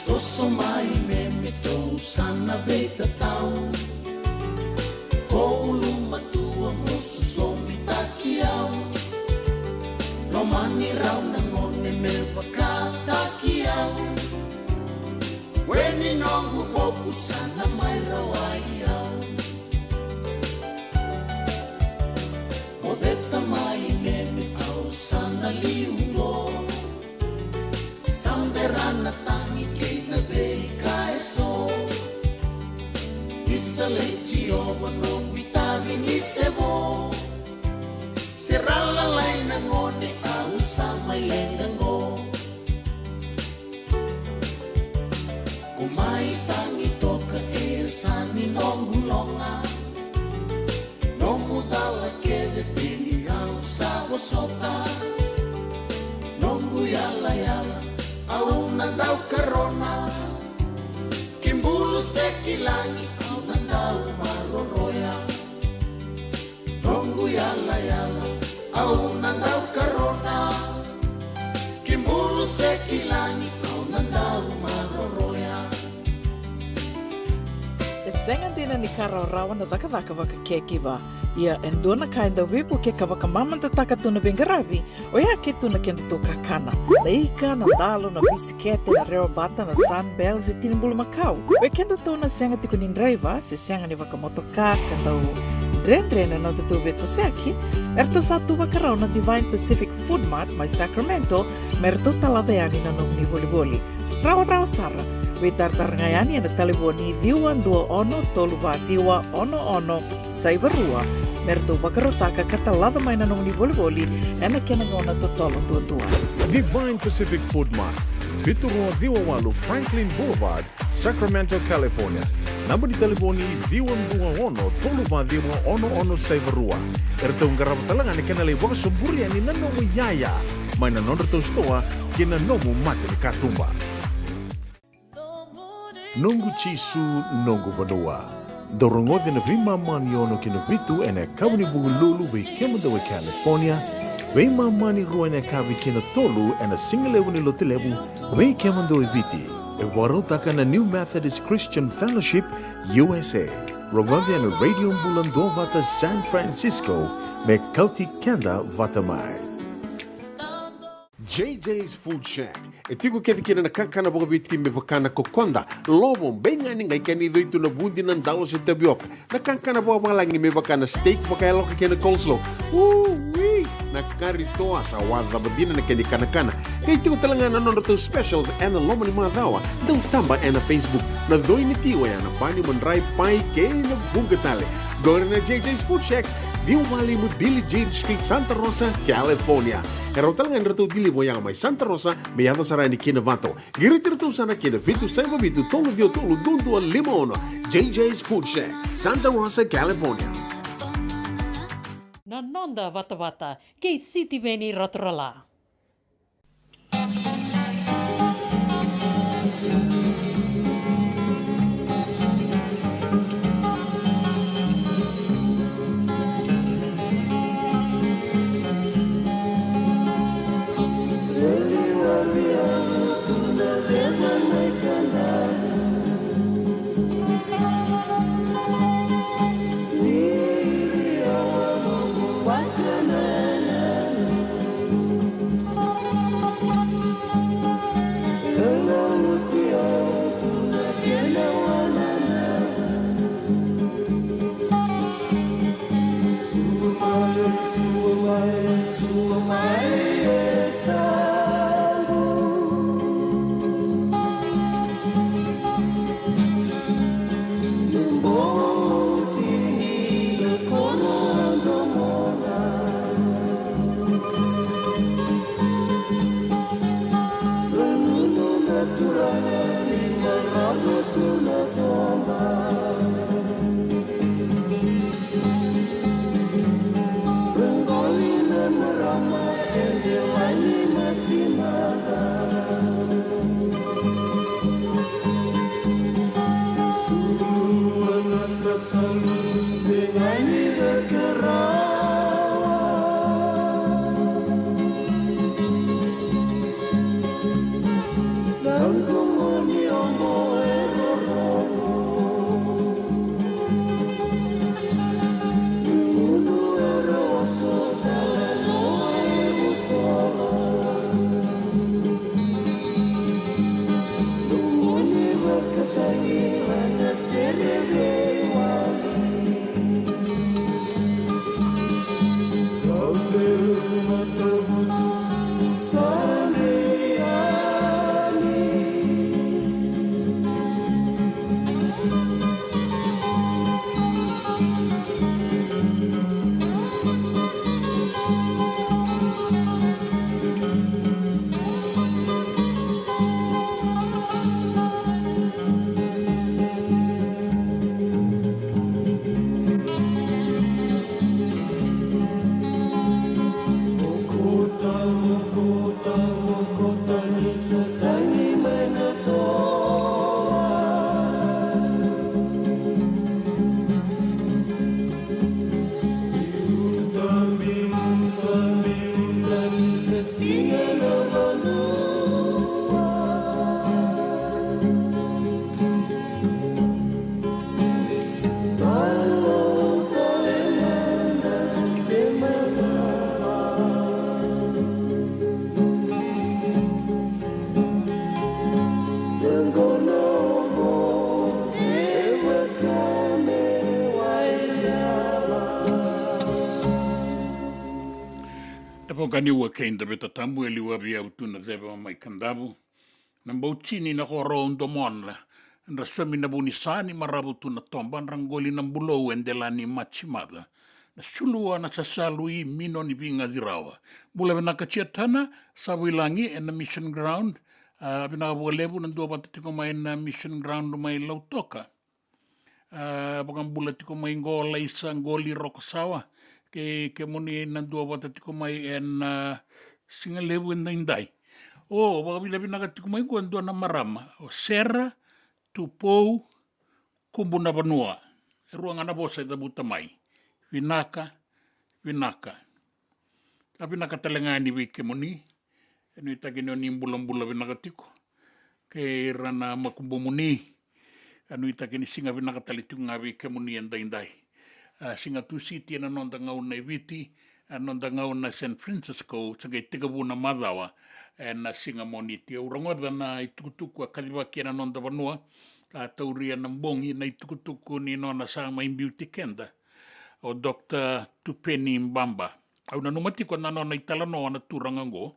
Toso mai me me tou sa na veitatau, ko ulumatua mo sosomitaki au. Lomani rau na gone me vakataki au, we ni noqu voku sa na mai rawai au. Mo ceta mai me me au sa na liu qo. Sa bera na tagi kei na veika eso. Isa lei Jiova noqu itavi ni se vo. Se ra lalai na gone au sa mai leqa qo. Ko mai tagi toka e yasa ni noqu loga. Sota, noqu yalayala, au na dau karona. Ki bulu se ki lagi, au na dau maroroya. Noqu yalayala, au na dau karona. Ki bulu se ki lagi, au na dau maroroya. E sega dina ni ka rawarawa na cakacaka vakakekiva. Ia e dua na ka e dau veivuke ka vakamamadataka tu na veiqaravi, oya ke tu na kedatou kakana. Na ika, na dalo, na bisikete, na rewa bata, na Sunbell se tini bulumakau. Vei kedatou na sega tiko ni draiva se sega ni vakamotoka ka dau dredre na nodatou veitosoyaki, eratou sa tu vakarau na Divine Pacific Food Mart mai Sacramento me ratou talaca yani na nomuni volivoli. Rawarawa sara. Veitaratara ga yani ena talevoni ciwa dua ono tolu va ciwa ono ono saiva rua me ratou vakarautaka ka talaca mai na nomuni volivoli ena kena gauna totolo duadua. Divine Pacific Food Mart, vitu rua ciwa walu Franklin Boulevard, Sacramento, California. Naba ni talevoni ciwa dua ono tolu va ciwa ono ono saiva rua. Eratou qarava tale ga na kena lai vakasoburi yani na nomu iyaya mai na nodratou sitoa kei na nomu mata ni katuba. Noqu Jisu, noqu vanua. Dou rogoca na veimama ni ono ki na vitu ena yakavi ni Vukelulu vei kemudou e California, veimama ni rua ena yakavi ki na tolu ena sigalevu ni Lotulevu vei kemudou e Viti. E vakarautaka na New Methodist Christian Fellowship U S A. Rogoca ena Radio Bula Duavata San Francisco me kauti keda vata mai. J J's Food Shack. E tiko kece kina na kakana vakaviti me vaka na kokoda, lovo, beigani, qai kena icoi tu na vudi, na dalo se tavioka. Na kakana vakavalagi me vaka na steak vakayaloka kei na coleslaw. Ui! Na kari toa sa wacava dina na kena ikanakana. Qai tiko tale ga na nodratou specials ena loma ni macawa. Dau taba ena Facebook. Na coi ni ti oya na bani, madrai, pai kei na vuqa tale. Qori na J J's Food Shack, ciwa walu lima Billie Jean Street, Santa Rosa, California. E rawa tale ga ni ratou deliver oya mai Santa Rosa me yaco sara yani ki Novato. Qiriti iratou sara ki na vitu saiva vitu tolu ciwa tolu dua dua lima ono. J J's Food Shack, Santa Rosa, California. Na noda vatavata kei Sitiveni Raturala. Tavokaniua kei Daveta Tabu, e liu a vei au tu na ceva mai Kadavu. Na bau tini na koro au domona, dra somi na vu ni sa ni maravu tu na toba, dra qoli na bulou e dela ni maci maca. Na sulua na sasalu i mino ni vigaci rawa. Bula vinaka Tia Tana, sa vuilagi e na Mission Ground. A, vinaka vakalevu na dua vata tiko mai na Mission Ground mai Lautoka. A, vakabula tiko mai qo Laisa Qoli Rokosawa, kei kemuni na dua vata tiko mai e na, a, siga levu e daidai. O vakavinavinaka tiko mai qo e dua na marama, o Sera Tupou Kubu na Vanua. E rua ga na vosa e cavuta mai. Vinaka, vinaka. A, vinaka tale ga yani vei kemuni. E nuitaki ni o ni bulabula vinaka tiko. Kei ira na makubumuni. E nuitaki ni siga vinaka tale tiko ga vei kemuni e daidai. A, siga Tusiti e na noda gauna e Viti, e na noda gauna San Francisco, sa qai tekivu na macawa e na siga Moniti. Au rogoca na itukutuku a kacivaki e na noda vanua, a, tauri e na bogi na itukutuku ni nona sa mai biuti keda o Doctor Tupeni Baba. Au nanuma tiko na nona italanoa na turaga oqo,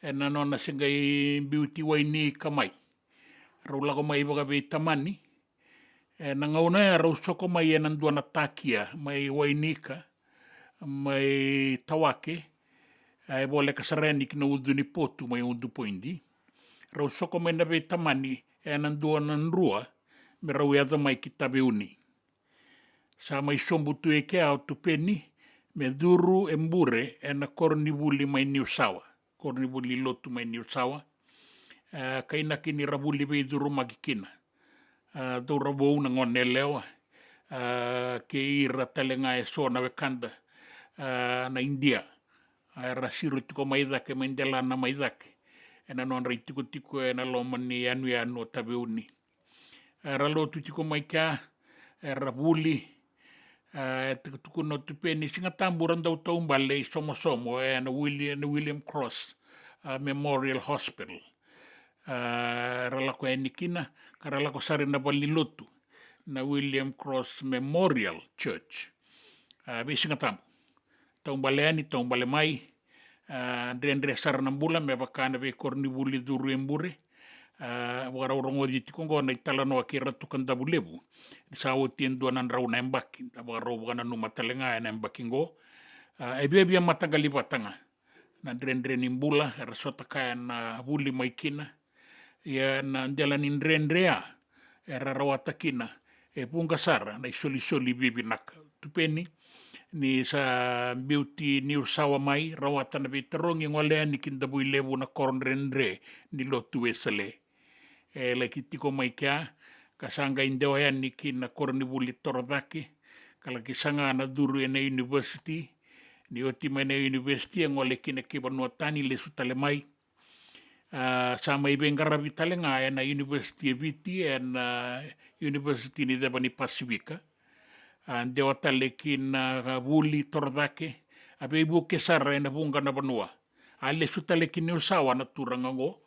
e na nona se qai biuti Wainika mai. Rau lako mai vakaveitamani. E na gauna ya rau soko mai e na dua na takia mai Wainika, mai Tawake, a, e voleka sara yani ki na ucu ni potu mai Udupoidi. Rau soko mai na veitamani e na dua na drua me rau yaco mai ki Taveuni. Sa mai sobu tu e kea o Tupeni me curu e bure e na koronivuli mai Niusawa, koronivuli lotu mai Niusawa. E, kainaki ni ra vuli veicurumaki kina, a, cauravou, na gone yalewa, a, kei ira tale ga e so na wekada, a, na Idia. A, era siro tiko mai cake, mai delana mai cake e na nodra itikotiko e na loma ni yanuyanu o Taveuni. Era lotu tiko mai kea, era vuli. A, e tukuna o Tupeni, Siga Tabu ra dau taubale i Somosomo e na Willi-, na William Cross, a, Memorial Hospital. A, era lako yani kina, ka ra lako sara e na valenilotu na William Cross Memorial Church. A, vei Siga Tabu. Taubale yani, taubale mai. A, dredre sara na bula me vaka na veikoronivuli curu e bure. A, vakarau rogoci tiko oqo na italanoa kei Ratu Kadavulevu. Ni sa oti e dua na drau na yabaki, da vakarau vakananuma tale ga e na yabaki oqo. A, e viavia mataqali vata ga na dredre ni bula era sota kaya na vuli mai kina. Ia na dela ni dredre ya era rawata kina e vuqa sara na isolisoli vivinaka. Tupeni ni sa biuti Niusawa mai, rawata na veitarogi, gole yani ki Davuilevu, na koro dredre ni lotu Wesele. E laki tiko mai kea ka sa qai dewa yani ki na koronivuli torocake, ka laki saga na curu e na university. Ni oti mai na university e gole kina ki vanua tani, lesu tale mai. A, sa mai veiqaravi tale ga e na University e Viti, e na University ni Ceva ni Pasifika. A, dewa tale ki na vuli torocake, a veivuke sara e na vuqa na vanua. A lesu tale ki Niusawa na turaga oqo,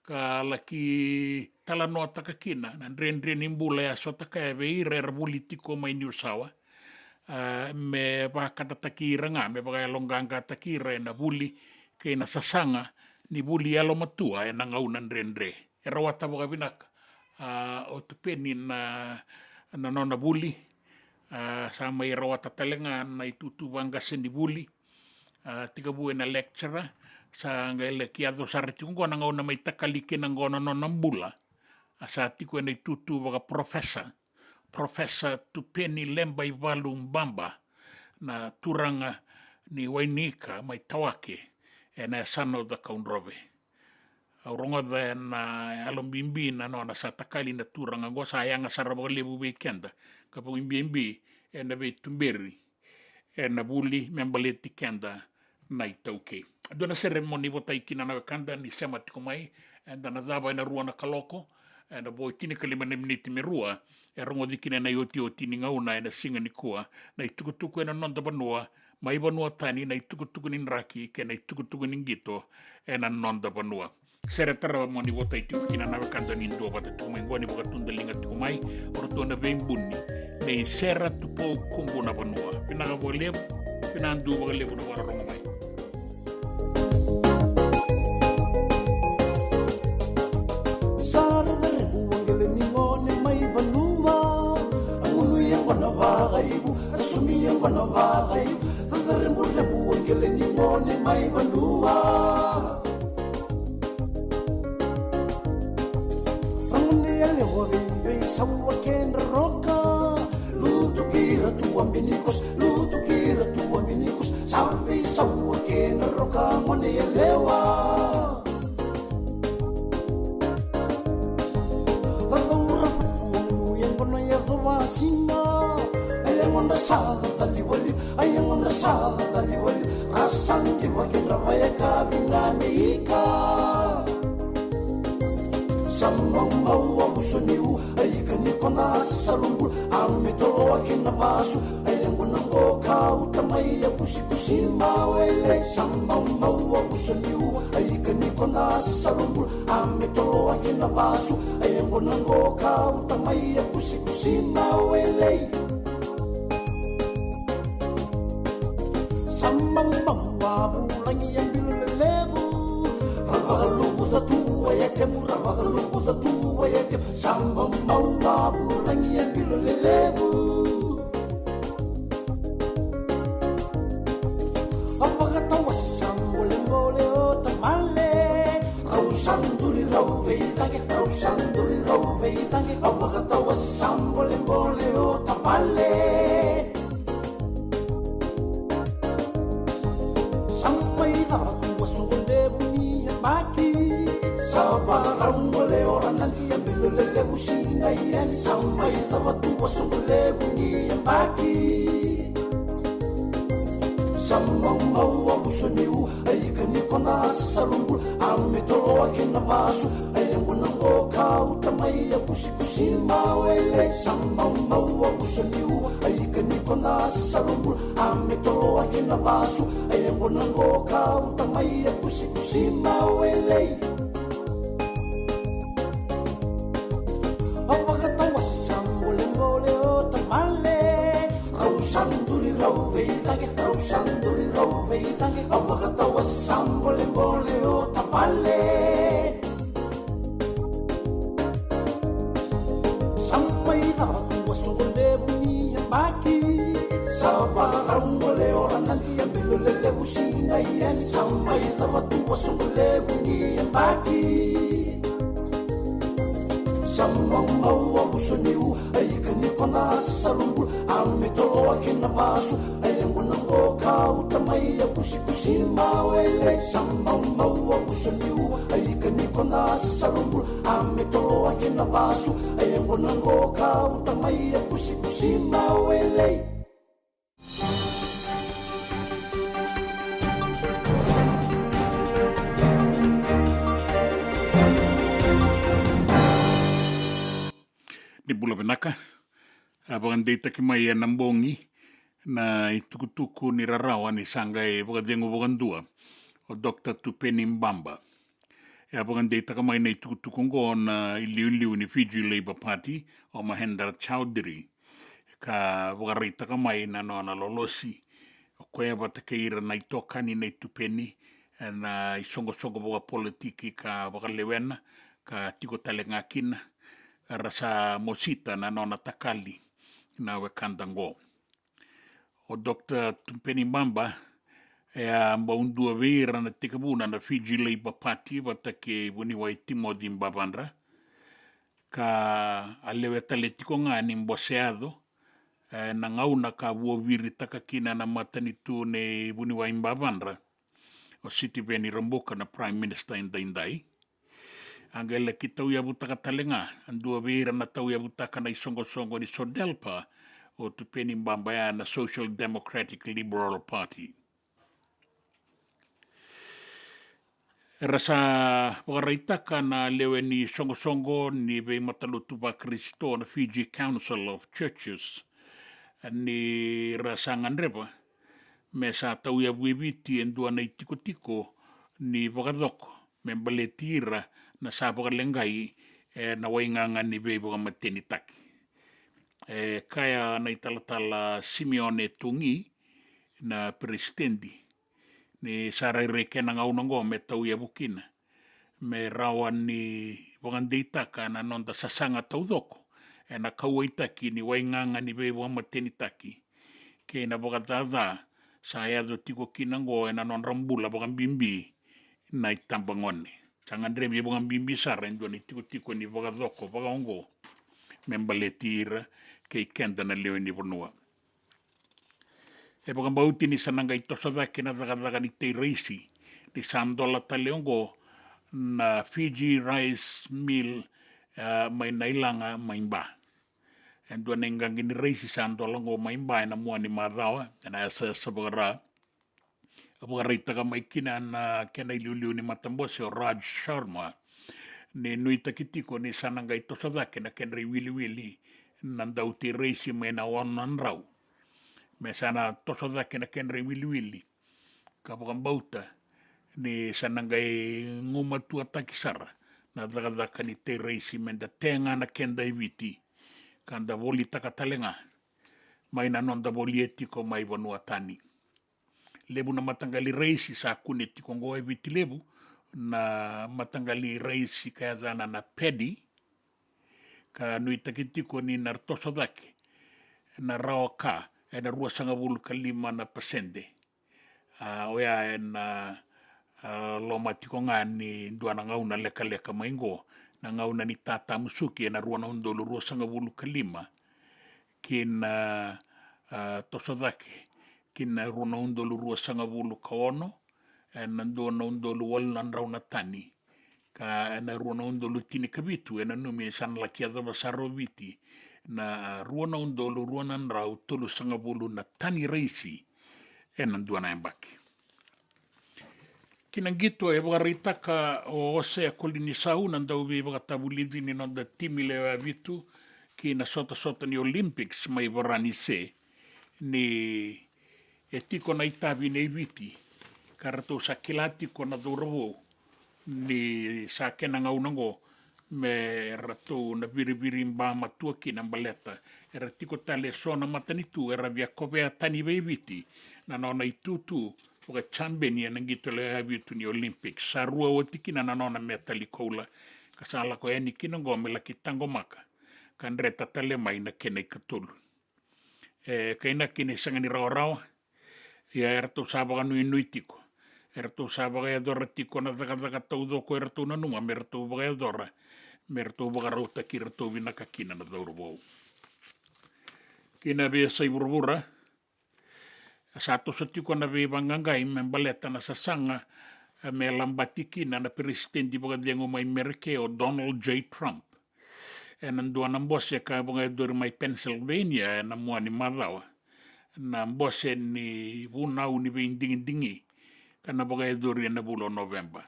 ka laki talanoataka kina na dredre ni bula e a sota kaya vei ira era vuli tiko mai Niusawa. A, me vakatataki ira ga, me vakayaloqaqataki ira e na vuli kei na sasaga ni vuli yalomatua e na gauna dredre. E rawata vakavinaka, a, o Tupeni na, na nona vuli. A, sa mai rawata tale ga na itutu vaqase ni vuli. A, tekivu e na lecturer, sa qai laki yaco sara tiko oqo na gauna mai takali kina oqo na nona bula. A, sa tiko e na itutu vakaprofesa, Professor Tupeni Lebaivalu Baba, na turaga ni Wainika mai Tawake, e na yasana o Cakaudrove. Au rogoca e na yalo bibi na nona sa takali na turaga oqo, sa yaga sara vakalevu vei keda, ka vakabibi e na veituberi e na vuli me baleti keda na iTaukei. Dua na sere mo ni votai kina na wekada ni sema tiko mai, eda na cava e na rua na kaloko, e na vo tinikalima na miniti me rua, e rogoci kina e na iotioti ni gauna e na siga nikua, na itukutuku e na noda vanua, mai vanua tani, na itukutuku ni draki kei na itukutuku ni qito e na noda vanua. Sere tarava mo ni votai tiko kina na wekada ni dua vata tiko mai oqo ni vakatudaliga tiko mai, o ratou na veibuni nei Sera Tupou Kubu na Vanua. Vinaka vakalevu, vinaka dua vakalevu na vakarorogo mai. Ai, cecere burebu o qele ni gone mai vanua. Ragone yalewa veivei saua kedra roka. Lutu kira tu abinikus, lutu kira tu abinikus. Sa vei saua kedra roka gone yalewa. Ra caura vuku nu yaqona yaco vasiga. A yagodra sa cacalivaliva, a yagodra sa cacalivaliva. Ra sa diva kedra vayakavi ga me ika. Sa maumau a vuso ni u, a ika ni kona sa salubula. A me toloa kina vasu, a yaqona qo kauta mai a kusikusi mawele. Sa maumau a vuso ni u, a ika ni kona sa salubula. A me toloa kina vasu, a yaqona qo kauta mai a kusikusi mawele. Sa maumau a vulagi a bilo lelevu. Ra vakaluvuca tu a yatemu, ra vakaluvuca tu a yatemu. Sa maumau a vulagi a bilo lelevu. A vakatawase sa bolebole o tamale. Rau sa duri rau veicage, rau sa duri rau veicage. A vakatawase sa bolebole o tamale. Sa mai cava tu a soqo levu ni yabaki. Sa vakarau gole ora na dia bilo lelevu sinai yani. Sa mai cava tu a soqo levu ni yabaki. Sa maumau a vuso ni u, a ika ni kona sa salubula. A me toloa kina vasu, a yaqona qo kauta mai a kusikusi mawele. Sa maumau a vuso ni u, a ika ni kona sa salubula. A me toloa kina vasu, a yaqona qo kauta mai a kusikusi mawele. A vakatawase sa bolebole o tamale. Rau sa duri rau veicage, rau sa duri rau veicage. A vakatawase sa bolebole o tamale. Sa mai cava tu a soqo levu ni yabaki. Sa vakarau gole ora na dia bilo lelevu sinai yani. Sa mai cava tu a soqo levu ni yabaki. Sa maumau a vuso ni u, a ika ni kona sa salubula. A me toloa kina vasu, a yaqona qo kauta mai a kusikusi mawele. Sa maumau a vuso ni u, a ika ni kona sa salubula. A me toloa kina vasu, a yaqona qo kauta mai a kusikusi mawele. Ni bula vinaka. A vakadeitaki mai ena bogi na itukutuku ni rarawa ni sa qai vakacegu vakadua o Doctor Tupeni Baba. E a vakadeitaka mai na itukutuku oqo na iliuliu ni Fiji Labour Party, o Mahendra Chaudhry, ka vakaraitaka mai na nona lolosi o koya vata kei ira na itokani na itupeni ena isoqosoqo vakapolitiki ka vakalewena ka tiko tale ga kina, ra sa mosita na nona takali na wekada oqo. O Doctor Tupeni Baba e a bau dua vei ira na tekivuna na Fiji Labour Party vata kei vuniwai Timothy Bavadra, ka a lewe tale tiko ga ni bose yaco ena gauna ka vuaviritaka kina na matanitu nei vuniwai Bavadra o Sitiveni Rabuka, na Prime Minister edaidai. A qai laki tauyavutaka tale ga, a dua vei ira na tauyavutaka na isoqosoqo ni SODELPA, o Tupeni Baba ya na Social Democratic Liberal Party. Era sa vakaraitaka na lewe ni soqosoqo ni veimatalotu vaKarisito na Fiji Council of Churches ni ra sa gadreva me sa tauyavu e Viti e dua na itikotiko ni vakacoko me baleti ira na sa vakaleqai ena waigaga ni veivakamatenitaki. E kaya na italatala Simeone Togi, na peresitedi, ni sa rairai kena gauna oqo me tauyavu kina me rawa ni vakadeitaka na noda sasaga taucoko ena kauwaitaki ni waigaga ni veivakamatenitaki kei na vakacaca sa yaco tiko kina oqo ena nodra bula vakabibi na itabagone. Sa gadrevi vakabibi sara e dua na itikotiko ni vakacoko vakaoqo me baleti ira kei keda na lewe ni vanua. E vakabauti ni sa na qai toso cake na cakacaka ni tei raisi ni sa dola tale oqo na Fiji Rice Meal, ah, mai Nailaga mai Ba. E dua na iqaqi ni raisi sa dola oqo mai Ba ena mua ni macawa, ena yasayasa vakara. A vakaraitaka mai kina na kena iliuliu ni matabose o Raj Sharma ni nuitaki tiko ni sa na qai toso cake na kedra iwiliwili na dau tei raisi mai na ono na drau. Me sa na toso cake na kedra iwiliwili ka vakabauta ni sa na qai gumatuataki sara na cakacaka ni tei raisi me da tega na keda e Viti ka da volitaka tale ga mai na noda volia tiko mai vanua tani. Levu na mataqali raisi sa kune tiko oqo e Viti Levu, na mataqali raisi ka yacana na paddy, ka nuitaki tiko ni na toso cake na rawa ka ena ruasagavulu ka lima na pasede. A, oya ena, a, loma tiko ga ni dua na gauna lekaleka mai qo, na gauna ni tatamusuki ena rua na udolu ruasagavulu ka lima, ki na, a, toso cake ki na rua na udolu ruasagavulu ka ono, ena dua na udolu walu na drau na tani. Ka ena rua na udolu tinikavitu e nanumi sa na laki yacova sara o Viti na rua na udolu rua na drau tolusagavulu na tani raisi ena dua na yabaki. Ki na qito, e vakaraitaka o Osea Kolinisau na dauveivakatavulici ni noda timi lewe vitu ki na sotasota ni Olympics mai Varanise ni e tiko na itavi nei Viti, ka ratou sa kila tiko na cauravou ni sa kena gauna oqo me ratou na viriviri ba matua kina baleta era tiko tale eso na matanitu era via kovea tani vei Viti na nona itutu vakacabeni ena qito lewe vitu ni Olympics. Sa rua oti kina na nona metali koula ka sa lako yani kina oqo me laki taqomaka ka dreta tale mai na kena ikatolu. E kainaki ni sega ni rawarawa. Ia e ratou sa vakanuinui tiko, e ratou sa vakayacora tiko na cakacaka taucoko e ratou nanuma me ratou vakayacora, me ratou vakarautaki iratou vinaka kina na cauravou. Ki na veiyasai vuravura, sa toso tiko na veivaqaqai me baleta na sasaga me labati kina na peresitedi vakacegu mai Merika o Donald J Trump. Ena dua na bose ka vakayacori mai Pennsylvania ena mua ni macawa, na bose ni vunau ni veidigidigi ka na vakayacori ena vula o Noveba.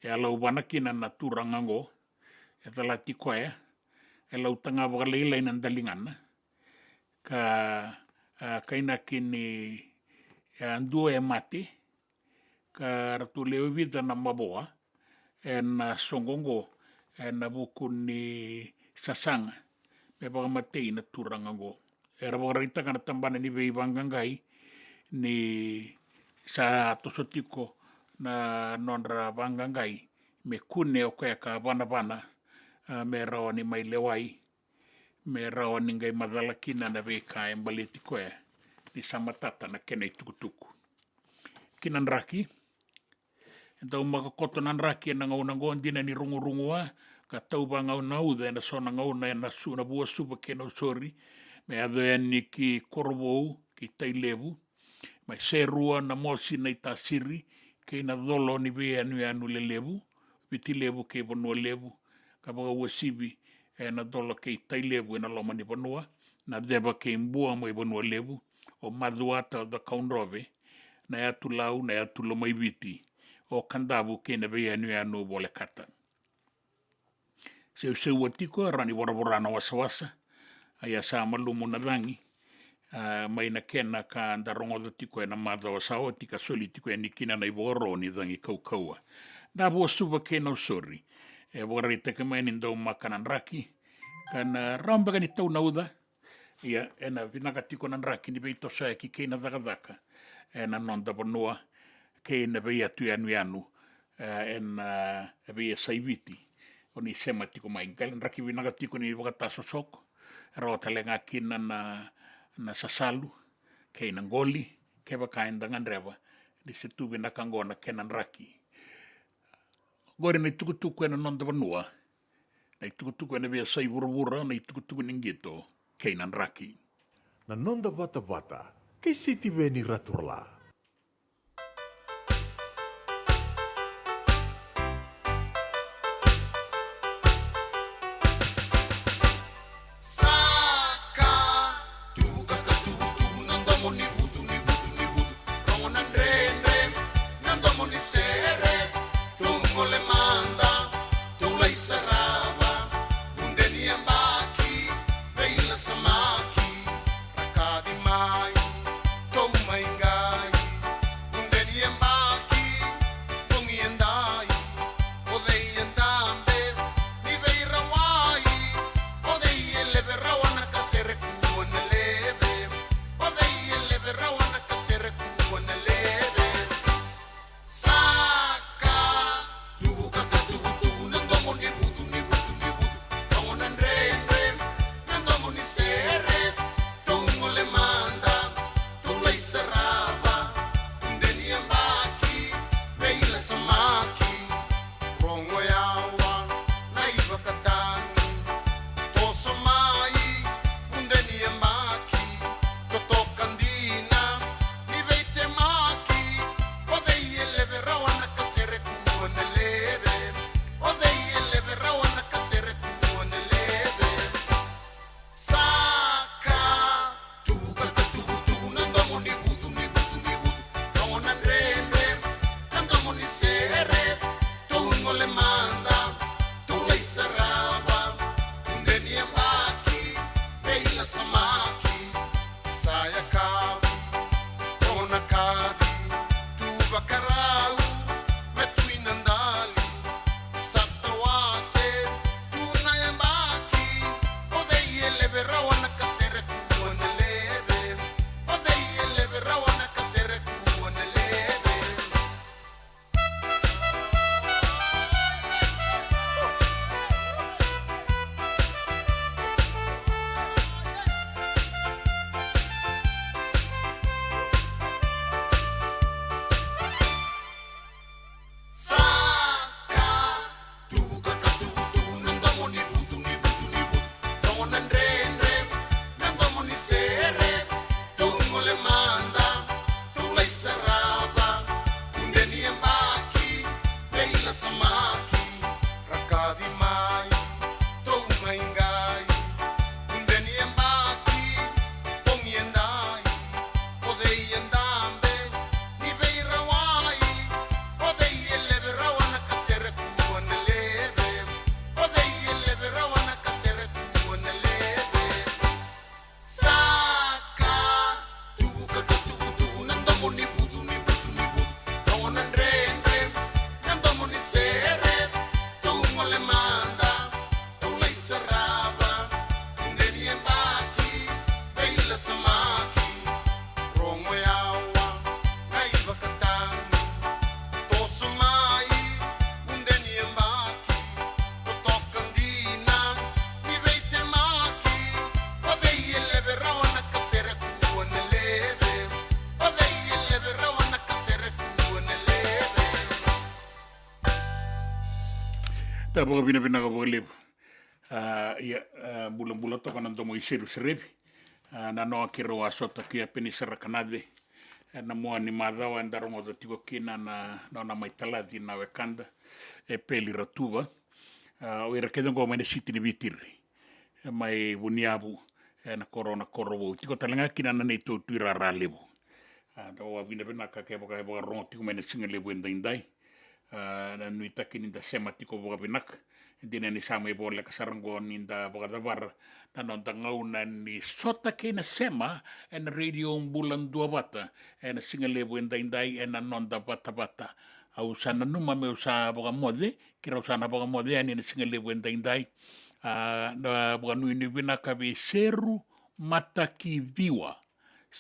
E a lauvana kina na turaga oqo, e calati koya, e lauta ga vakalailai na daligana, ka, a, kainaki ni, a, dua e mate, ka ratou lewe vica na mavoa ena soqo oqo ena vuku ni sasaga me vakamatei na turaga oqo. Era vakaraitaka na tabana ni veivaqaqai ni sa toso tiko na nodra vaqaqai me kune o koya ka vanavana, a, me rawa ni mai lewai, me rawa ni qai macala kina na veika e baleti koya ni sa matata na kena itukutuku. Ki na draki, e dau maka koto na draki ena gauna oqo, dina ni rugurugu a ka tau vagauna uca ena so na gauna ena su na Vuasuva kei Nausori, me yaco yani ki Korovou, ki Tailevu, mai Serua, Namosi, Naitasiri kei na colo ni veiyanuyanu lelevu, Viti Levu kei Vanua Levu, ka vakauasivi ena colo kei Tailevu ena loma ni vanua, na ceva kei Bua mai Vanua Levu, o Macuata, o Cakaudrove, na yatu Lau, na yatu Lomaiviti, o Kadavu kei na veiyanuyanu volekata. Seuseua tiko e rawa ni voravora na wasawasa, a ia sa malumu na cagi, a, mai na kena ka da rogoca tiko ena macawa sa oti ka soli tiko yani kina na ivakaro ni cagi kaukauwa. Na Vuasuva kei Nausori, e vakaraitaki mai ni dau maka na draki, ka na rawa beka ni tau na uca, ia ena vinaka tiko na draki ni veitosoyaki kei na cakacaka ena noda vanua kei na veiyatu yanuyanu, e, ena, e, veiyasai Viti. O ni sema tiko mai, qai draki vinaka tiko ni vakatasosoko, e rawa tale ga kina na, na sasalu, kei na qoli, kevaka eda gadreva ni se tu vinaka oqo na kena draki. Oqori na itukutuku ena noda vanua, na itukutuku ena veiyasai vuravura, na itukutuku ni qito kei na draki. Na noda vatavata kei Sitiveni Raturala. Saka, tuvuka ka tuvutuvu na domo ni vutu, ni vutu, ni vutu. Rogo na dredre na domo ni sere. Tou gole mada, tou lai sarava. Vude ni yabaki, veilasamaki. Rakavi mai, tou mai qai. Vude ni yabaki, bogi e dai. O cei e dabe ni veirawai? O cei e leve rawa na kasere kua na leve? O cei e leve rawa na kasere kua na leve? Saka, tuvuka ka tuvutuvu na domo ni vutu, ni vutu, ni vutu. Rogo na dredre na domo ni sere. Tou gole mada, tou lai sarava. Vude ni yabaki, veilasamaki. Rogo yawa na ivakatagi. Toso mai, vude ni yabaki. Totoka dina ni veitemaki. O cei e leve rawa na kasere kua na leve? O cei e leve rawa na kasere kua na leve? Saka, tuvuka ka tuvutuvu na domo ni vutu, ni vutu, ni vutu. Rogo na dredre na domo ni sere. Tou gole mada, tou lai sarava. Vude ni yabaki, veilasamaki. Sa yakavi, rogo na kaci. Tu vakarau me tu i na dali. Sa tawase tu na yabaki. O cei e leve rawa na kasere kua na leve? O cei e leve rawa na kasere kua na leve? Saka, tuvuka ka tuvutuvu na domo ni vutu, ni vutu, ni vutu. Rogo na dredre na domo ni sere. Tou gole mada, tou lai sarava. Vude ni yabaki, veilasamaki. Rakavi mai, tou mai qai. Vude ni yabaki, bogi e dai. O cei e dabe ni veirawai? O cei e leve rawa na kasere kua na leve? O cei e leve rawa na kasere kua na leve? Saka, tuvuka ka tuvutuvu na domo ni vutu, ni vutu, ni vutu. Rogo na dredre na domo ni sere. Tou gole mada, tou lai sarava. Vude ni yabaki, veilasamaki. Rogo yawa na ivakatagi. Toso mai, vude ni yabaki. Totoka dina ni veitemaki. O cei e leve rawa na kasere kua na leve? O cei e leve rawa na kasere kua na leve? Da vakavinavinaka vakalevu. A, ia, a, bulabula toka na domo i Seruserevi. A, na noa keirau a sota kei a Penisa Rakanace. E, na mua ni macawa eda rogoca tiko kina na, na nona mai talaci na wekada e Peli Ratuva. A, o ira kece oqo mai na siti ni Vitiri, e, mai Vuniyavu, e, na koro na Korovou. Tiko tale ga kina na neitou tuirara levu. A, da vakavinavinaka kevaka e vakarorogo tiko mai na siga levu edaidai. A, na nuitaki ni da sema tiko vakavinaka. Dina ni sa mai voleka sara oqo ni da vakacavara na noda gauna ni sota kei na sema ena Radio Bula Duavata ena siga levu edaidai ena noda vatavata. Au sa nanuma meu sa vakamoce, keirau sa na vakamoce yani ena siga levu edaidai. A, na vakanuinui vinaka vei Seru Matakiviwa.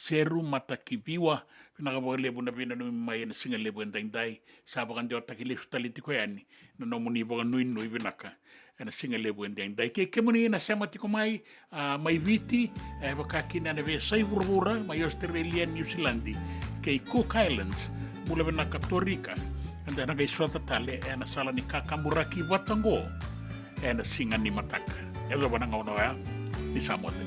Seru Matakiviwa, vinaka vakalevu na veinanumi mai ena siga levu edaidai. Sa vakadewataki lesu tale tiko yani na nomuni vakanuinui vinaka ena siga levu edaidai. Kei kemuni na sema tiko mai, a, mai Viti, e, vaka kina ena veiyasai vuravura, mai Australia, New Zealand, kei Cook Islands, bula vinaka Torika. Eda na qai sota tale ena sala ni kakaburaki vata oqo ena siga ni mataka. Yacova na gauna oya, ni sa moce.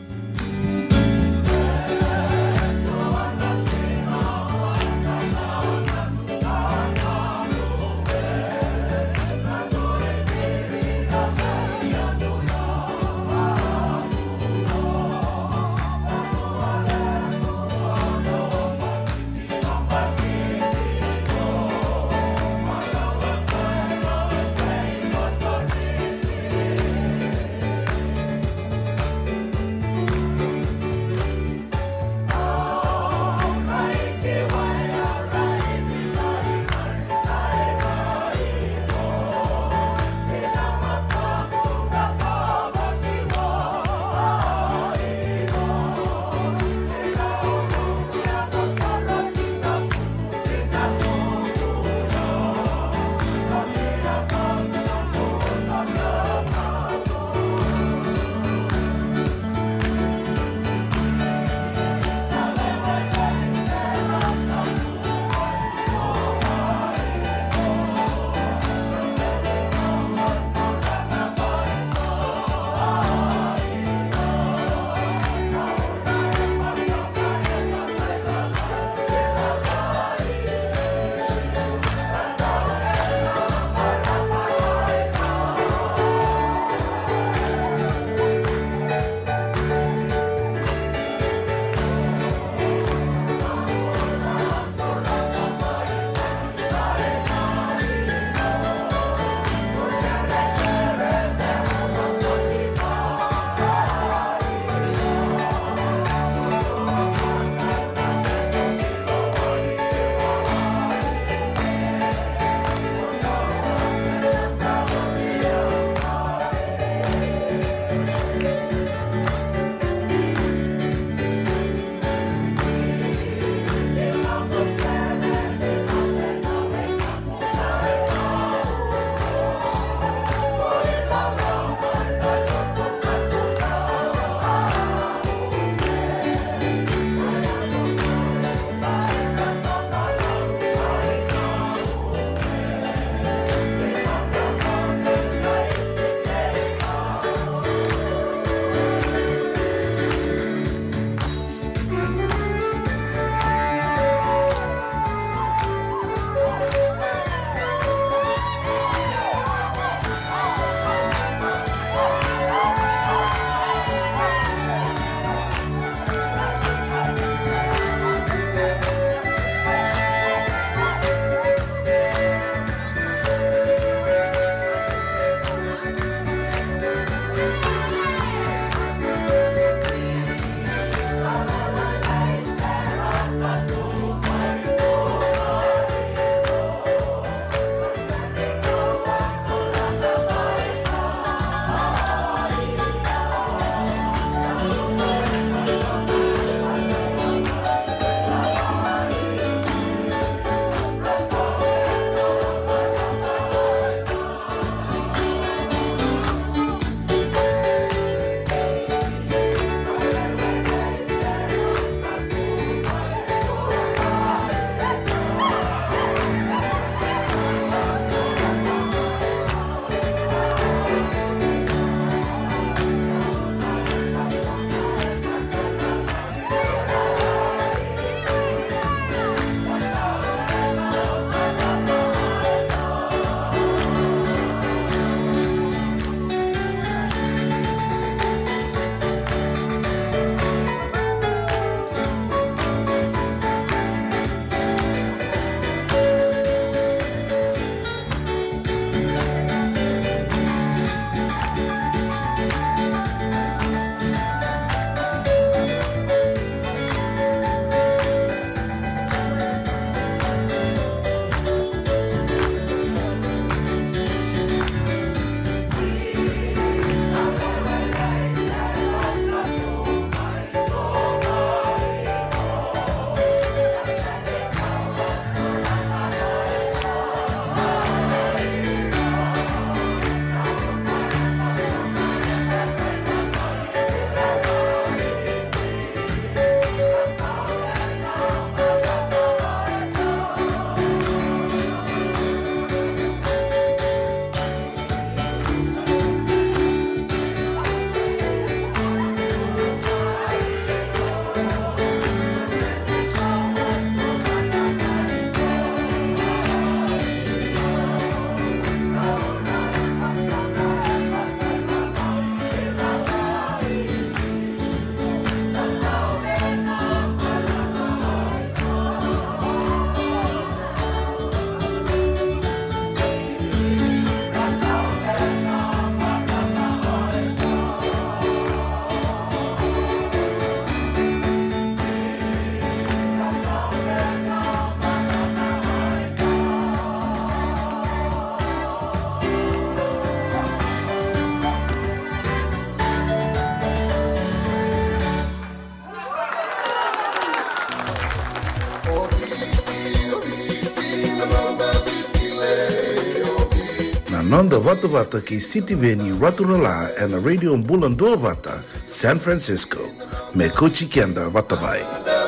Noda vatavata kei Sitiveni Raturala ena Radio Bula Duavata, San Francisco. Me kauti keda vata mai.